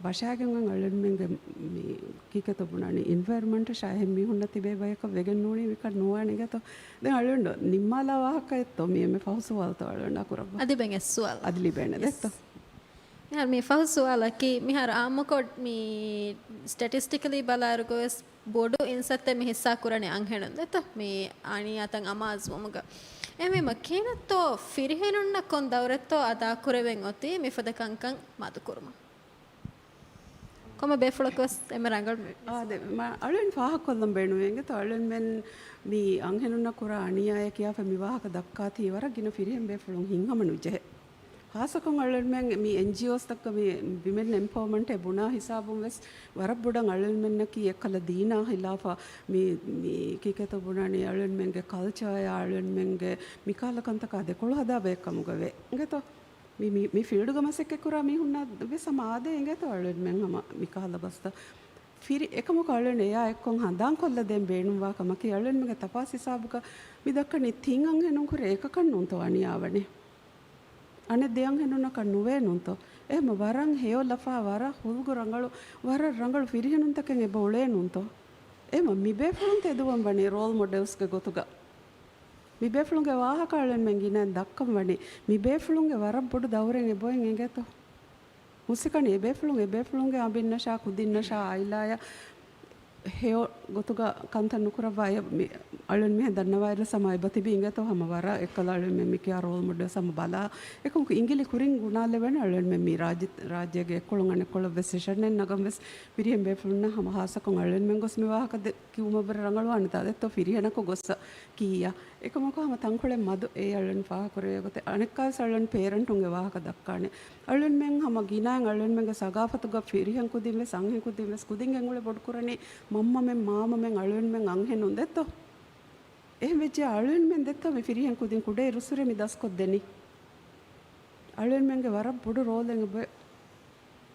ވަށާގެން އަޅުންމެންގެ މި ކީކޭތޯ ބުނާނީ އިންވަޔަރަމަންޓަށާ އެހެން މީހުންނަށް ތިބޭ ބަޔަކަށް ވެގެން ނޫނީ މިކަން ނުވާނެ އިނގޭތޯ؟ ދެން އަޅުން ނިންމާލާ ވާހަކައެއްތޯ މި އެންމެ ފަހު ސުވާލުތޯ އަޅުންނާ ކުރައްވާ؟ އަދި ބެން އެއް ސުވާލު. އަދި ލިބޭނެ ދެއްތޯ؟ މިހާރު މި ފަހު ސުވާލަކީ މިހާރު އާއްމުކޮށް މި ސްޓެޓިސްޓިކަލީ ބަލާއިރުގަ ވެސް ބޮޑު އިންސައްތެއް މި ހިއްސާ ކުރަނީ އަންހެނުން ދެއްތޯ؟ މި އަނިޔާތައް އަމާޒުވުމުގަ. އެހެންވީމަ ކިހިނެއްތޯ ފިރިހެނުންނަށް ކޮން ދައުރެއްތޯ އަދާ ކުރެވެން އޮތީ މިފަދަ ކަންކަން މަދުކުރުމަށް؟ ކޮންމެ ބޭފުޅަކު ވެސް އެންމެ ރަނގަޅު މި-، އާ، ދެ-، މަ-، އަޅުން ފާހަގަކޮށްލަން ބޭނުންވޭ އިނގޭތޯ؟ އަޅުންމެން މި އަންހެނުންނަށް ކުރާ އަނިޔާޔެއް ކިޔާފަ މި ވާހަކަ ދައްކާތީ ވަރަށް ގިނަ ފިރިހެން ބޭފުޅުން ހިތްހަމަ ނުޖެހޭ. ހާއްސަކޮށް އަޅުންމެން މި އެންޖީއޯސްތަކަށް މި ވިމެން އެމްޕަވަރމަންޓެއް ބުނާ ހިސާބުން ވެސް ވަރަށް ބޮޑަށް އަޅުންމެންނަކީ އެއްކަލަ ދީނާ ހިލާފަށް މި، މި ކީކޭތޯ ބުނާނީ އަޅުންމެންގެ ކަލްޗާއާ އަޅުންމެންގެ މިކަހަލަ ކަންތަކާ ދެކޮޅު ހަދާ ބައެއް ކަމުގަ ވޭ. އިނގޭތޯ؟ މި، މި، މި ފީލްޑުގަ މަސައްކަތް ކުރާ މީހުންނަށް ވެސް ހަމަ އާދޭ އިނގޭތޯ އަޅުންމެން ހަމަ މިކަހަލަ ބަސްތައް. ފިރި އެކަމަކު އަޅުން އެޔާ އެއްކޮށް ހަނދާން ކޮށްލަދޭން ބޭނުންވާ ކަމަކީ އަޅުންމެންގެ ތަފާސް ހިސާބުގަ މި ދައްކަނީ ތިން އަންހެނުން ކުރެ އެކަކަށް ނޫންތޯ އަނިޔާވަނީ. އަނެއް ދެ އަންހެނުންނަކަށް ނުވޭ ނޫންތޯ؟ އެހެމަ ވަރަށް ހެޔޮ ލަފާ، ވަރަށް ހުލްގު ރަނގަޅު، ވަރަށް ރަނގަޅު ފިރިހެނުންތަކެއް އެބަ އުޅޭ ނޫންތޯ؟ އެހެމަ މިބޭފުޅުން ތެދުވަން ވަނީ ރޯލް މޮޑެލްސްގެ ގޮތުގަ. މިބޭފުޅުންގެ ވާހަކަ އަޅުންމެން ގިނައިން ދައްކަން ވަނީ. މިބޭފުޅުންގެ ވަރަށް ބޮޑު ދައުރެއް އެބައޮތް އިނގޭތޯ. ހުސިކަނި އެބޭފުޅުން، އެބޭފުޅުންގެ އަނބިންނަށާ، ކުދިންނަށާ، އާއިލާޔަށް ހެޔޮ ގޮތުގަ ކަންތައް ނުކުރައްވާ އެ މި-، އަޅުން މިހެން ދަންނަވާއިރު ސަމާ އެބަ ތިބީ އިނގޭތޯ ހަމަ ވަރަށް އެއްކަލަ އަޅުން މި ކިޔާ ރޯލް މޮޑެލް ސަމަ ބަލާ. އެކަމަކު އިނގިލި ކުރިން ގުނާލެވޭނެ އަޅުން މި ރާއްޖެ، ރާއްޖޭގެ އެއްކޮޅުން އަނެއްކޮޅަށް ވެސް ސެޝަން އެއް ނަގަން ވެސް ފިރިހެން ބޭފުޅުންނަށް ހަމަ ހާއްސަކޮށް އަޅުންމެން ގޮސް މި ވާހަކަ ދެ-، ކިޔުމަށްވުރެ ރަނގަޅުވާނެ ތާ ދެއްތޯ ފިރިހެނަކު ގޮއްސަ ކިއްޔާ. އެކަމަކު ހަމަ ތަންކޮޅެއް މަދު އެ އަޅުން ފާހަކުރެވޭ ގޮތެއް. އަނެއްކާވެސް އަޅުން ޕޭރެންޓުންގެ ވާހަކަ ދައްކާނެ. އަޅުންމެން ހަމަ ގިނައިން އަޅުންމެންގެ ސަގާފަތުގަ ފިރިހެން ކުދިން ވެސް އަންހެން ކުދިން ވެސް ކުދިން ގެންގުޅެ ބޮޑުކުރަނީ މަންމަމެން މާމަމެން އަޅުންމެން އަންހެނުން ދެއްތޯ. އެހެން ވެއްޖެ އަޅުންމެން ދެއްތޯ މި ފިރިހެން ކުދިން ކުޑައިރުއްސުރެ މި ދަސްކޮށްދެނީ. އަޅުންމެންގެ ވަރަށް ބޮޑު ރޯލެއް އެބަ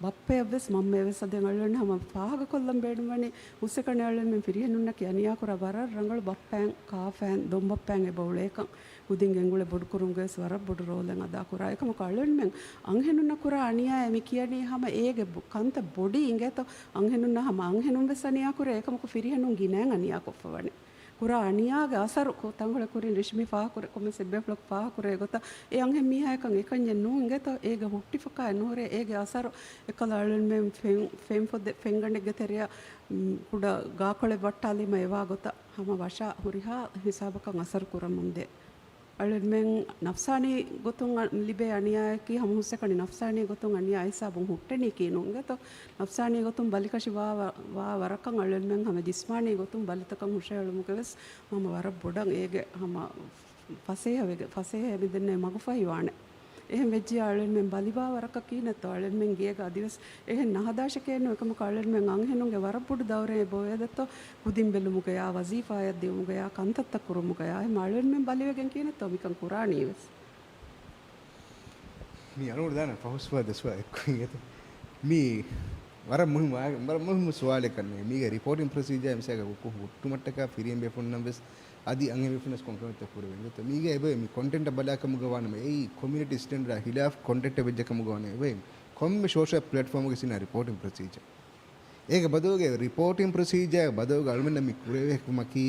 ބައްޕަޔަށްވެސް މަންމަޔަށްވެސް އަދި އަޅުގަނޑު ހަމަ ފާހަގަކޮށްލަން ބޭނުންވަނީ ހުސްއެކަނި އަޅުގަނޑުމެން ފިރިހެނުންނަކީ އަނިޔާކުރާ ވަރަށް ރަނގަޅު ބައްޕައިން، ކާފައިން، ދޮންބައްޕައިން އެބަ އުޅޭކަން. ކުދިން ގެންގުޅެ ބޮޑުކުރުމުގަވެސް ވަރަށް ބޮޑު ރޯލެއް އަދާކުރާ. އެކަމަކު އަޅުގަނޑުމެން އަންހެނުންނަށް ކުރާ އަނިޔާއެއް މި ކިޔަނީ ހަމަ އޭގެ ބު-، ކަންތައް ބޮޑީ އިނގޭތޯ. އަންހެނުންނަށް ހަމަ އަންހެނުންވެސް އަނިޔާކުރޭ. އެކަމަކު ފިރިހެނުން ގިނައިން އަނިޔާކޮށްފަ ވަނީ. ކުރާ އަނިޔާގެ އަސަރު ކު-، ތަންކޮޅެއް ކުރިން ރިޝްމީ ފާހަގަކުރޭ ކޮންމެސް އެއްބޭފުޅަކު ފާހަގަކުރޭ ގޮތަށް އެ އަންހެން މީހާޔަކަށް އެކަންޏެއް ނޫން އިނގޭތޯ އޭގެ ހުއްޓިފަކާ ނުހުރޭ އޭގެ އަސަރު އެކަލަ އަޅުންމެން ފެން-، ފެންފޮދެ-، ފެންގަނޑެއްގެ ތެރެއަށް، މް، ކުޑަ ގާކޮޅެއް ވައްޓާލީމަ އެވާ ގޮތަށް ހަމަ ވަށާ ހުރިހާ ހިސާބަކަށް އަސަރު ކުރަމުންދޭ. އަޅުންމެން ނަފްސާނީ ގޮތުން އަ-، ލިބޭ އަނިޔާއަކީ ހަމަ ހުސްއެކަނި ނަފްސާނީ ގޮތުން އަނިޔާ ހިސާބުން ހުއްޓެނީކީ ނޫން އިނގޭތޯ. ނަފްސާނީ ގޮތުން ބަލިކަށި ވާ، ވާ ވަރަކަށް އަޅުންމެން ހަމަ ޖިސްމާނީ ގޮތުން ބަލިތަކަށް ހުށަހެޅުމުގެވެސް ހަމަ ވަރަށް ބޮޑަށް އޭގެ ހަމަ ފަސޭހަވެގެ-، ފަސޭހަ އެމެދެންނެ މަގުފަހިވާނެ. އެހެން ވެއްޖިޔާ އަޅުންމެން ބަލިވާ ވަރަކަށް ކިހިނެއްތޯ އަޅުންމެން ގޭގަ އަދިވެސް އެހެން ނަހަދާށެކޭ ނޫން. އެކަމަކު އަޅުންމެން އަންހެނުންގެ ވަރަށް ބޮޑު ދައުރެއް އެބައޮވޭ ދެއްތޯ ކުދިން ބެލުމުގަޔާ، ވަޒީފާއަށް ދިއުމުގަޔާ، ކަންތައްތައް ކުރުމުގަޔާ. އެހެން އަޅުންމެން ބަލިވެގެން ކިހިނެއްތޯ މިކަން ކުރާނީވެސް. މި އަޅުގަނޑު ދާނެ ފަހުސްފަ ދެސްފަ އެއްކޮށް އިނގޭތޯ. މީ ވަރަށް މުހިއްމު، ވަރަށް މުހިއްމު ސުވާލެއް ކަންނޭ. މީގެ ރިޕޯޓިން ޕްރޮސީޖާ މިސާލަކަށް ހުއްޓުމަށްޓަކާ ފިރިހެން ބޭފުޅުންނަށް ވެސް އަދި އަންހެން ބޭފުޅުންނަށް ކޮންކަމެއްތޯ ކުރެވޭނެ. ދެއްތޯ މީގަ އެބަ މި ކޮންޓެންޓަށް ބަލާކަމުގަ ވާނަމަ އެއީ ކޮމިއުނިޓީ ސްޓޭންޑަޑާ ހިލާފް ކޮންޓެންޓެއް ވެއްޖެ ކަމުގަ ވާނަމަ އެބަ ކޮންމެ ސޯޝަލް ޕްލެޓްފޯމުގެ ސިނާ ރިޕޯޓިން ޕްރޮސީޖާ. އޭގެ ބަދަލުގަ ރިޕޯޓިން ޕްރޮސީޖާގެ ބަދަލުގަ އަޅުމެންނަށް މި ކުރެވޭ ކަމަކީ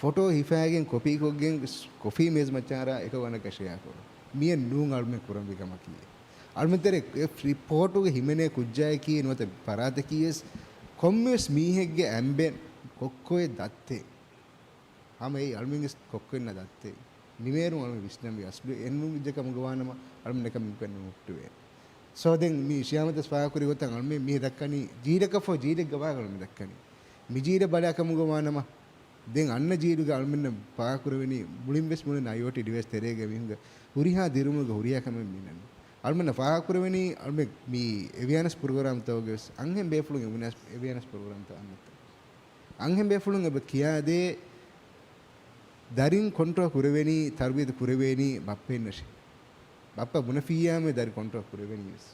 ފޮޓޯ ހިފާގެން ކޮޕީކޮށްގެން ކޮފީ މޭޒު މައްޗަށް އަރާ އެކަކު އަނެކަށް ޝެއާ ކުރުން. މިއެއް ނޫން އަޅުމެން ކުރަންވީ ކަމަކީ. އަޅުމެން ތެރޭ އެ ރިޕޯޓުގެ ހިމެނޭ ކުއްޖާއަކީ ނުވަތަ ފަރާތަކީވެސް ކޮންމެވެސް މީހެއްގެ އަނބެން ކޮއްކޮއެއް ދައްތޭ. ހަމަ އެއީ އަޅުމެންގެ ކޮއްކޮއެއްނާ ދައްތޭ. ނިމޭރުން އަޅުމެން ވިސްނަންވީ އަސްލު އެންމެ ވެއްޖެ ކަމުގަ ވާނަމަ އަޅުމެންނަކަށް މިކަން ނުހުއްޓުވޭ. ސޯ ދެން މި ޝިޔާމަތަސް ފާހަގަކުރި ގޮތަށް އަޅުމެން މީ ދައްކަނީ ޖީލަކަށްފަހު ޖީލެއްގަ ވާގަނޑު މި ދައްކަނީ. މި ޖީލަށް ބަލާ ކަމުގަ ވާނަމަ ދެން އަންނަ ޖީލުގަ އަޅުމެންނަށް ފާހަގަކުރެވެނީ މުޅިންވެސް މުޅިން އައިއޯޓީ ޑިވައިސް ތެރޭގަ މީހުންގެ ހުރިހާ ދިރިއުޅުމުގެ ހުރިހާ ކަމެއް މިނަން. އަޅުމެންނަށް ފާހަގަކުރެވެނީ އަޅުމެން މި އެވިއާނަސް ޕްރޮގްރާމްތަކުގަވެސް އަންހެން ބޭފުޅުން އެވިއާނަސް، އެވިއާނަސް ޕްރޮގްރާމްތައް އަންނަތަން. އަންހެން ބޭފުޅުން އެބަ ކިޔާދޭ ދަރިން ކޮންޓްރޯލް ކުރެވޭނީ، ތަރުބިޔަތު ކުރެވޭނީ ބައްޕައިންނަށޭ. ބައްޕަ ބުނެފިއްޔާމެ ދަރި ކޮންޓްރޯލް ކުރެވެނީވެސް.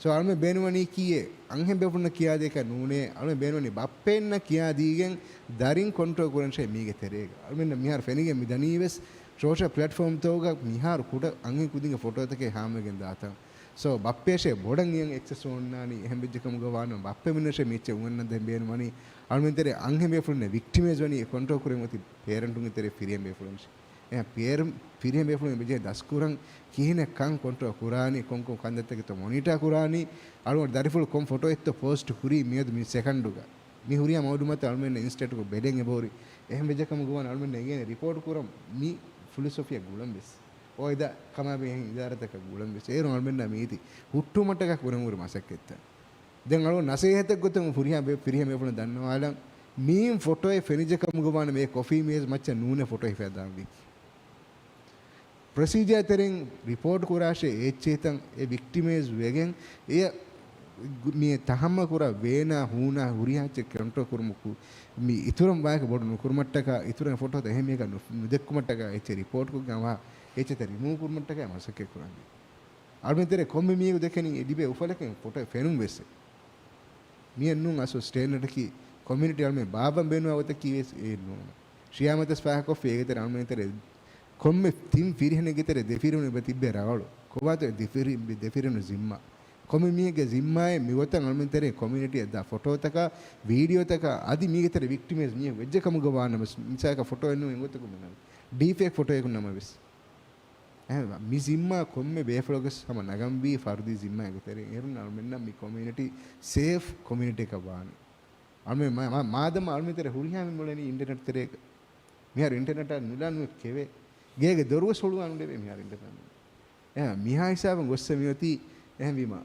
ސޯ، އަޅުމެން ބޭނުންވަނީކީއެއް އަންހެން ބޭފުޅުންނަށް ކިޔާދޭކަށް ނޫނޭ، އަޅުމެން ބޭނުންވަނީ ބައްޕައިންނަށް ކިޔާދީގެން ދަރިން ކޮންޓްރޯލް ކުރަންށޭ މީގެ ތެރޭގަ. އަޅުމެންނަށް މިހާރު ފެނިގެން މި ދަނީވެސް ސޯޝަލް ޕްލެޓްފޯމްތަކުގަ މިހާރު ކުޑަ އަންހެން ކުދިންގެ ފޮޓޯތަކެއް ހާމަވެގެން ދާތަން. ސޯ، ބައްޕަޔަށޭ ބޮޑަށް އިޔަން އެކްސެސް އޮންނާނީ. އެހެން ވެއްޖެ ކަމުގަ ވާނަމަ ބައްޕަ މިނަށޭ މިއެއްޗެއް އުނގަންނަން ދޭން ބޭނުންވަނީ. އަޅުމެން ތެރޭ އަންހެން ބޭފުޅުންނޭ ވިކްޓިމައިޒް ވަނީ އެ ކޮންޓްރޯލް ކުރެވެން އޮތީ ޕޭރެންޓުންގެ ތެރޭ ފިރިހެން ބޭފުޅުން. އެހެން ޕޭރެން-، ފިރިހެން ބޭފުޅުން އެބަޖެހޭ ދަސްކުރަން ކިހިނެއް ކަން ކޮންޓްރޯލް ކުރާނީ، ކޮން ކޮން ކަންތައްތަކެއްތޯ މޮނިޓާ ކުރާނީ، އަޅުގަނޑު ދަރިފުޅު ކޮން ފޮޓޯއެއްތޯ ޕޯސްޓް ކުރީ މިއަދު މި ސެކަންޑުގަ. މި ހުރިހާ މައުލޫމާތު އަޅުމެންނަށް އިންސްޓެންޓްކޮށް ބެލެން އެބަހުރި. އެހެން ވެއްޖެ ކަމުގަ ވާނަމަ އަޅުމެން އެނގޭނެ ރިޕޯޓް ކުރަން މި ފުލުސޮފިއާ ގުޅަން ވެސް. އޯ އެދާ ކަމާބެހޭ އެހެން އިދާރާތަކަށް ގުޅަން ވެސް. އޭރު އަޅުމެންނާ މީތި ހުއްޓުމަށްޓަކާ ކުރަން ހުރި މަސައްކަތްތައް. ދެން އަޅުގަނޑު ނަސޭހަތެއް ގޮތުން ހުރިހާ ބޭ-، ފިރިހެން ބޭފުޅުން ދަންނަވާލަން. މީން ފޮޓޯއެއް ފެނިއްޖެ ކަމުގަ ވާނަމަ އެ ކޮފީ މޭޒު މައްޗަށް ނޫނޭ ފޮޓޯ ހިފައިދާންވީ. ޕްރޮސީޖާ ތެރެއިން ރިޕޯޓް ކުރާށޭ އެ އެއްޗެހިތަން އެ ވިކްޓިމައިޒް ވެގެން އެ މި ތަހައްމަލް ކުރާ ވޭނާ ހޫނާ ހުރިހާ އެއްޗެއް ކޮންޓްރޯލް ކުރުމަކު މި އިތުރަށް ވާހަކަ ބޮޑު ނުކުރުމަށްޓަކާ އިތުރަށް ފޮޓޯތައް އެހެން މީހަކަށް ނު-، ނުދެއްކުމަށްޓަކާ އެއްޗެއް ރިޕޯޓްކޮށްގެން އަވާ އެއްޗެތައް ރިމޫވް ކުރުމަށްޓަކާ މަސައްކަތް ކުރަންވީ. އަޅުމެން ތެރޭ ކޮންމެ މީހަކު ދެކެނީ ލިބޭ އުފަލަކަށް ފޮޓޯ ފެނުން ވެސް. މިއެއް ނޫން އަސްލު ސްޓޭންޑަޑަކީ ކޮމިއުނިޓީ އަޅުމެން ބާއްވަން ބޭނުންވާ ގޮތަކީ ވެސް އެއެއް ނޫން. ޝިޔާމަތަސް ފާހަގަކޮށްފި އޭގެ ތެރޭ އަޅުމެން ތެރޭ ކޮންމެ ތިން ފިރިހެނެއްގެ ތެރޭ ދެ ފިރިހެނުން އެބަ ތިއްބޭ ރަނގަޅު. ކޮބާތޯ ދެފިރި-، ދެފިރިން ޒިންމާ؟ ކޮންމެ މީހެއްގެ ޒިންމާއެއް މިގޮތަށް އަޅުމެން ތެރޭ ކޮމިއުނިޓީއަށް ދާ ފޮޓޯތަކާ، ވީޑިއޯތަކާ އަދި މީގެ ތެރޭ ވިކްޓިމައިޒް މީހެއް ވެއްޖެ ކަމުގަ ވާނަމަ، މިސާލަކަށް ފޮޓޯއެއް ނޫން އެނގޮތަކުން މި ނަމަ. ޑީފޭކް ފޮޓޯއެކުން ނަމަވެސް. އެހެންވީމަ، މި ޒިންމާ ކޮންމެ ބޭފުޅަކުވެސް ހަމަ ނަގަންވީ ފަރުދީ ޒިންމާއެއްގެ ތެރެއިން. އޭރުން އަޅުމެންނަށް މި ކޮމިއުނިޓީ ސޭފް ކޮމިއުނިޓީއަކަށް ވާނެ. އަޅުމެން މާ-، މާ-، މާދަމާ އަޅުމެން ތެރޭ ހުރިހާ މި މޮޅެނީ އިންޓަރނެޓް ތެރޭގަ. މިހާރު އިންޓަރނެޓާ ނުލާ ނުވެ ކެވޭ. ގޭގެ ދޮރުވެސް ހުޅުވާ ނުލެވޭ މިހާރު އިންޓަރނެޓާ ނުލާ. އެހެން މިހާ ހިސާބުން ގޮއްސަ މިއޮތީ. އެހެންވީމަ،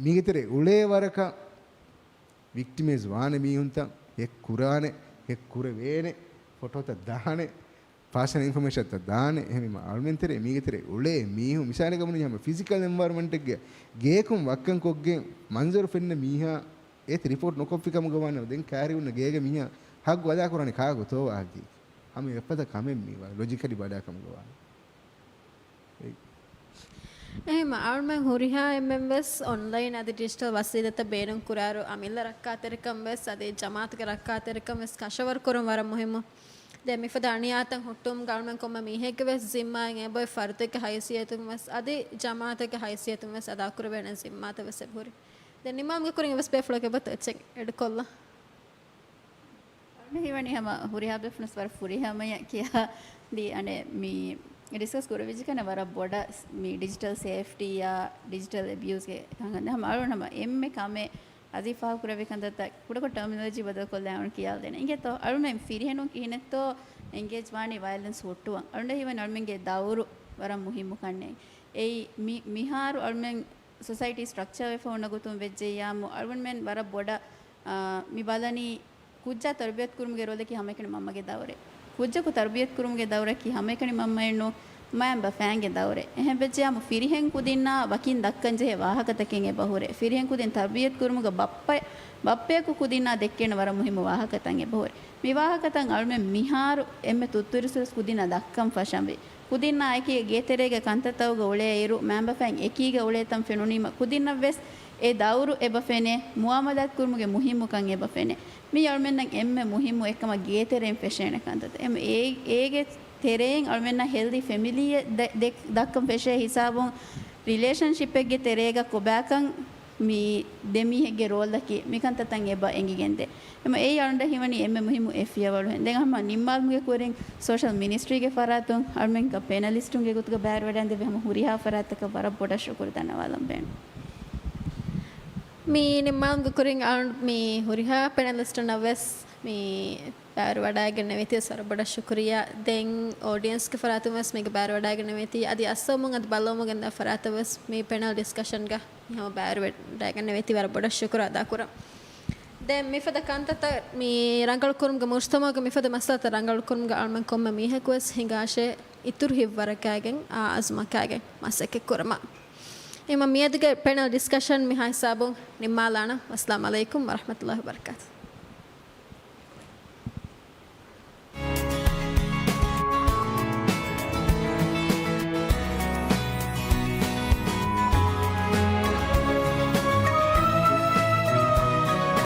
މީގެ ތެރޭ އުޅޭ ވަރަކަށް ވިކްޓިމައިޒް ވާނެ މީހުންތައް ހެކް ކުރާނެ، ހެކް ކުރެވޭނެ، ފޮޓޯތައް ދާނެ، ޕާސަނަލް އިންފޮމޭޝަންތައް ދާނެ. އެހެންވީމަ، އަޅުމެން ތެރޭ މީގެ ތެރޭ އުޅޭ މީހުން މިސާލަކަށް ވަނީ ހަމަ ފިޒިކަލް އެންވަޔަރަމަންޓެއްގެ ގެޔަކުން ވައްކަން ކޮށްގެން މަންޒަރު ފެންނަ މީހާ އޭތި ރިޕޯޓް ނުކޮށްފި ކަމުގަ ވާނެ. ދެން ކައިރި އޮންނަ ގޭގެ މީހާ ހައްގު އަދާކުރާނީ ކާކު ތޯ ވާހަކަ؟ ހަމަ އެފަދަ ކަމެއް މީ ވާ ލޮޖިކަލީ ބަލާ ކަމުގަ ވާނެ. އެހެން އަޅުމެން ހުރިހާ އެންމެން ވެސް އޮންލައިން އަދި ޑިޖިޓަލް ވަސީލަތަށް ބޭނުން ކުރާއިރު، އަމިއްލަ ރައްކާތެރިކަން ވެސް އަދި ޖަމާއަތުގެ ރައްކާތެރިކަން ވެސް ކަށަވަރު ކުރުން ވަރަށް މުހިއްމު. ދެން މިފަދަ އަނިޔާތައް ހުއްޓުވުމުގަ އަޅުމެން ކޮންމެ މީހެއްގެ ވެސް ޒިންމާއެއް އެބައޮތް ފަރުދެއްގެ ހައިސިއްޔަތުން ވެސް އަދި ޖަމާއަތެއްގެ ހައިސިއްޔަތުން ވެސް އަދާކުރެވޭނެ ޒިންމާތައް ވެސް އެބަހުރި. ދެން ނިމާމްގެ ކުރިން ވެސް ބޭފުޅަކު އެބަ އެޑްކޮށްލަ. އަޅުގަނޑަށް ހީވަނީ ހަމަ ހުރިހާ ބޭފުޅުން ވަރަށް ފުރިހަމަޔަށް ކިޔާ ދީ އަނެއް މި ޑިސްކަސް ކުރެވިއްޖެ ކަން ވަރަށް ބޮޑަށް މި ޑިޖިޓަލް ސޭފްޓީއާ ޑިޖިޓަލް އެބިޔޫޒްގެ ކަންކަން ހަމަ އަޅުގަނޑު ހަމަ އެންމެ ކަމެއް އަދި ފާހަގަ ކުރެވި ކަންތައްތައް ކުޑަކޮށް ޓަރމިނޮލޮޖީ ބަދަލުކޮށްލާ އަޅުގަނޑު ކިޔާލަދޭނެ. އިނގޭތޯ އަޅުގަނޑު ފިރިހެނުން ކިހިނެއްތޯ އެންގޭޖް ވާނީ ވަޔަލެންސް ހުއްޓުވަން. އަޅުގަނޑަށް ހީވަނީ އަޅުމެންގެ ދައުރު ވަރަށް މުހިއްމު ކަންނޭނގެ. އެއީ މި-، މިހާރު އަޅުމެން ސޮސައިޓީ ސްޓްރަކްޗާ ވެފަ އޮންނަ ގޮތުން ވެއްޖެއްޔާމު އަޅުގަނޑުމެން ވަރަށް ބޮޑަށް، އާ، މި ބަލަނީ ކުއްޖާ ތަރުބިޔަތު ކުރުމުގެ ރޯލަކީ ހަމައެކަނި މަންމަގެ ދައުރެއް. ކުއްޖަކު ތަރުބިޔަތު ކުރުމުގެ ދައުރަކީ ހަމައެކަނި މަންމައެއްނު، މައިންބަފައިންގެ ދައުރެއް. އެހެން ވެއްޖެއްޔާމު ފިރިހެން ކުދިންނާ ވަކިން ދައްކަން ޖެހޭ ވާހަކަތަކެއް އެބަހުރޭ. ފިރިހެން ކުދިން ތަރުބިޔަތު ކުރުމުގަ ބައްޕަ-، ބައްޕަޔަކު ކުދިންނާ ދެއްކޭނެ ވަރަށް މުހިއްމު ވާހަކަތައް އެބަހުރޭ. މި ވާހަކަތައް އަޅުމެން މިހާރު އެންމެ ތުއްތުރިސުރެސް ކުދިންނަށް ދައްކަން ފަށަންވީ. ކުދިންނާ އެކީގެ ގޭތެރޭގެ ކަންތައްތަކުގަ އުޅޭއިރު، މައިންބަފައިން އެކީގަ އުޅޭތަން ފެނުނީމަ، ކުދިންނަށްވެސް އެ ދައުރު އެބަ ފެނޭ، މުއާމަލާތު ކުރުމުގެ މުހިއްމުކަން އެބަ ފެނޭ. މީ އަޅުމެންނަށް އެންމެ މުހިއްމު އެއްކަމަށް ގޭތެރެއިން ފެށޭނެ ކަންތައްތައް. އެމަ އޭ-، އޭގެ ތެރެއިން އަޅުމެންނަށް ހެލްދީ ފެމިލީއެއް ދެ-، ދެ-، ދައްކަން ފެށޭ ހިސާބުން، ރިލޭޝަންޝިޕެއްގެ ތެރޭގަ ކޮބާކަން މި ދެ މީހެއްގެ ރޯލްއަކީ މިކަންތައްތައް އެބަ އެނގިގެންދޭ. އެމަ އެއީ އަޅުގަނޑަށް ހީވަނީ އެންމެ މުހިއްމު އެއް ފިޔަވަޅު. ދެން ހަމަ ނިންމާލުމުގެ ކުރިން ސޯޝަލް މިނިސްޓްރީގެ ފަރާތުން އަޅުމެން ޕެނަލިސްޓުންގެ ގޮތުގަ ބައިވެރިވެޑައިގެންދެވި ހަމަ ހުރިހާ ފަރާތްތަކަށް ވަރަށް ބޮޑަށް ޝުކުރު ދަންނަވާލަން ބޭނުން. މި ނިންމާލުމުގެ ކުރިން އަޅު-، މި ހުރިހާ ޕެނަލިސްޓުންނަށް ވެސް މި ބައިވެރިވަޑައިގެންނެވިތީ ވަރަށް ބޮޑަށް ޝުކުރިއްޔާ. ދެން އޯޑިއެންސްގެ ފަރާތުން ވެސް މީގެ ބައިވެރިވަޑައިގެންނެވިތީ އަދި އައްސަވަމުން އަދި ބައްލަވަމުން ގެންދާ ފަރާތަށް ވެސް މި ޕެނަލް ޑިސްކަޝަންގަ މި ހަމަ ބައިވެރިވަޑައިގެންނެވިތީ ވަރަށް ބޮޑަށް ޝުކުރު އަދާކުރަން. ދެން މިފަދަ ކަންތައްތައް މި ރަނގަޅު ކުރުމުގެ މުޖްތަމަޢުގެ މިފަދަ މައްސަލަތައް ރަނގަޅު ކުރުމުގެ އަޅުމެން ކޮންމެ މީހަކު ވެސް ހިނގާށޭ އިތުރު ހިތްވަރަކާގެން އާ އަޒުމަކާގެން މަސައްކަތް ކުރަމާ. އެމަ މިއަދުގެ ޕެނަލް ޑިސްކަޝަން މިހާ ހިސާބުން ނިންމާލާނަން. އައްސަލާމް ޢަލައިކުމް ވަރަޙްމަތުﷲ ވަބަރަކާތުހު.